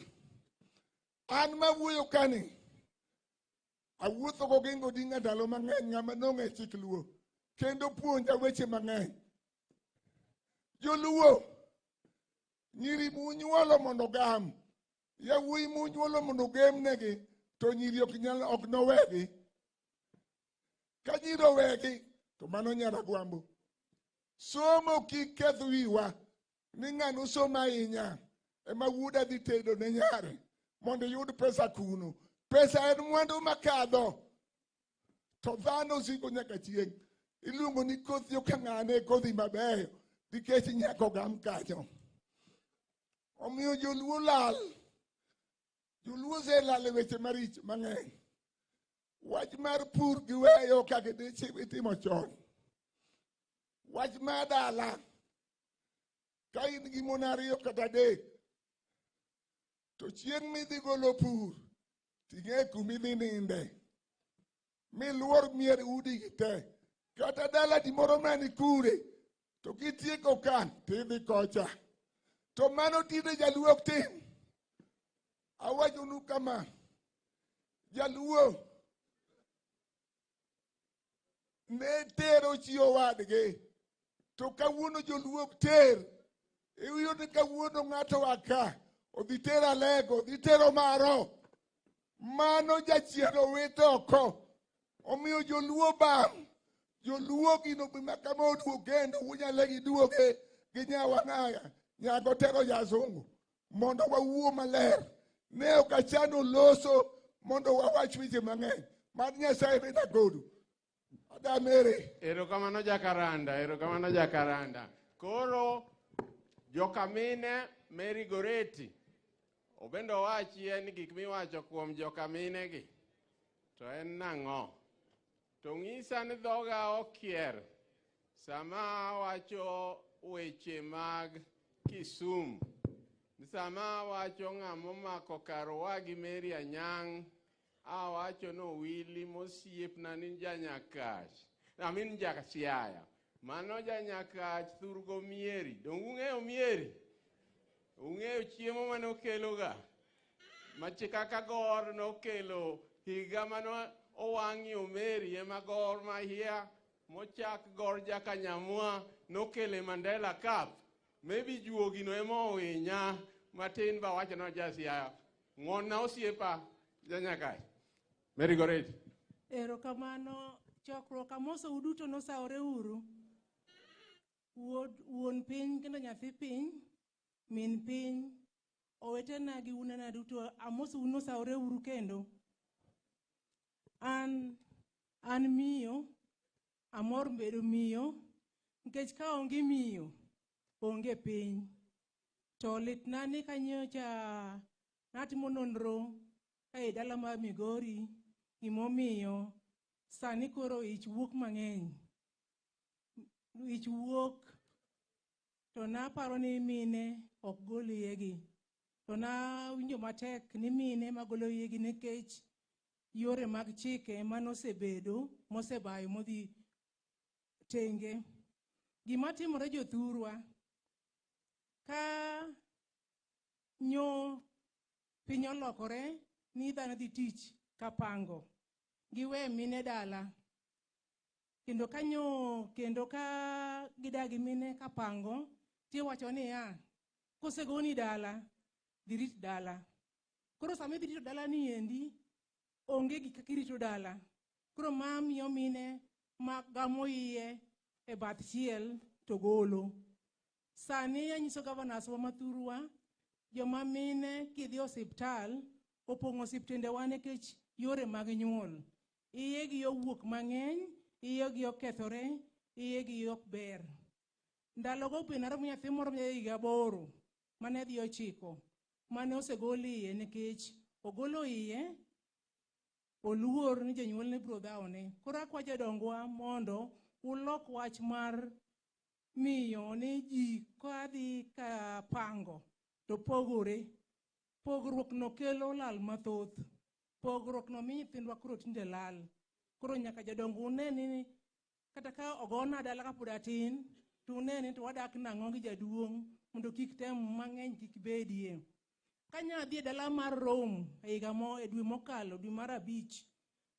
S11: An mawuoyo kani, awuotho go Oginga Odinga ndalo mang'eny, ng'ama nong'e chik luo, kendo puonja weche mang'eny. Joluo, nyiri munyuolo mondo ogam, yawuoyi munyuolo mondo ogemnegi, to nyiri ok nyal, ok nowegi. Ka nyiri owegi, to mano nyar Agwambo. Somo kik keth wiwa, ni ng'ano somo ahinya, ema wuoda dhi tedo ne nyare, mondo iyud pesa kuno. Pesa en mwandu makadho, to dhano osiko nyaka chieng'. Iluongo ni kothi ok ng'ane kodhi mabeyo, nikech nyaka ogam kanyo. Omiyo joluo lal. Joluo oselal e weche maricho mang'eny. Wach mar pur giweyo kaka itimo chon. Wach mar dala, ka in gi mon 2 kata 3, to chieng' midhi golo pur, ting'e kumidhi ninde. Miluor mier udi gi te. Kata dala di moro mani kure, to kitieko ka, tidhi kocha. To mano tinde jaluo ok tim. Awachonu kama, jaluo ne tero chi owadgi, to kawuono joluo ok ter. Iyudo ni kawuono ng'ato oa ka, odhi tero Alego, odhi tero Maro. Mano jachien owito oko. Omiyo joluo bam. Joluo gino gima kama oduog kendo, unyalo giduoge gi nyawang'aya, nyako tero jazungu. Mondo wawuo maler. Ne ok achano loso mondo wawach weche mang'eny. Mad Nyasaye bed kodu. Adamere.
S9: Erokamano Jakaranda, erokamano Jakaranda. Koro jokamine Mary Goretti, obendo owachie ni gik miwacho kuom jokamine gi, to en nang'o? To ng'isa ni dhoga okier sama awacho weche mag Kisumu. Sama awacho ng'ama omako karwa gi Mary Anyang', awacho ni Owili mosiepna ni Janyakach, amin Jasiaya. Mano Janyakach thurgo mieri. Dong' ung'eyo mieri? Ung'eyo chiemo mane okeloga? Machi kaka Gor nokelo higa mane owang'i Omeri ema Gor Mahia mochak Gor Jakanyamwa nokele Mandela Cup. Maybe juogi no ema owinya matin ba wacho no Jasiaya. Ng'wonna osiepa Janyakach. Mary Goretti.
S12: Erokamano chokruok amoso uduto nosawore uru. Wuon piny kendo nyathi piny, min piny, owetena gi unena duto amoso un nosawore uru kendo. An miyo, amor bedo miyo, nikech ka onge miyo, onge piny. To litna ni kanyocha natimo nonro e dala mar Migori, gimomiyo sani koro ich wuok mang'eny. Ich wuok To naparo ni mine ok gol iyegi. To nawinjo matek ni mine magolo iyegi nikech yore mag chike manosebedo mosebayo modhi tenge. Gima timore jothurwa, ka nyo piny olokore ni dhano dhi tich kapango, giwe mine dala. Kendo kanyo kendo ka gidagi mine kapango, tiwacho niya, kosegoni dala, dhi rit dala. Koro sama idhi rito dala ni endi, onge gi kaka irito dala. Koro ma miyo mine ma gamo iye e bath chiel to golo. Sani anyiso governors wa mathurwa, joma mine kidhi osiptal, opong'o osiptendewa nikech yore mag nyuol. Iyegi owuok mang'eny, iyegi okethore, iyegi ok ber. Ndalogo be naromo nyathi moro ma higa 8 mane dhi 9 mane osegol iye nikech ogolo iye oluor ni jonyuolne biro dhawone. Koro akwa jodongwa mondo ulok wach mar miyo ni ji kadhi ka pango to pogore. Pogruok no kelo lal mathoth. Pogruok no miyo nyithindwa koro tinde lal. Koro nyaka jodongo une ni kata ka ogona dala kapod atin, to une ni to wadak nang'o gi jaduong' mondo kik tem mang'eny kik bedie. Kanya adhi e dala mar Rome e higa mo e dwe mokalo, dwe mar 5,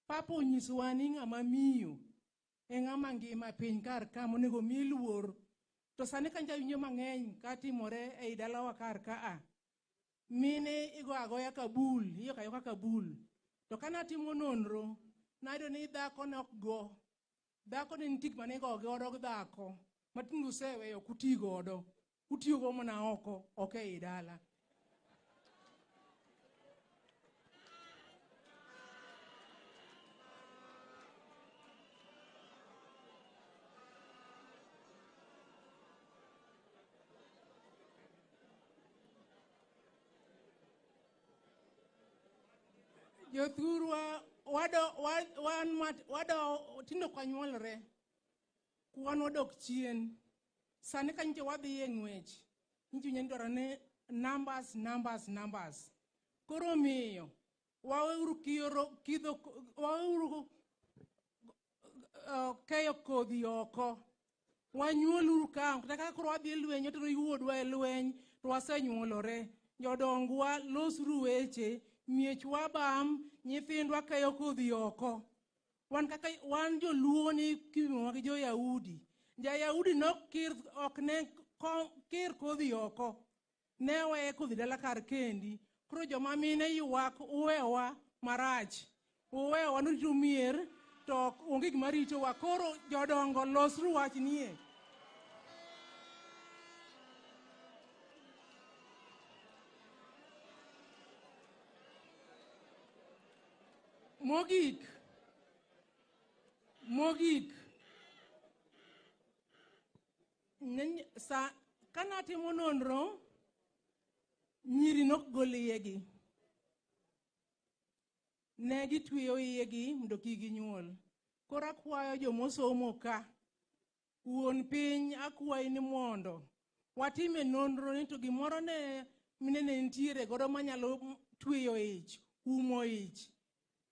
S12: Papa onyisowa ni ng'ama miyo e ng'ama ngima piny kar ka monego mi luor. To sani ka jawinjo mang'eny katimore ei dalawa kar ka a, mine igo agoya kabul, iyoko ayoka kabul. To kana timo nonro, nayudo ni dhako ne ok go. Dhako ne nitie gik mane igo godo gi dhako, ma tinde useweyo ok uti godo. Utiyogo mana oko, ok ei dala. Jothurwa wado tinde ok wanyuolre, kwan wadok chien. Sani ka nyicha wadhi e ng'wech, nyicha winjo ni dwaro ni numbers, numbers, numbers. Koro omiyo waweuru kidho, waweuru keyo kodhi oko. Wanyuoluru ka, kata ka koro wadhi e lweny, watero wuodwa e lweny, to wasenyuolore. Jodongwa losuru weche, miechwa bam, nyithindwa keyo kodhi oko. Wan kaka wan joluo ni kipimowa gi jo-Yahudi. Ja-Yahudi nok kir, ok ne kir kodhi oko. Ne weye kodhi dala kar kendi. Koro joma mine ywak uwewa marach. Uwewa norito mier to onge gima ritowa. Koro jodongo losru wachnie. Mogik, mogik, sa kanatimo nonro, nyiri nok gol iyegi. Ne gitweyo iyegi mondo kik ginyuol. Koro akwayo jomosomo ka, wuon piny akwayi ni mondo watime nonro ni to gimoro ne mine ne nitiere godo manyalo tweyo ich, umo ich,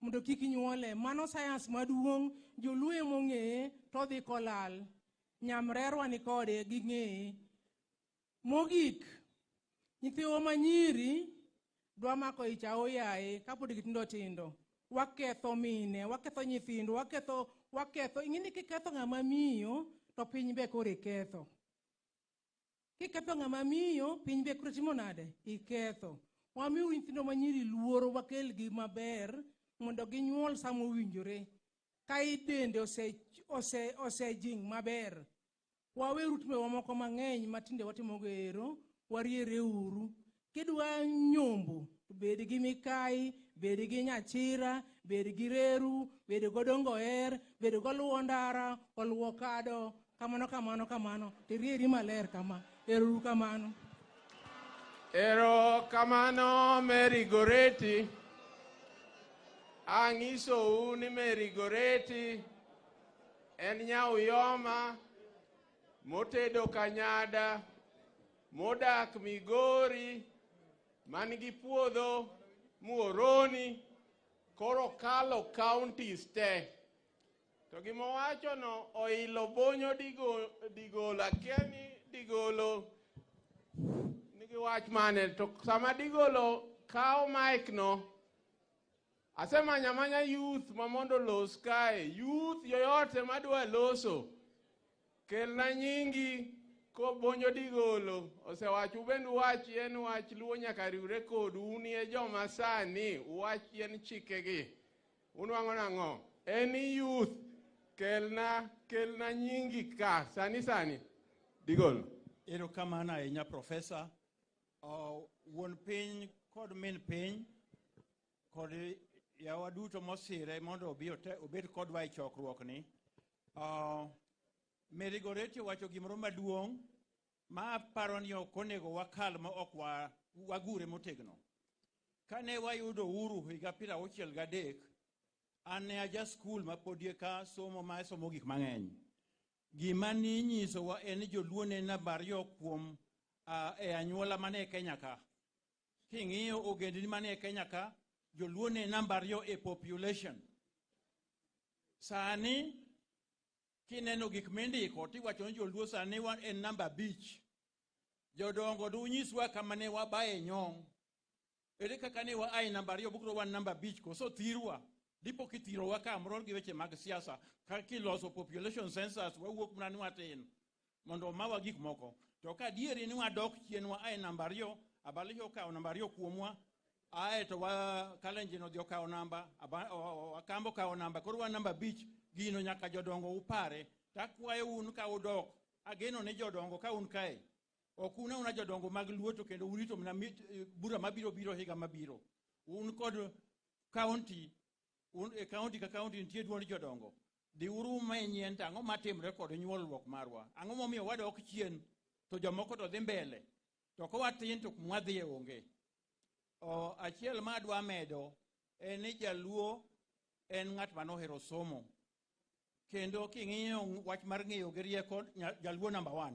S12: mondo kik nyuole. Mano science maduong', joluo emong'eye to dhi kolal. Nyamrerwa ni kode ging'eye. Mogik, nyithiwa manyiri dwa mako ich aoyaye kapod gitindo tindo. Waketho mine, waketho nyithindo, waketho. Ing'e ni kiketho ng'ama miyo to piny be koro iketho. Kiketho ng'ama miyo, piny be koro timo nade? Iketho. Wamiuru nyithindo manyiri luoro, wakelgi maber mondo ginyuol sama owinjore. Ka dende osejing maber. Waweuru timbewa moko mang'eny matinde watimogo ero, wariere uru. Kidwa nyombo, bed gi mikai, bed gi nyachira, bed gi reru, bed godongo her, bed goluwo ndara, oluwo kado, kamano kamano kamano. Tirieri maler kama. Ero kamano.
S9: Ero kamano Mary Goretti. Ang'isou ni Mary Goretti en nyauyoma motedo kanyada modak Migori, man gi puodho Muhoroni, koro kalo counties te. To gima owachono oilo bonyo digolo, akia ni digolo nigi wach mane, to sama digolo kawo mic no, asemanyo amanya youth ma mondo olos kae, youth yoyote madwa loso, kelna nyingi kobonyo digolo, osewacho ubende uwach en wach Luo nyaka riwre kodu, un e joma sani, uwach en chikegi. Unwang'o nang'o? Any youth, kelna nyingi ka, sani sani. Digolo.
S13: Erokamano ahinya Profesa. Wuon piny kod min piny kod yawa duto mosire mondo obi obed kodwa e chokruokni. Mary Goretti owacho gimoro maduong' ma aparo ni ok onego wakal ma ok wagure motegno. Kane wayudo uhuru higa 63, an ne aja skul ma pod eka somo ma somo gik mang'eny. Gima ninyisowa en ni joluo ne namba 2 kuom e anyuola mane e Kenya ka. King'iyo ogendni mane e Kenya ka, joluo ne namba 2 e population. Sani kineno gik mindiko tiwacho ni joluo sani en namba 5. Jodongo dunyiswa kama ne wabaye nyong'. Ere kaka ne wa ai namba 2 bukro wan namba 5 koso thirwa. Dipo kithirowa kamoro gi weche mag siasa, ka kiloso population census wawuok mana ni watin mondo omawa gik moko. To ka adieri ni wadok chien wa ai namba 2, Abalisha okawo namba 2 kuomwa, ae to wa Kalenjin odhi okawo namba, Akamba okawo namba, koro wan namba 5. Gino nyaka jodongo upare. Takwayo un ka udok, ageno ni jodongo ka un kae, ok un auna jodongo mag Luo to kendo urito mana bura mabiro biro higa mabiro. Un kod county, un e county ka county nitie duond jodongo. Dhiuru umenyien to ang'o matimre kod nyuolruok marwa? Ang'o momiyo wadok chien to jomoko to dhi mbele? To ka watin to kuma wadhiye onge. Achiel ma adwa medo en ni jaluo en ng'at manohero somo. Kendo king'iyo wach mar ng'eyo gi rieko, jaluo namba 1.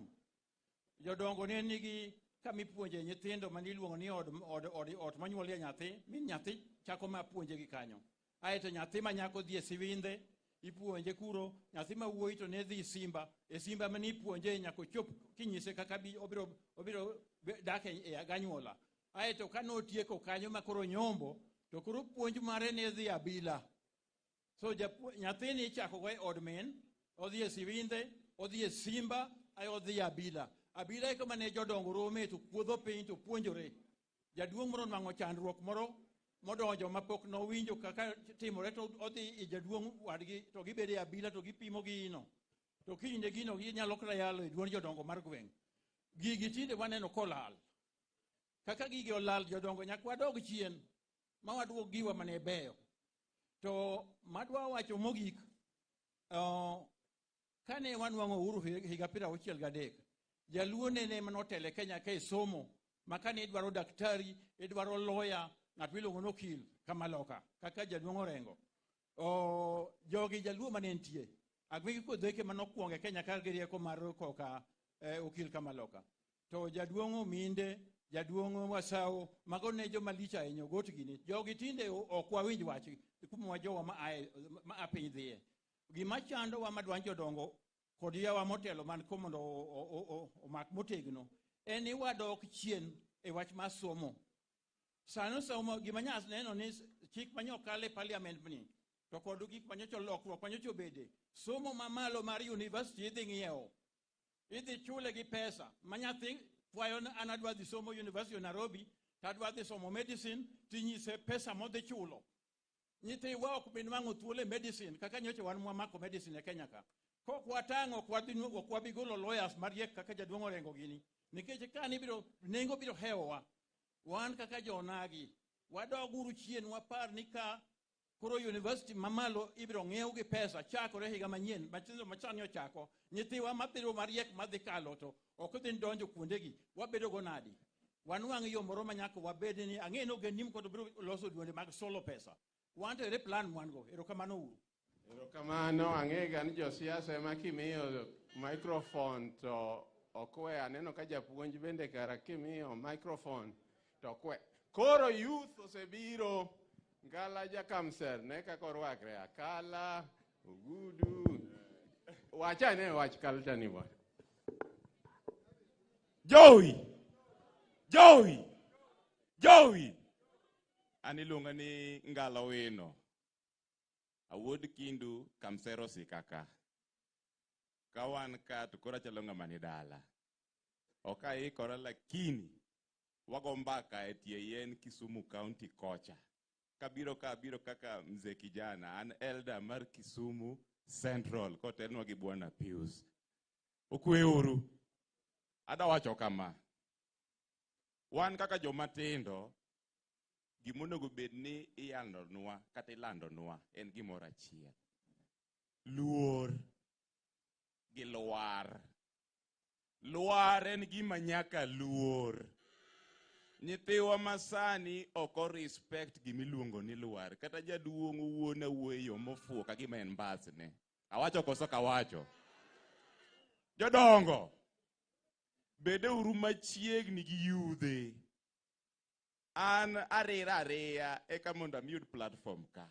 S13: Jodongo ne nigi kama ipuonje nyithindo mane iluongo ni ot manyuolie nyathi, min nyathi chako ma puonje gi kanyo. Aeto nyathi ma nyako dhi e siwindhe, ipuonje kuro, nyathi ma wuoyi to ne dhi Simba, e Simba mane ipuonje nyaka ochop kinyise kaka obiro dak e ganyuola. Aeto ka notieko kanyo ma koro nyombo, to koro puonj mare ne dhi abila. So nyathini ichako go e od min, odhi e siwindhe, odhi e Simba, ae odhi abila. Abila eko mane jodongo rome to kuodho piny to puonjore. Jaduong' moro nwang'o chandruok moro modonjo mapok nowinjo kaka timore to odhi e jaduong' wadgi to gibedo e abila to gipimo gino. To kinyne gino ginyalo kata yalo e duond jodongo mar gweng'. Gigi tinde waneno kolal. Kaka gigi olal jodongo nyaka wadog chien ma waduog giwa mane beyo. To madwa wacho mogik, kane wanwang'o uhuru higa 63, jaluo nene manotelo e Kenya ka e somo, ma kane idwaro daktari, idwaro lawyer, ng'at miluongo ni okil kamaloka, kaka jaduong' Orengo. Jogi jaluo mane nitie, Agwigi Kodheke manokwongo e Kenya ka gi rieko mar koka okil kamaloka. To jaduong' Ominde, jaduong' Wasao, mago ne joma lich ahinya, ogot gini. Jogi tinde ok wawinj wachgi, kuma jowa ma a piny dhiye. Gima chandowa madwa jodongo kod yawa motelo man ko mondo omak motegno, en ni wadok chien e wach mar somo. Sano somo, gima nyas neno ni chik manyo kale parliament ni, to kod gik manyocha lokruok manyocha obede, somo mamalo mar university idhi ng'iewo, idhi chule gi pesa. Ma nyathi kwayo ni an adwa dhi somo University of Nairobi, to adwa dhi somo medicine, tinyise pesa modhi chulo. Nyithiwa ok bi nwang'o thuolo e medicine, kaka nyocha wan mwamako medicine e Kenya ka. Kok watang'o, ok wabi golo lawyers mariek kaka jaduong' Orengo gini. Nikech ka ni nengo biro hewowa. Wan kaka jonagi, wadoguru chien wapar ni ka koro university mamalo ibiro ng'iew gi pesa chakore higa manyien, matindo machani ochako, nyithiwa mabiro mariek madhi kalo to ok dhi donjo kuondegi, wabedo go nadi? Wanwang' yo moro ma nyaka wabed ni ang'e ni ogendni moko to biro loso duonde mag solo pesa. Wan to ere plan mwan go? Erokamano uru.
S9: Erokamano, ang'e ga ni josiasa ema kimiyo microphone to okwe. Aneno ka japuonj bende kara kimiyo microphone to okwe. Koro youth osebiro. Ngala Jakamser ne kaka orwakre. Akala, Ogudu. Wachane wach culture ni bwana.
S14: Jowi! Jowi! Jowi! An iluonga ni Ngala Wino. Awuod Kindu Kamsero Sikaka. Ka wan ka to koro achalo ng'ama ni dala. Ok aikora lakini wago mbaka e tie yien Kisumu County kocha. Kabiro ka abiro kaka mzee kijana, an elder mar Kisumu Central kotelnwa gi Bwana Pius. Okweuru. Ada wacho kama. Wan kaka joma tindo, gimonego bed ni iyalonwa kata ilandonwa en gimoro achiel. Luor gi lwar. Lwar en gima nyaka luor. Nyithiwa masani ok o respect gimiluongo ni lwar. Kata jaduong' owuon awuoyo e yo mofuwo ka gima en mbasne. Awacho koso kawacho? Jodongo, bedeuru machiegni gi yudhe. An arira ariya eka mondo amiyud platform ka.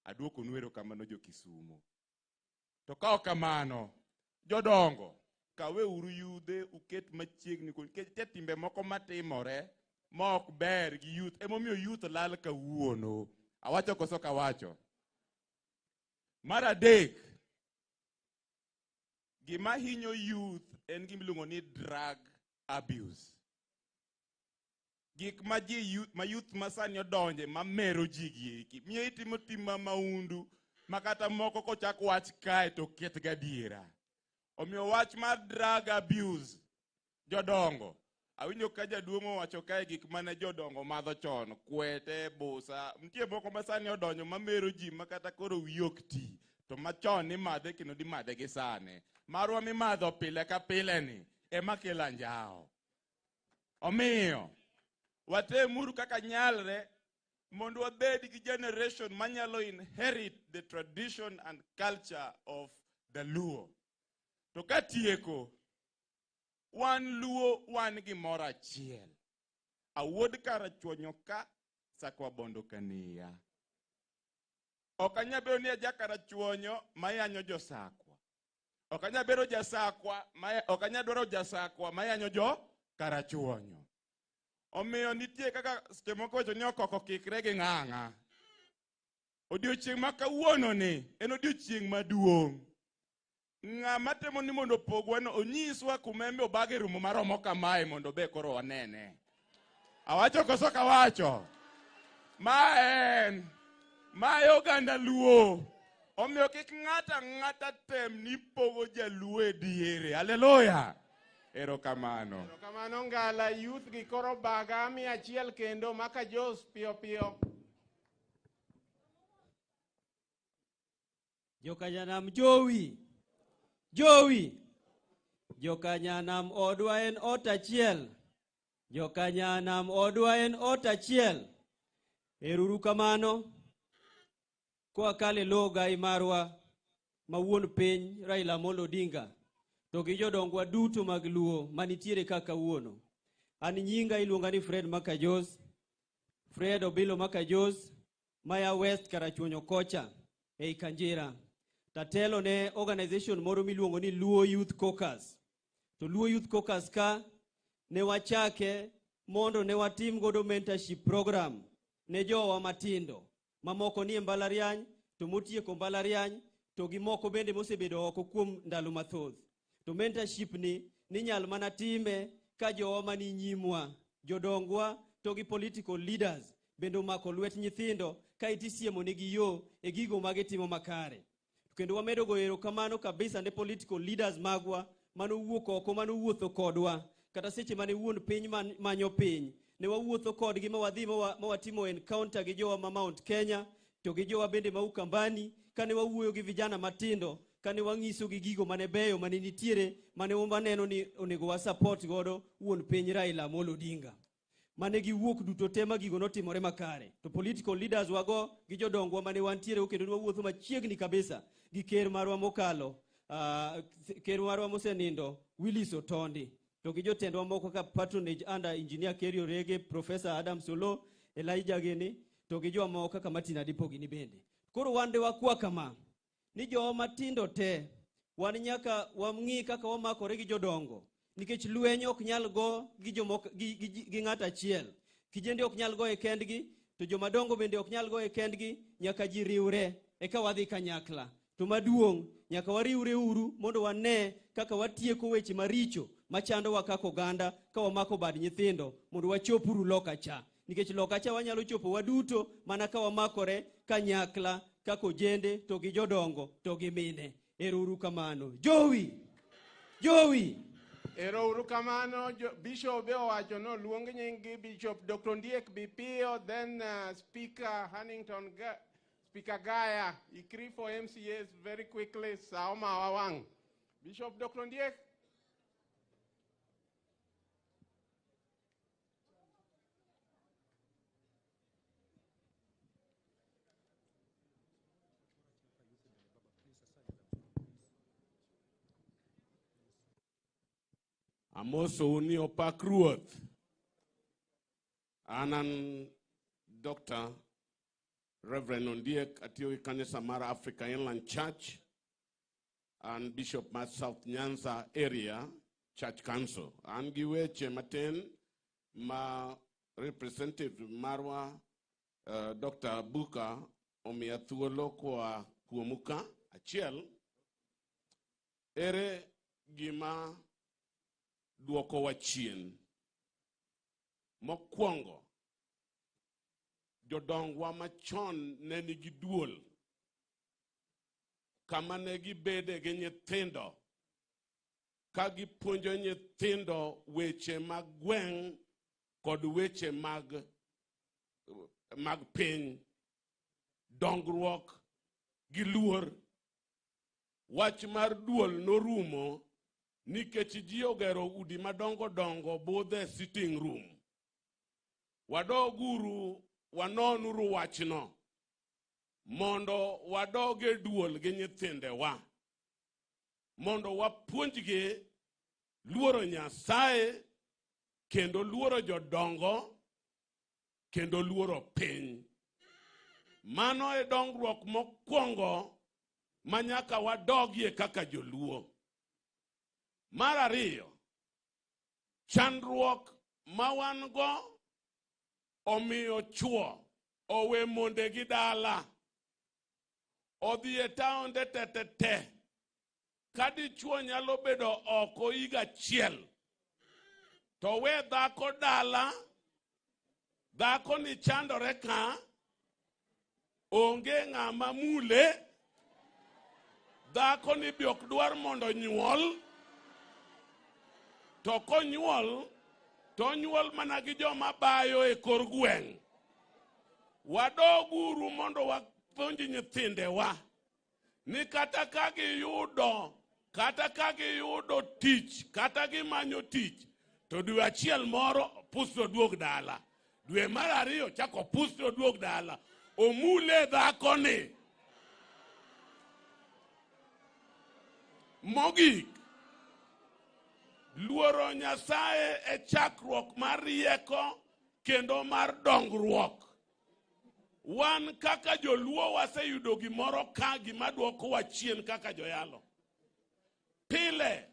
S14: Aduokonu erokamano jo Kisumu. To ka ok kamano, jodongo, kaweuru yudhe uket machiegni kod nikech nitie timbe moko matimore ma ok ber gi youth. Emomiyo youth lal kawuono. Awacho koso kawacho? Mar adek, gima hinyo youth en gima iluongo ni drug abuse. Gik ma ji ma youth masani odonje mamero ji gi eki. Miyo itimo tim ma maundu ma kata moko kochak wach kae to ket gadiera. Omiyo wach mar drug abuse, jodongo, awinjo ka jaduong' owacho kae gik mane jodongo madho chon, kwete, busa, nitie moko ma sani odonjo mamero ji ma kata koro wiyi ok ti, to machon imadhe kendo dimadhe gi sani. Marwa mimadho pile ka pile ni ema kelo anjawo. Omiyo, watemuru kaka nyalre mondo wabed gi generation manyalo inherit the tradition and culture of the Luo. To katieko, wan Luo wan gimoro achiel. Awuod Karachuonyo ka, Sakwa Bondo kaniya. Ok anyal bedo ni aja Karachuonyo mayanyo jo Sakwa. Ok anyal bedo jasakwa, ok anyal dwaro jasakwa mayanyo jo Karachuonyo. Omiyo nitie kaka seche moko wacho ni okoko kikre gi ng'ang'a. Odiochieng' ma kawuono ni en odiochieng' maduong'. Ng'ama temo ni mondo opogwa no onyiswa kuma embe obage rumo maromo kamae mondo be koro wanene. Awacho koso kawacho? Ma en ma e oganda Luo. Omiyo kik ng'ato ang'ata tem ni pogo jaluo e diere. Haleluya. Erokamano.
S9: Erokamano Ngala, youth gi koro baga 100 kendo maka Jos piyo piyo.
S5: Jokanyanam jowi, jowi, Jokanyanam odwa en ot achiel, Jokanyanam odwa en ot achiel. Eruru kamano, koa kale lo gai marwa ma wuon piny Raila Amolo Odinga to gi jodongwa duto mag Luo manitiere ka kawuono. An nyinga iluonga ni Fred Makajos, Fred Obilo Makajos, maya West Karachuonyo kocha ei Kanjira. Tatelo ne organization moro miluongo ni Luo Youth Caucus. To Luo Youth Caucus ka ne wachake mondo ne watim godo mentorship program ne jowa matindo mamoko nie mbalariany to motieko mbalariany to gi moko bende mosebedo oko kuom ndalo mathoth. To mentorship ni ninyal mana time ka jowa mani nyimwa, jodongwa to gi political leaders bende omako lwet nyithindo ka itisiemo negi yo e gigo ma gitimo makare. Kendo wamedo goyo erokamano kabisa ne political leaders magwa manowuok oko, manowuotho kodwa kata seche mane wuon piny manyo piny ne wawuotho kodgi ma wadhi ma watimo encounter gi jowa ma Mount Kenya to gi jowa bende ma Ukambani, kane wawuoyo gi vijana matindo, kane wang'iso gi gigo mane beyo mane nitiere mane waneno ni onego wa support godo wuon piny Raila Amolo Odinga. Mane giwuok duto te ma gigo notimore makare. To political leaders wago gi jodongwa mane wantiere kendo ne wawuotho machiegni kabisa gi ker marwa mokalo. ker marwa mosenindo Willis Otondi, to gi jotendwa moko kaka patronage under engineer Kerry Orege, Professor Adam Solo, Elijah gini, to gi jomoko kaka Martin Adipo gini bende. Koro wan de wakwa kama, ni jowa matindo te, wan nyaka wang'i kaka wamakore gi jodongo, nikech lweny ok nyal go gi jomoko, gi ng'ato achiel. Kijende ok nyal go e kendgi, to jomadongo bende ok nyal go e kendgi, nyaka ji riwre, eka wadhi kanyakla. To maduong', nyaka wariwre uru mondo wane kaka watieko weche maricho machandowa kaka oganda, ka wamako bad nyithindo, mondo wachopuru loka cha. Nikech loka cha wanyalo chopo waduto mana ka wamakore kanyakla, kaka ojende, to gi jodongo, to gi mine. Ero uru kamano. Jowi! Jowi!
S9: Ero uru kamano, Bishop be owacho no luong nying Bishop Dr. Ondiek Bipiyo, then Speaker Hannington Speaker Gaya, ikri for MCAs very quickly, sa oma wawang. Bishop Dr. Ondiek.
S16: Amosou ni opak ruoth. An an Dr. Reverend Ondiek, atiyo gi kanisa mar Africa Inland Church and Bishop mar South Nyanza Area Church Council. An gi weche matin ma representative marwa Dr. Buka omiya thuolo koa kuomu ka. Achiel, ere gima duokowa chien? Mokwongo, jodongwa machon ne nigi duol kama ne gibede gi nyithindo ka gipuonjo nyithindo weche mag gweng' kod weche mag piny, dongruok gi luor. Wach mar duol norumo nikech ji ogero udi madongo dongo budhe sitting room. Wadoguru, wanonuru wachno mondo wadog e duol gi nyithindewa, mondo wapuonjgi luoro Nyasaye kendo luoro jodongo kendo luoro piny. Mano e dongruok mokwongo ma nyaka wadogie kaka joluo. Mar ariyo, chandruok ma wan go omiyo chwo owe mondegi dala, odhi e taonde te te te. Ka dichuo nyalo bedo oko higa achiel, to we dhako dala, dhako ni chandore ka, onge ng'ama mule, dhako ni be ok dwar mondo nyuol, to konyuol, to onyuol mana gi joma bayo e kor gweng'. Wadoguru mondo wapuonj nyithindewa ni kata ka giyudo, kata ka giyudo tich, kata gimanyo tich, to dwe achiel moro pusno duog dala, dwe mar ariyo chako pusno duog dala, omule dhakoni. Mogik, luoro Nyasaye e chakruok mar rieko kendo mar dongruok. Wan kaka joluo waseyudo gimoro ka gima dwokowa chien kaka joyalo. Pile,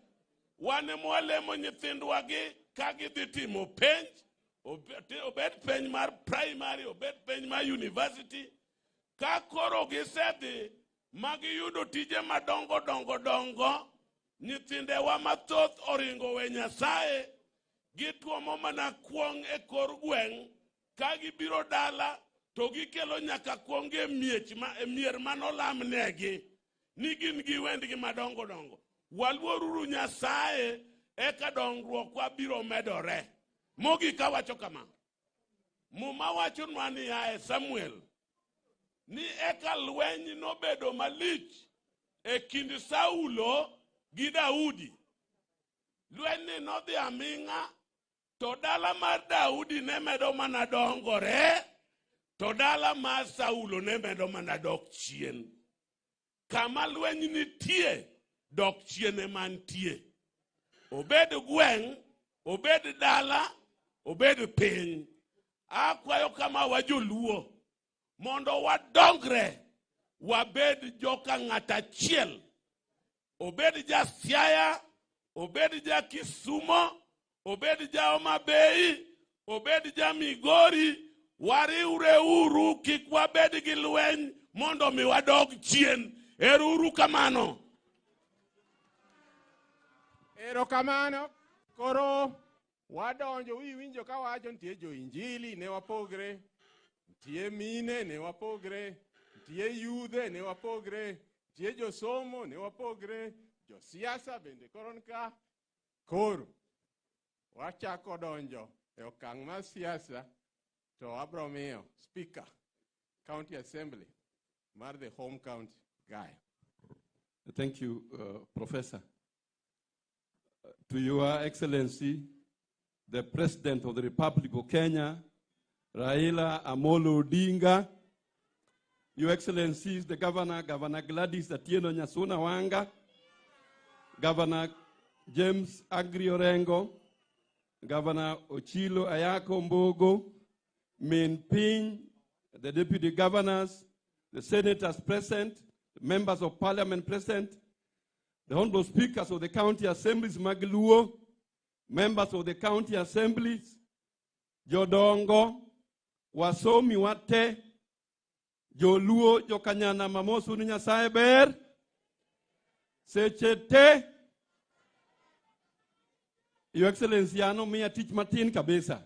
S16: wan ema walemo nyithindwa gi ka gidhi timo penj, obed penj mar primary, obed penj mar university. Ka koro gisedhi ma giyudo tije madongo dongo dongo, nyithindewa mathoth oringo we Nyasaye, gituomo mana kuong' e kor gweng', ka gibiro dala to gikelo nyaka kuong' e miech ma, e mier manolamnegi ni gin gi wendgi madongo dongo. Waluoruru Nyasaye eka dongruokwa biro medore. Mogik awacho kama, Muma wachonwa niya e Samuel ni eka lweny nobedo malich e kind Saulo gi Daudi. Lwenyni nodhi aming'a, to dala mar Daudi ne medo mana dongore, to dala mar Saulo ne medo mana dok chien. Kama lweny nitie, dok chien ema nitie. Obed gweng', obed dala, obed piny. Akwayo kama wa joluo mondo wadongre, wabed joka ng'at achiel. Obed ja Siaya, obed ja Kisumo, obed ja Homa Bay, obed ja Migori, wariwre uru kik wabed gi lweny mondo mi wadog chien. Ero uru kamano.
S9: Erokamano. Koro wadonjo wiwinjo ka wacho nitie jo-Injili ne wapogre, nitie mine ne wapogre, nitie yudhe ne wapogre, nitie josomo ne wapogre, josiasa bende koro ka. Koro wachako donjo e okang' mar siasa to abro miyo Speaker County Assembly mar the home county Gaya.
S6: Thank you, Professor. To Your Excellency, the President of the Republic of Kenya, Raila Amolo Odinga, Your Excellencies, the Governor, Governor Gladys Atieno Nyasuna Wanga, Governor James Agri Orengo, Governor Ochilo Ayako Mbogo, Min Piny, the Deputy Governors, the Senators present, the Members of Parliament present, the Honorable Speakers of the County Assemblies mag Luo, members of the County Assemblies, Jodongo, Wasomi wate, Joluo, Jokanyanam amosu ni Nyasaye ber, seche te, Your Excellency, ano miya tich matin kabisa.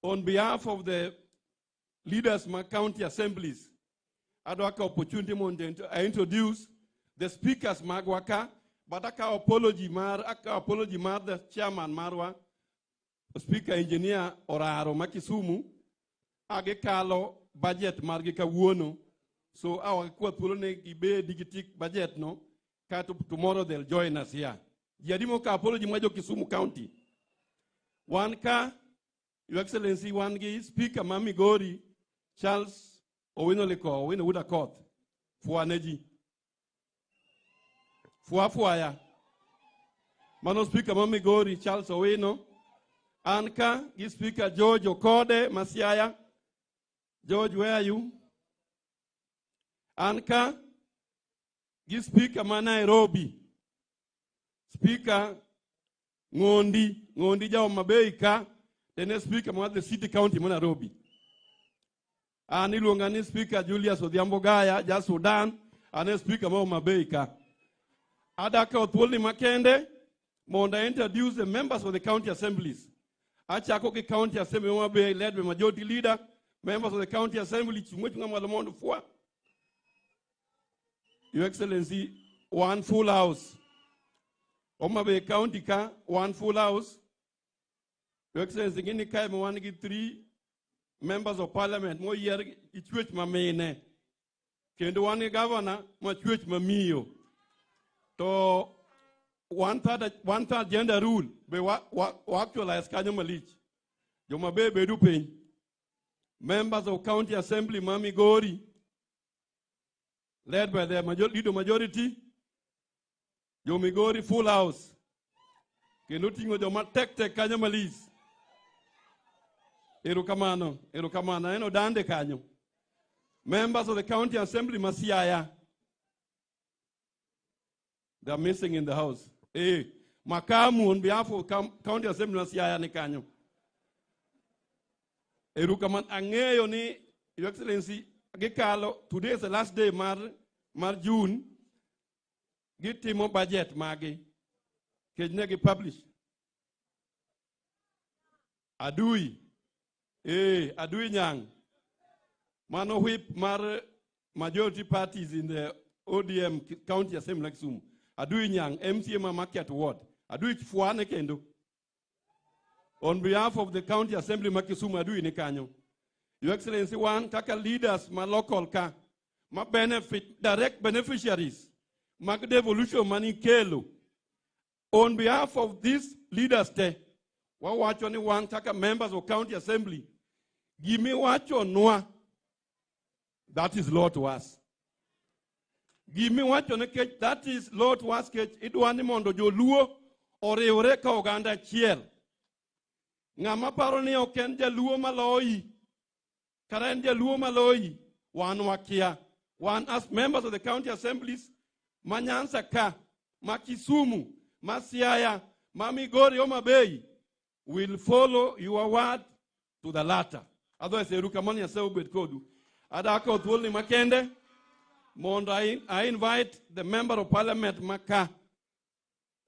S6: On behalf of the leaders mag county assemblies, adwa kawo opportunity mondo I introduce the speakers magwa ka, but akawo apology mar the chairman marwa, Speaker Engineer Oraro ma Kisumu, agikalo budget margi kawuono, so awakwa thuolo ne gibedi gitik budget no, kato tomorrow they'll join us here. Ji adi mokawo apology mar jo Kisumu County? Wan ka, Your Excellency, wan gi Speaker ma Migori, Charles Owino Liko, Owino Wuod Akoth, fwa ne ji. Fwa fwaya. Mano Speaker ma Migori, Charles Owino. An ka gi Speaker George Okode ma Siaya. George, where are you? An ka gi Speaker ma Nairobi. Speaker Ngondi, Ngondi ja Homa Bay ka, tene Speaker ma the City County ma Nairobi. An iluonga ni Speaker Julius Odhiambo Gaya, ja Sudan, an e Speaker ma Homa Bay ka. Adwa kawo thuoloni makende mondo I introduce the members of the county assemblies. Achako gi County Assembly ma Homa Bay led by Majority Leader, members of the County Assembly, chung'we chung'a malo mondo fwa. Your Excellency, one full house. Homa Bay County ka, one full house. Your Excellency, gini kae ma wan gi 3 members of parliament moyier gi chwech ma mine. Kendo wan gi governor ma chwech ma miyo. To one third gender rule be wa actualize kanyo malich. Joma be bedu piny. Members of County Assembly ma Migori, led by the leader majority, jo Migori full house. Kendo ting'o joma tek tek kanyo malich. Erokamano, erokamano, aneno dande kanyo. Members of the County Assembly ma Siaya. They are missing in the house. Makamu on behalf of County Assembly ma Siaya ni kanyo. Erokamano, ang'eyo ni Your Excellency, gikalo, today is the last day mar June, gitimo budget magi, kech ne gi publish. Adui, Adui Nyang', mano whip mar majority parties in the ODM County Assembly Kisumu. Adui Nyang', MCA ma Market Ward. Adui fwane kendo. On behalf of the County Assembly ma Kisumu, Adui ni kanyo. Your Excellency, one kaka leaders ma local ka, ma benefit, direct beneficiaries, mag devolution mani kelo. On behalf of these leaders te, wawacho ni wan kaka members of County Assembly, gimiwacho nwa, that is law to us. Gimiwacho nikech that is law to us kech idwa ni mondo joluo oriwre ka oganda achiel. Ng'ama paro ni ok en jaluo maloyi, kata en jaluo maloyi, wan wakia. Wan as members of the county assemblies, ma Nyanza ka, ma Kisumu, ma Siaya, ma Migori, Homa Bay, will follow your word to the latter. Otherwise, erokamano Nyasaye obed kodu. Adwa kawo thuoloni makende mondo I invite the member of parliament maka,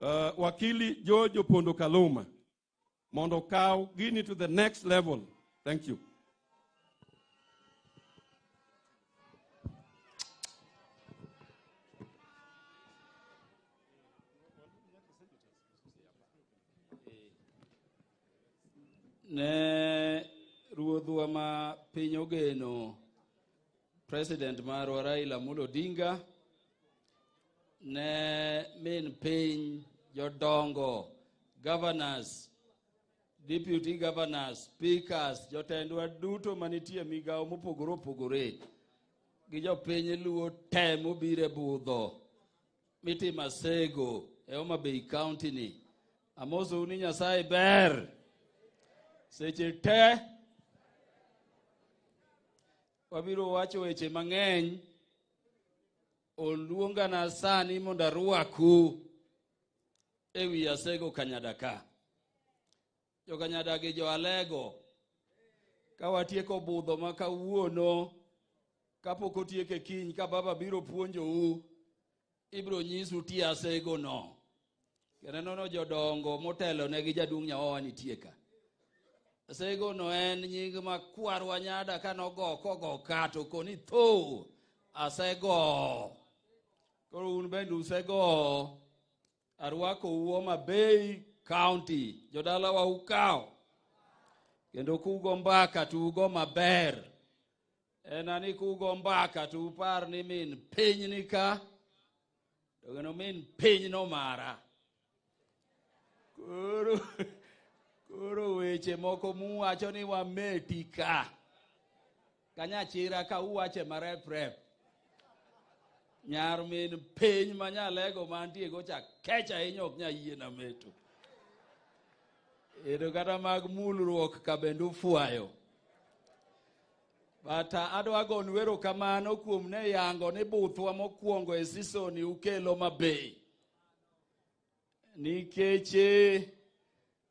S6: Wakili George Opondo Kaluma, mondo okaw gini to the next level. Thank you.
S5: Ne ruodhwa ma piny ogeno, President marwa Raila Amolo Odinga, ne min piny, jodongo, governors, deputy governors, speakers, jotendwa duto manitie e migawo mopogore opogore gi jopiny Luo te mobiro e budho mitimo Asego e Homa Bay County ni. Amosou ni Nyasaye ber. Seche te wabiro wacho weche mang'eny. Oluongana sani mondo arwaku ewi Asego Kanyada ka. Jokanyada gi jo Alego, ka watieko budho ma kawuono, kapok otieke kiny ka baba biro puonjou, ibiro nyisu tie Asego no. Kendo nono jodongo motelo ne gi jaduong' Nyawawa nitie ka. Asego no en nying ma kwarwa Nyada kanogo kogo ka to koni tho asego. Koro un bende usego. Arwakou Homa Bay County, jodalawa ukawo. Kendo kugo mbaka to ugo maber. En ani kugo mbaka to upar ni min piny ni ka, to kendo min piny no mara. Koro weche moko muwacho ni wameti ka. Kanyachira ka uwache marep rep. Nyar min piny ma Nyalego mantie go cha kech ahinya ok nyal yiena meto. Ero kata mag mulruok ka bende ufwayo. But adwa gonu erokamano kuom ne yango ni buthwa mokwongo e season ukelo Homa Bay. Nikech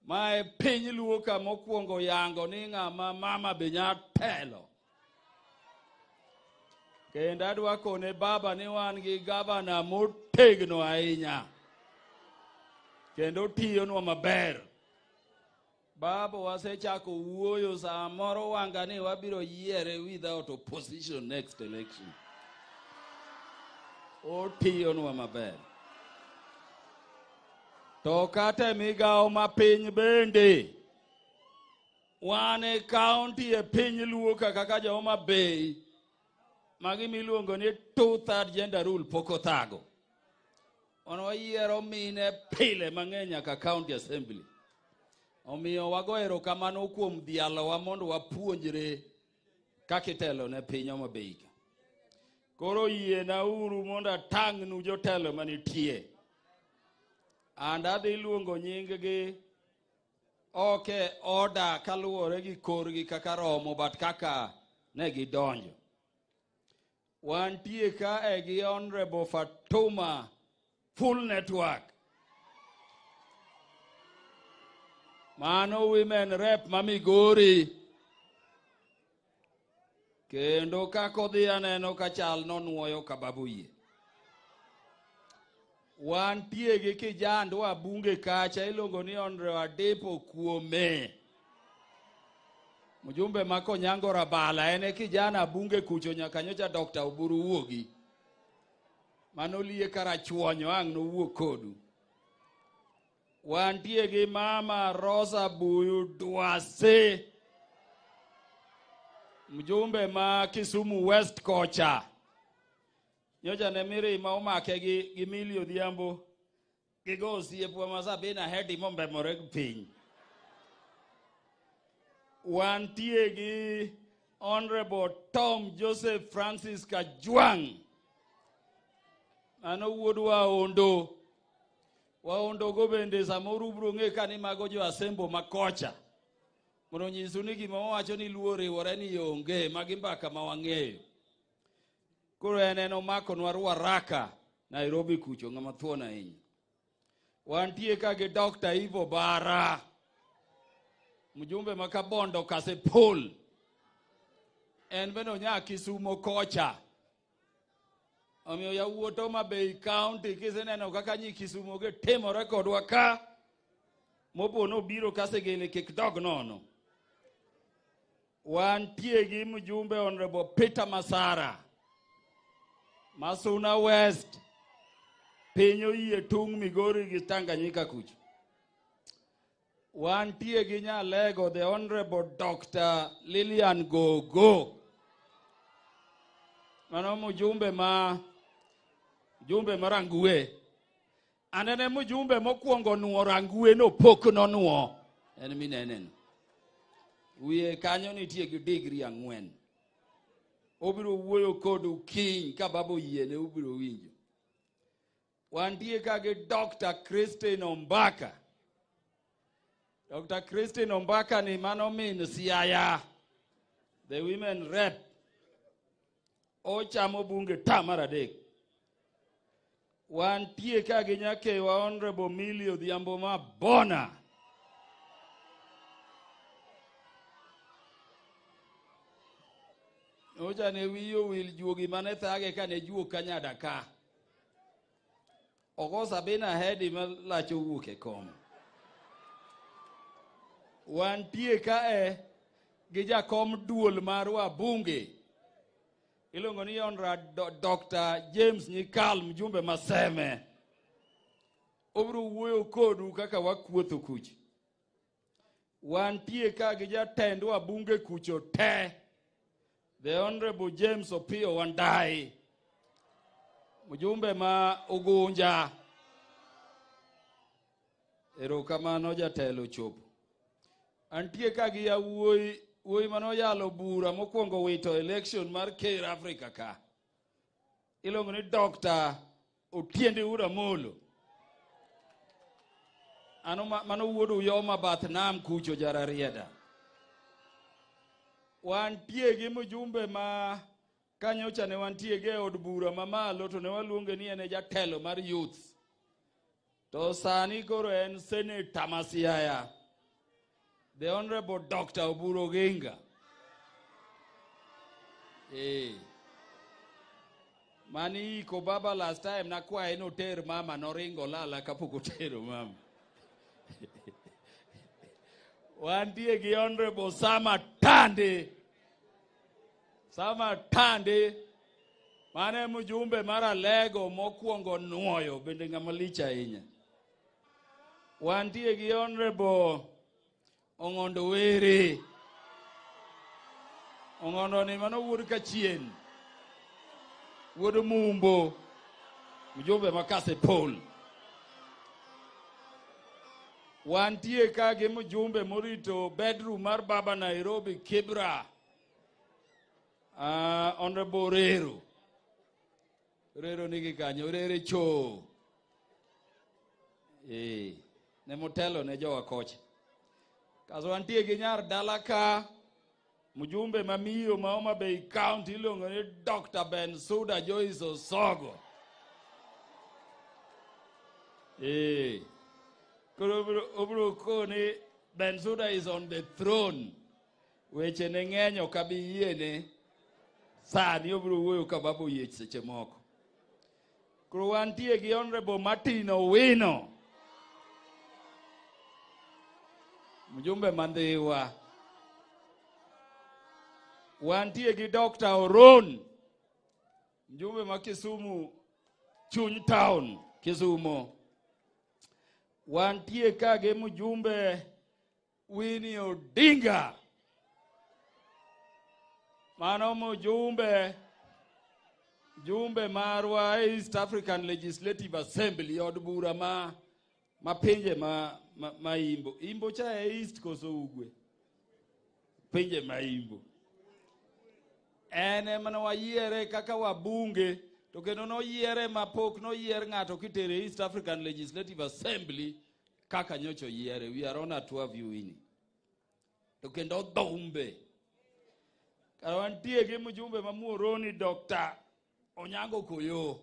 S5: mae piny Luo ka mokwongo yango ni ng'ama mama be nya telo. Kendo adwa kone baba ni wan gi gavana motegno ahinya. Kendo tiyonwa maber. Baba wasechako wuoyo samoro wanga ni wabiro yiere without opposition next election. Otiyonwa maber. To kata e migawo ma piny bende, wan e county e piny Luo ka kaka jo Homa Bay, magi miluongo ni two-third gender rule pok othago. Wan wayiero mine pile mang'eny nyaka county assembly. Omiyo wago erokamano kuom dhialowa mondo wapuonjre kaka itelo ne piny Homa Bay ka. Koro yiena uru mondo atang'nu jotelo manitie. And adhi luongo nying-gi ok e order kaluwore gi korgi kaka romo, but kaka ne gidonjo. Wantie ka e gi Honorable Fatuma Full Network. Mano women rep ma Migori. Kendo kaka odhi aneno ka chal nonuoyo ka babu yie. Wantie gi kijandwa bunge kacha iluongo ni Honorable Adepo Kuome. Mjumbe ma Konyango Rabala en e kijana bunge kucho nyaka nyocha Dr. Oburu wuogi. Mano liye karachuonyo ang' nowuok kodu. Wantie gi Mama Rosa Buyu Dwase. Mjumbe ma Kisumu West kocha. Nyocha ne mirima omake gi Milly Odhiambo. Gigo osiepwa ma Sabina Hedi mombemore gi piny. Wantie gi Honorable Tom Joseph Francis Kajwang'.
S17: Mano wuod Waondo. Waondo go bende samoro ubiro ng'e ka ni mago jo Asembo ma kocha. Mondo onyisu ni gima wawacho ni Luo oriwore ni onge, magi mbaka ma wang'eyo. Koro en omakonwa Ruaraka, Nairobi kucho, ng'ama thuon ahinya. Wantie ka gi Dr. Ivo Bara, mjumbe ma Kabondo Kasipul. En bende onya Kisumo kocha. Omiyo yawuot Homa Bay County kiseneno kaka nyi Kisumo gi timore kodwa ka, mopo nobiro Kasegele kik dog nono. Wantie gi mjumbe Honorable Peter Masara, Masuna West, piny oyie tung' Migori gi Tanganyika kucho. Wantie gi Nyalego, the Honorable Dr. Lilian Gogo. Mano mjumbe ma mjumbe ma Rangwe. Anene mjumbe mokwongo nuo Rangwe no pok nonuo. En mineneno. Wiye kanyo nitie gi digri 4. Obiro wuoyo kodu kiny ka baba oyiene ubiro winjo. Wantie ka gi Dr. Christine Ombaka. Dr. Christine Ombaka ni mano min Siaya, the women rep. Ochamo bunge ta mar 3. Wantie ka gi nyakewa Honorable Millie Odhiambo Mabona. Ocha ne wiye owil juogi mane thage kane juok Kanyada ka. Ogo Sabina Hedi ma lach owuok e kom. Wantie kae gi jakom duol mar wabunge. Iluongo ni Honorable Dr. James Nyikal, mjumbe Maseme. Obiro wuoyo kodu kaka wakuotho kucho. Wantie ka gi jatend wabunge kucho te, the Honorable James Opiyo Wandayi, mjumbe ma Ugunja. Erokamano jatelo chopo. Antie ka gi yawuoyi, wuoyi manoyalo bura mokwongo wito election mar Ker Africa ka. Iluongo ni Dr. Otiende Amolo. Ano mano wuod Uyoma bath nam kucho Jararieda. Wantie gi mjumbe ma kanyocha ne wantie gi e od bura mamalo to ne waluonge ni en e jatelo mar youth. To sani koro en senator ma Siaya, the Honorable Dr. Oburu Oginga. Mani iko baba last time nakwaye noter mama noringo lala kapok otero mama. Wantie gi Honorable Sama Tande. Sama Tande mane mjumbe mar Alego mokwongo nuoyo bende ng'ama lich ahinya. Wantie gi Honorable Ong'ondo Were. Ong'ondo ni mano wuod Kachien, wuod Mumbo, mjumbe ma Kasipul. Wantie ka gi mjumbe morito bedroom mar baba Nairobi Kibra, Honorable Rero. Rero nigi kanyo, Rere cho. Ne motelo ne jowa kocha. Kaso wantie gi nyar dala ka, mjumbe ma miyo ma Homa Bay County iluongo ni Dr. Bensuda Joyce Osogo. Koro obiro koni Bensuda is on the throne. Weche ne ng'eny ok abi yiene. Sani obiro wuoyo ka baba oyiech seche moko. Koro wantie gi Honorable Martin Owino, mjumbe ma Ndhiwa. Wantie gi Dr. Oron, mjumbe ma Kisumu chuny town Kisumo. Wantie ka gi mjumbe Winnie Odinga. Mano mjumbe jumbe marwa East African Legislative Assembly, od bura ma pinje ma Imbo. Imbo cha e East koso Ugwe? Pinje ma Imbo. En ema ne wayiere kaka wabunge To kendo noyiere mapok noyier ng'ato kitere East African Legislative Assembly kaka nyocha oyiere. We are honored to have you, Winnie. To kendo dhumbe. Kara wantie gi mjumbe ma Muhoroni Dr. Onyango Koyo.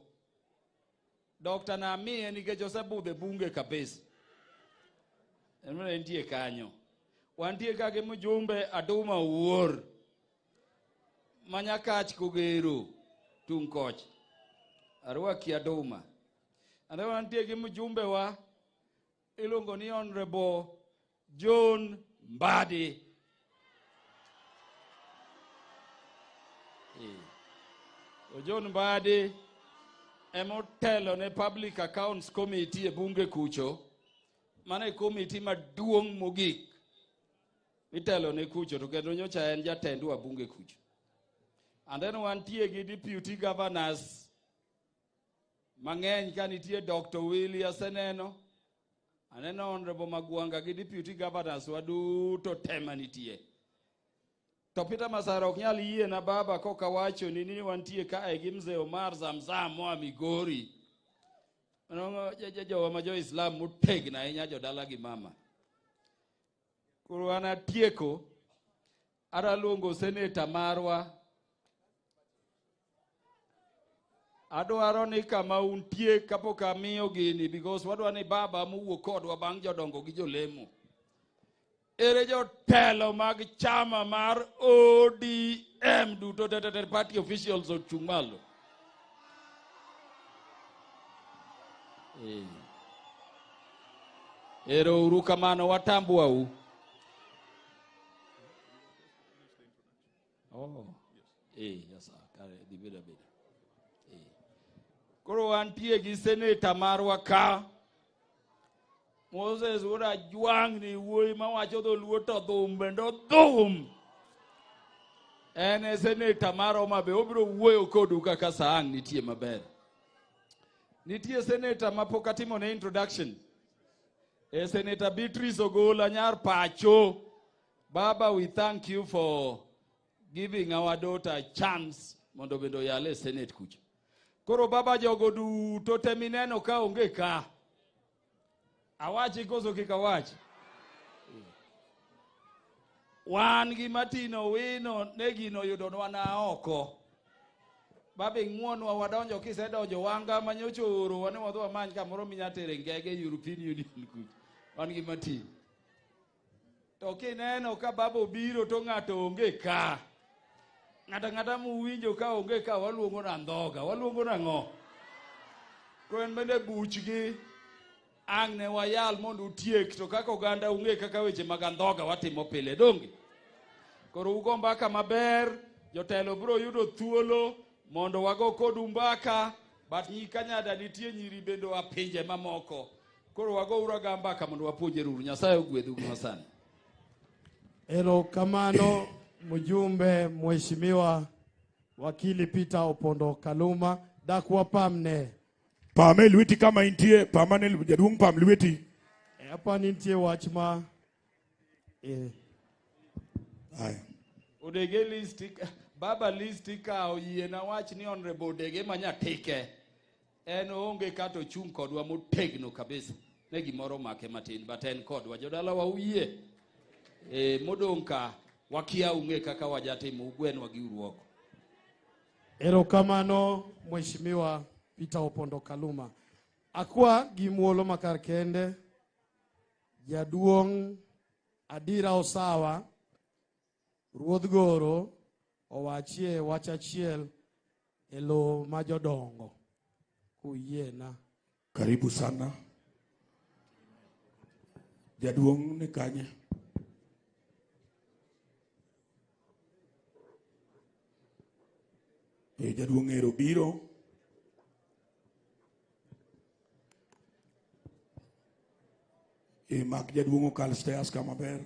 S17: Dr. namiye nikech osebudho e bunge kabisa. En bende entie kanyo. Wantie ka gi mjumbe Aduma Owuor manyakach Kogero tung' kocha. Arwaki Aduma. And then wantie gi mjumbe wa iluongo ni Honorable John Mbadi. To John Mbadi emotelo ne Public Accounts Committee e bunge kucho. Mano e committee maduong' mogik mitelo ne kucho, to kendo nyocha en jatend wabunge kucho. And then wantie gi deputy governors mang'eny ka nitie Dr. Willy aseneno, aneno Honorable Magwanga gi deputy governors waduto te manitie. To Peter Masara ok nyal yiena baba koka wacho ni wantie kae gi Mzee Omar Zamzam moa Migori. Mano jowa ma jo-Islam motegno ahinya jodala gi mama. Koro an atieko, adwa luongo seneta marwa. Adwaro ni kama untie kapok amiyo gini, because wadwa ni baba mowuok kodwa bang' jodongo gi jolemo. Ere jotelo mag chama mar ODM duto te te te party officials ochung' malo. Ero uru kamano watambwau. Oh. Yes, kare dhi bedo abeda. Koro wantie gi seneta marwa ka. Moses wuod Ajwang' ni wuoyi mawacho dholuo to dhum bende odhum. En e seneta mar Homa Bay, obiro wuoyo kodu kaka sa ang' nitie maber. Nitie seneta mapok atimo ne introduction. E Seneta Beatrice Ogola nyar pacho. Baba, we thank you for giving our daughter a chance mondo bende oyale e Senate kucho. Koro baba jogo duto te mineno ka onge ka. Awachi koso kik awachi? Wan gi Martin Owino ne gino oyudonwa na oko. Baba ing'uonwa wadonjo, kisedonjo wanga manyocha oorowa ni wadhi wamany kamoro minya tere ngege European Union kucho. Wan gi Martin. To kineno ka baba obiro to ng'ato onge ka. Ng'ato ang'ata muwinjo ka onge ka waluongo na ndhoga, waluongo nang'o? Koro en bende buchgi ang' ne wayal mondo utiek, to kaka oganda ung'e kaka weche mag andhoga watimo pile, donge? Koro ugo mbaka maber, jotelo biro yudo thuolo mondo wago kodu mbaka, but nyi Kanyada nitie nyiri bende oa pinje mamoko. Koro wago uru aga mbaka mondo wapuonjre uru. Nyasaye ogwedhu gi masani.
S8: Erokamano mjumbe Mheshimiwa Wakili Peter Opondo Kaluma, dak wapamne.
S20: Pame lweti kama intie, pamane jaduong' pam lweti.
S8: Apa nitie wach ma
S20: Aya.
S17: Odege list, baba list ikawo yiena wach ni Honorable Odege manyatike. En oonge kata ochung' kodwa motegno kabisa. Ne gimoro omake matin, but en kodwa. Jodala wa uyie. Modong' ka wakia ung'e kaka wajatimo, ugwenwa gi uru oko.
S8: Erokamano Mheshimiwa Peter Opondo Kaluma. Akwa gi muolo makar kende jaduong' Adira Osawa Ruodh Goro owachie wach achiel e lowo ma jodongo kuyiena.
S20: Karibu sana. Jaduong' ni kanye? Jaduong' ero biro. Mak jaduong' okal stairs kama ber.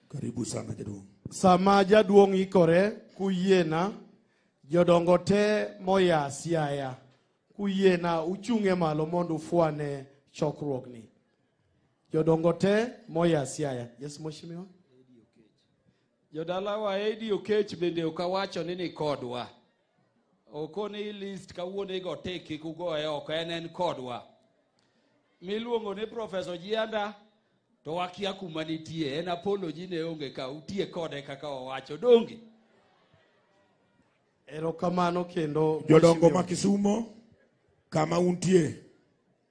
S20: Karibu sana jaduong'.
S8: Sama jaduong' ikore kuyiena, jodongo te moya Siaya, kuyiena uchung'e malo mondo ufwane chokruogni. Jodongo te moya Siaya. Yes, Mheshimiwa.
S17: Jodalawa Edi Okech bende ok awacho ni ni kodwa. Okoni list kawuono igo tik kik ugoye oko en en kodwa. Miluongo ni Professor Jianda to wakia kuma nitie en apology ne onge ka utie kode kaka wawacho donge.
S8: Erokamano kendo
S20: Jodongo
S8: Mheshimiwa.
S20: ma Kisumo kama untie.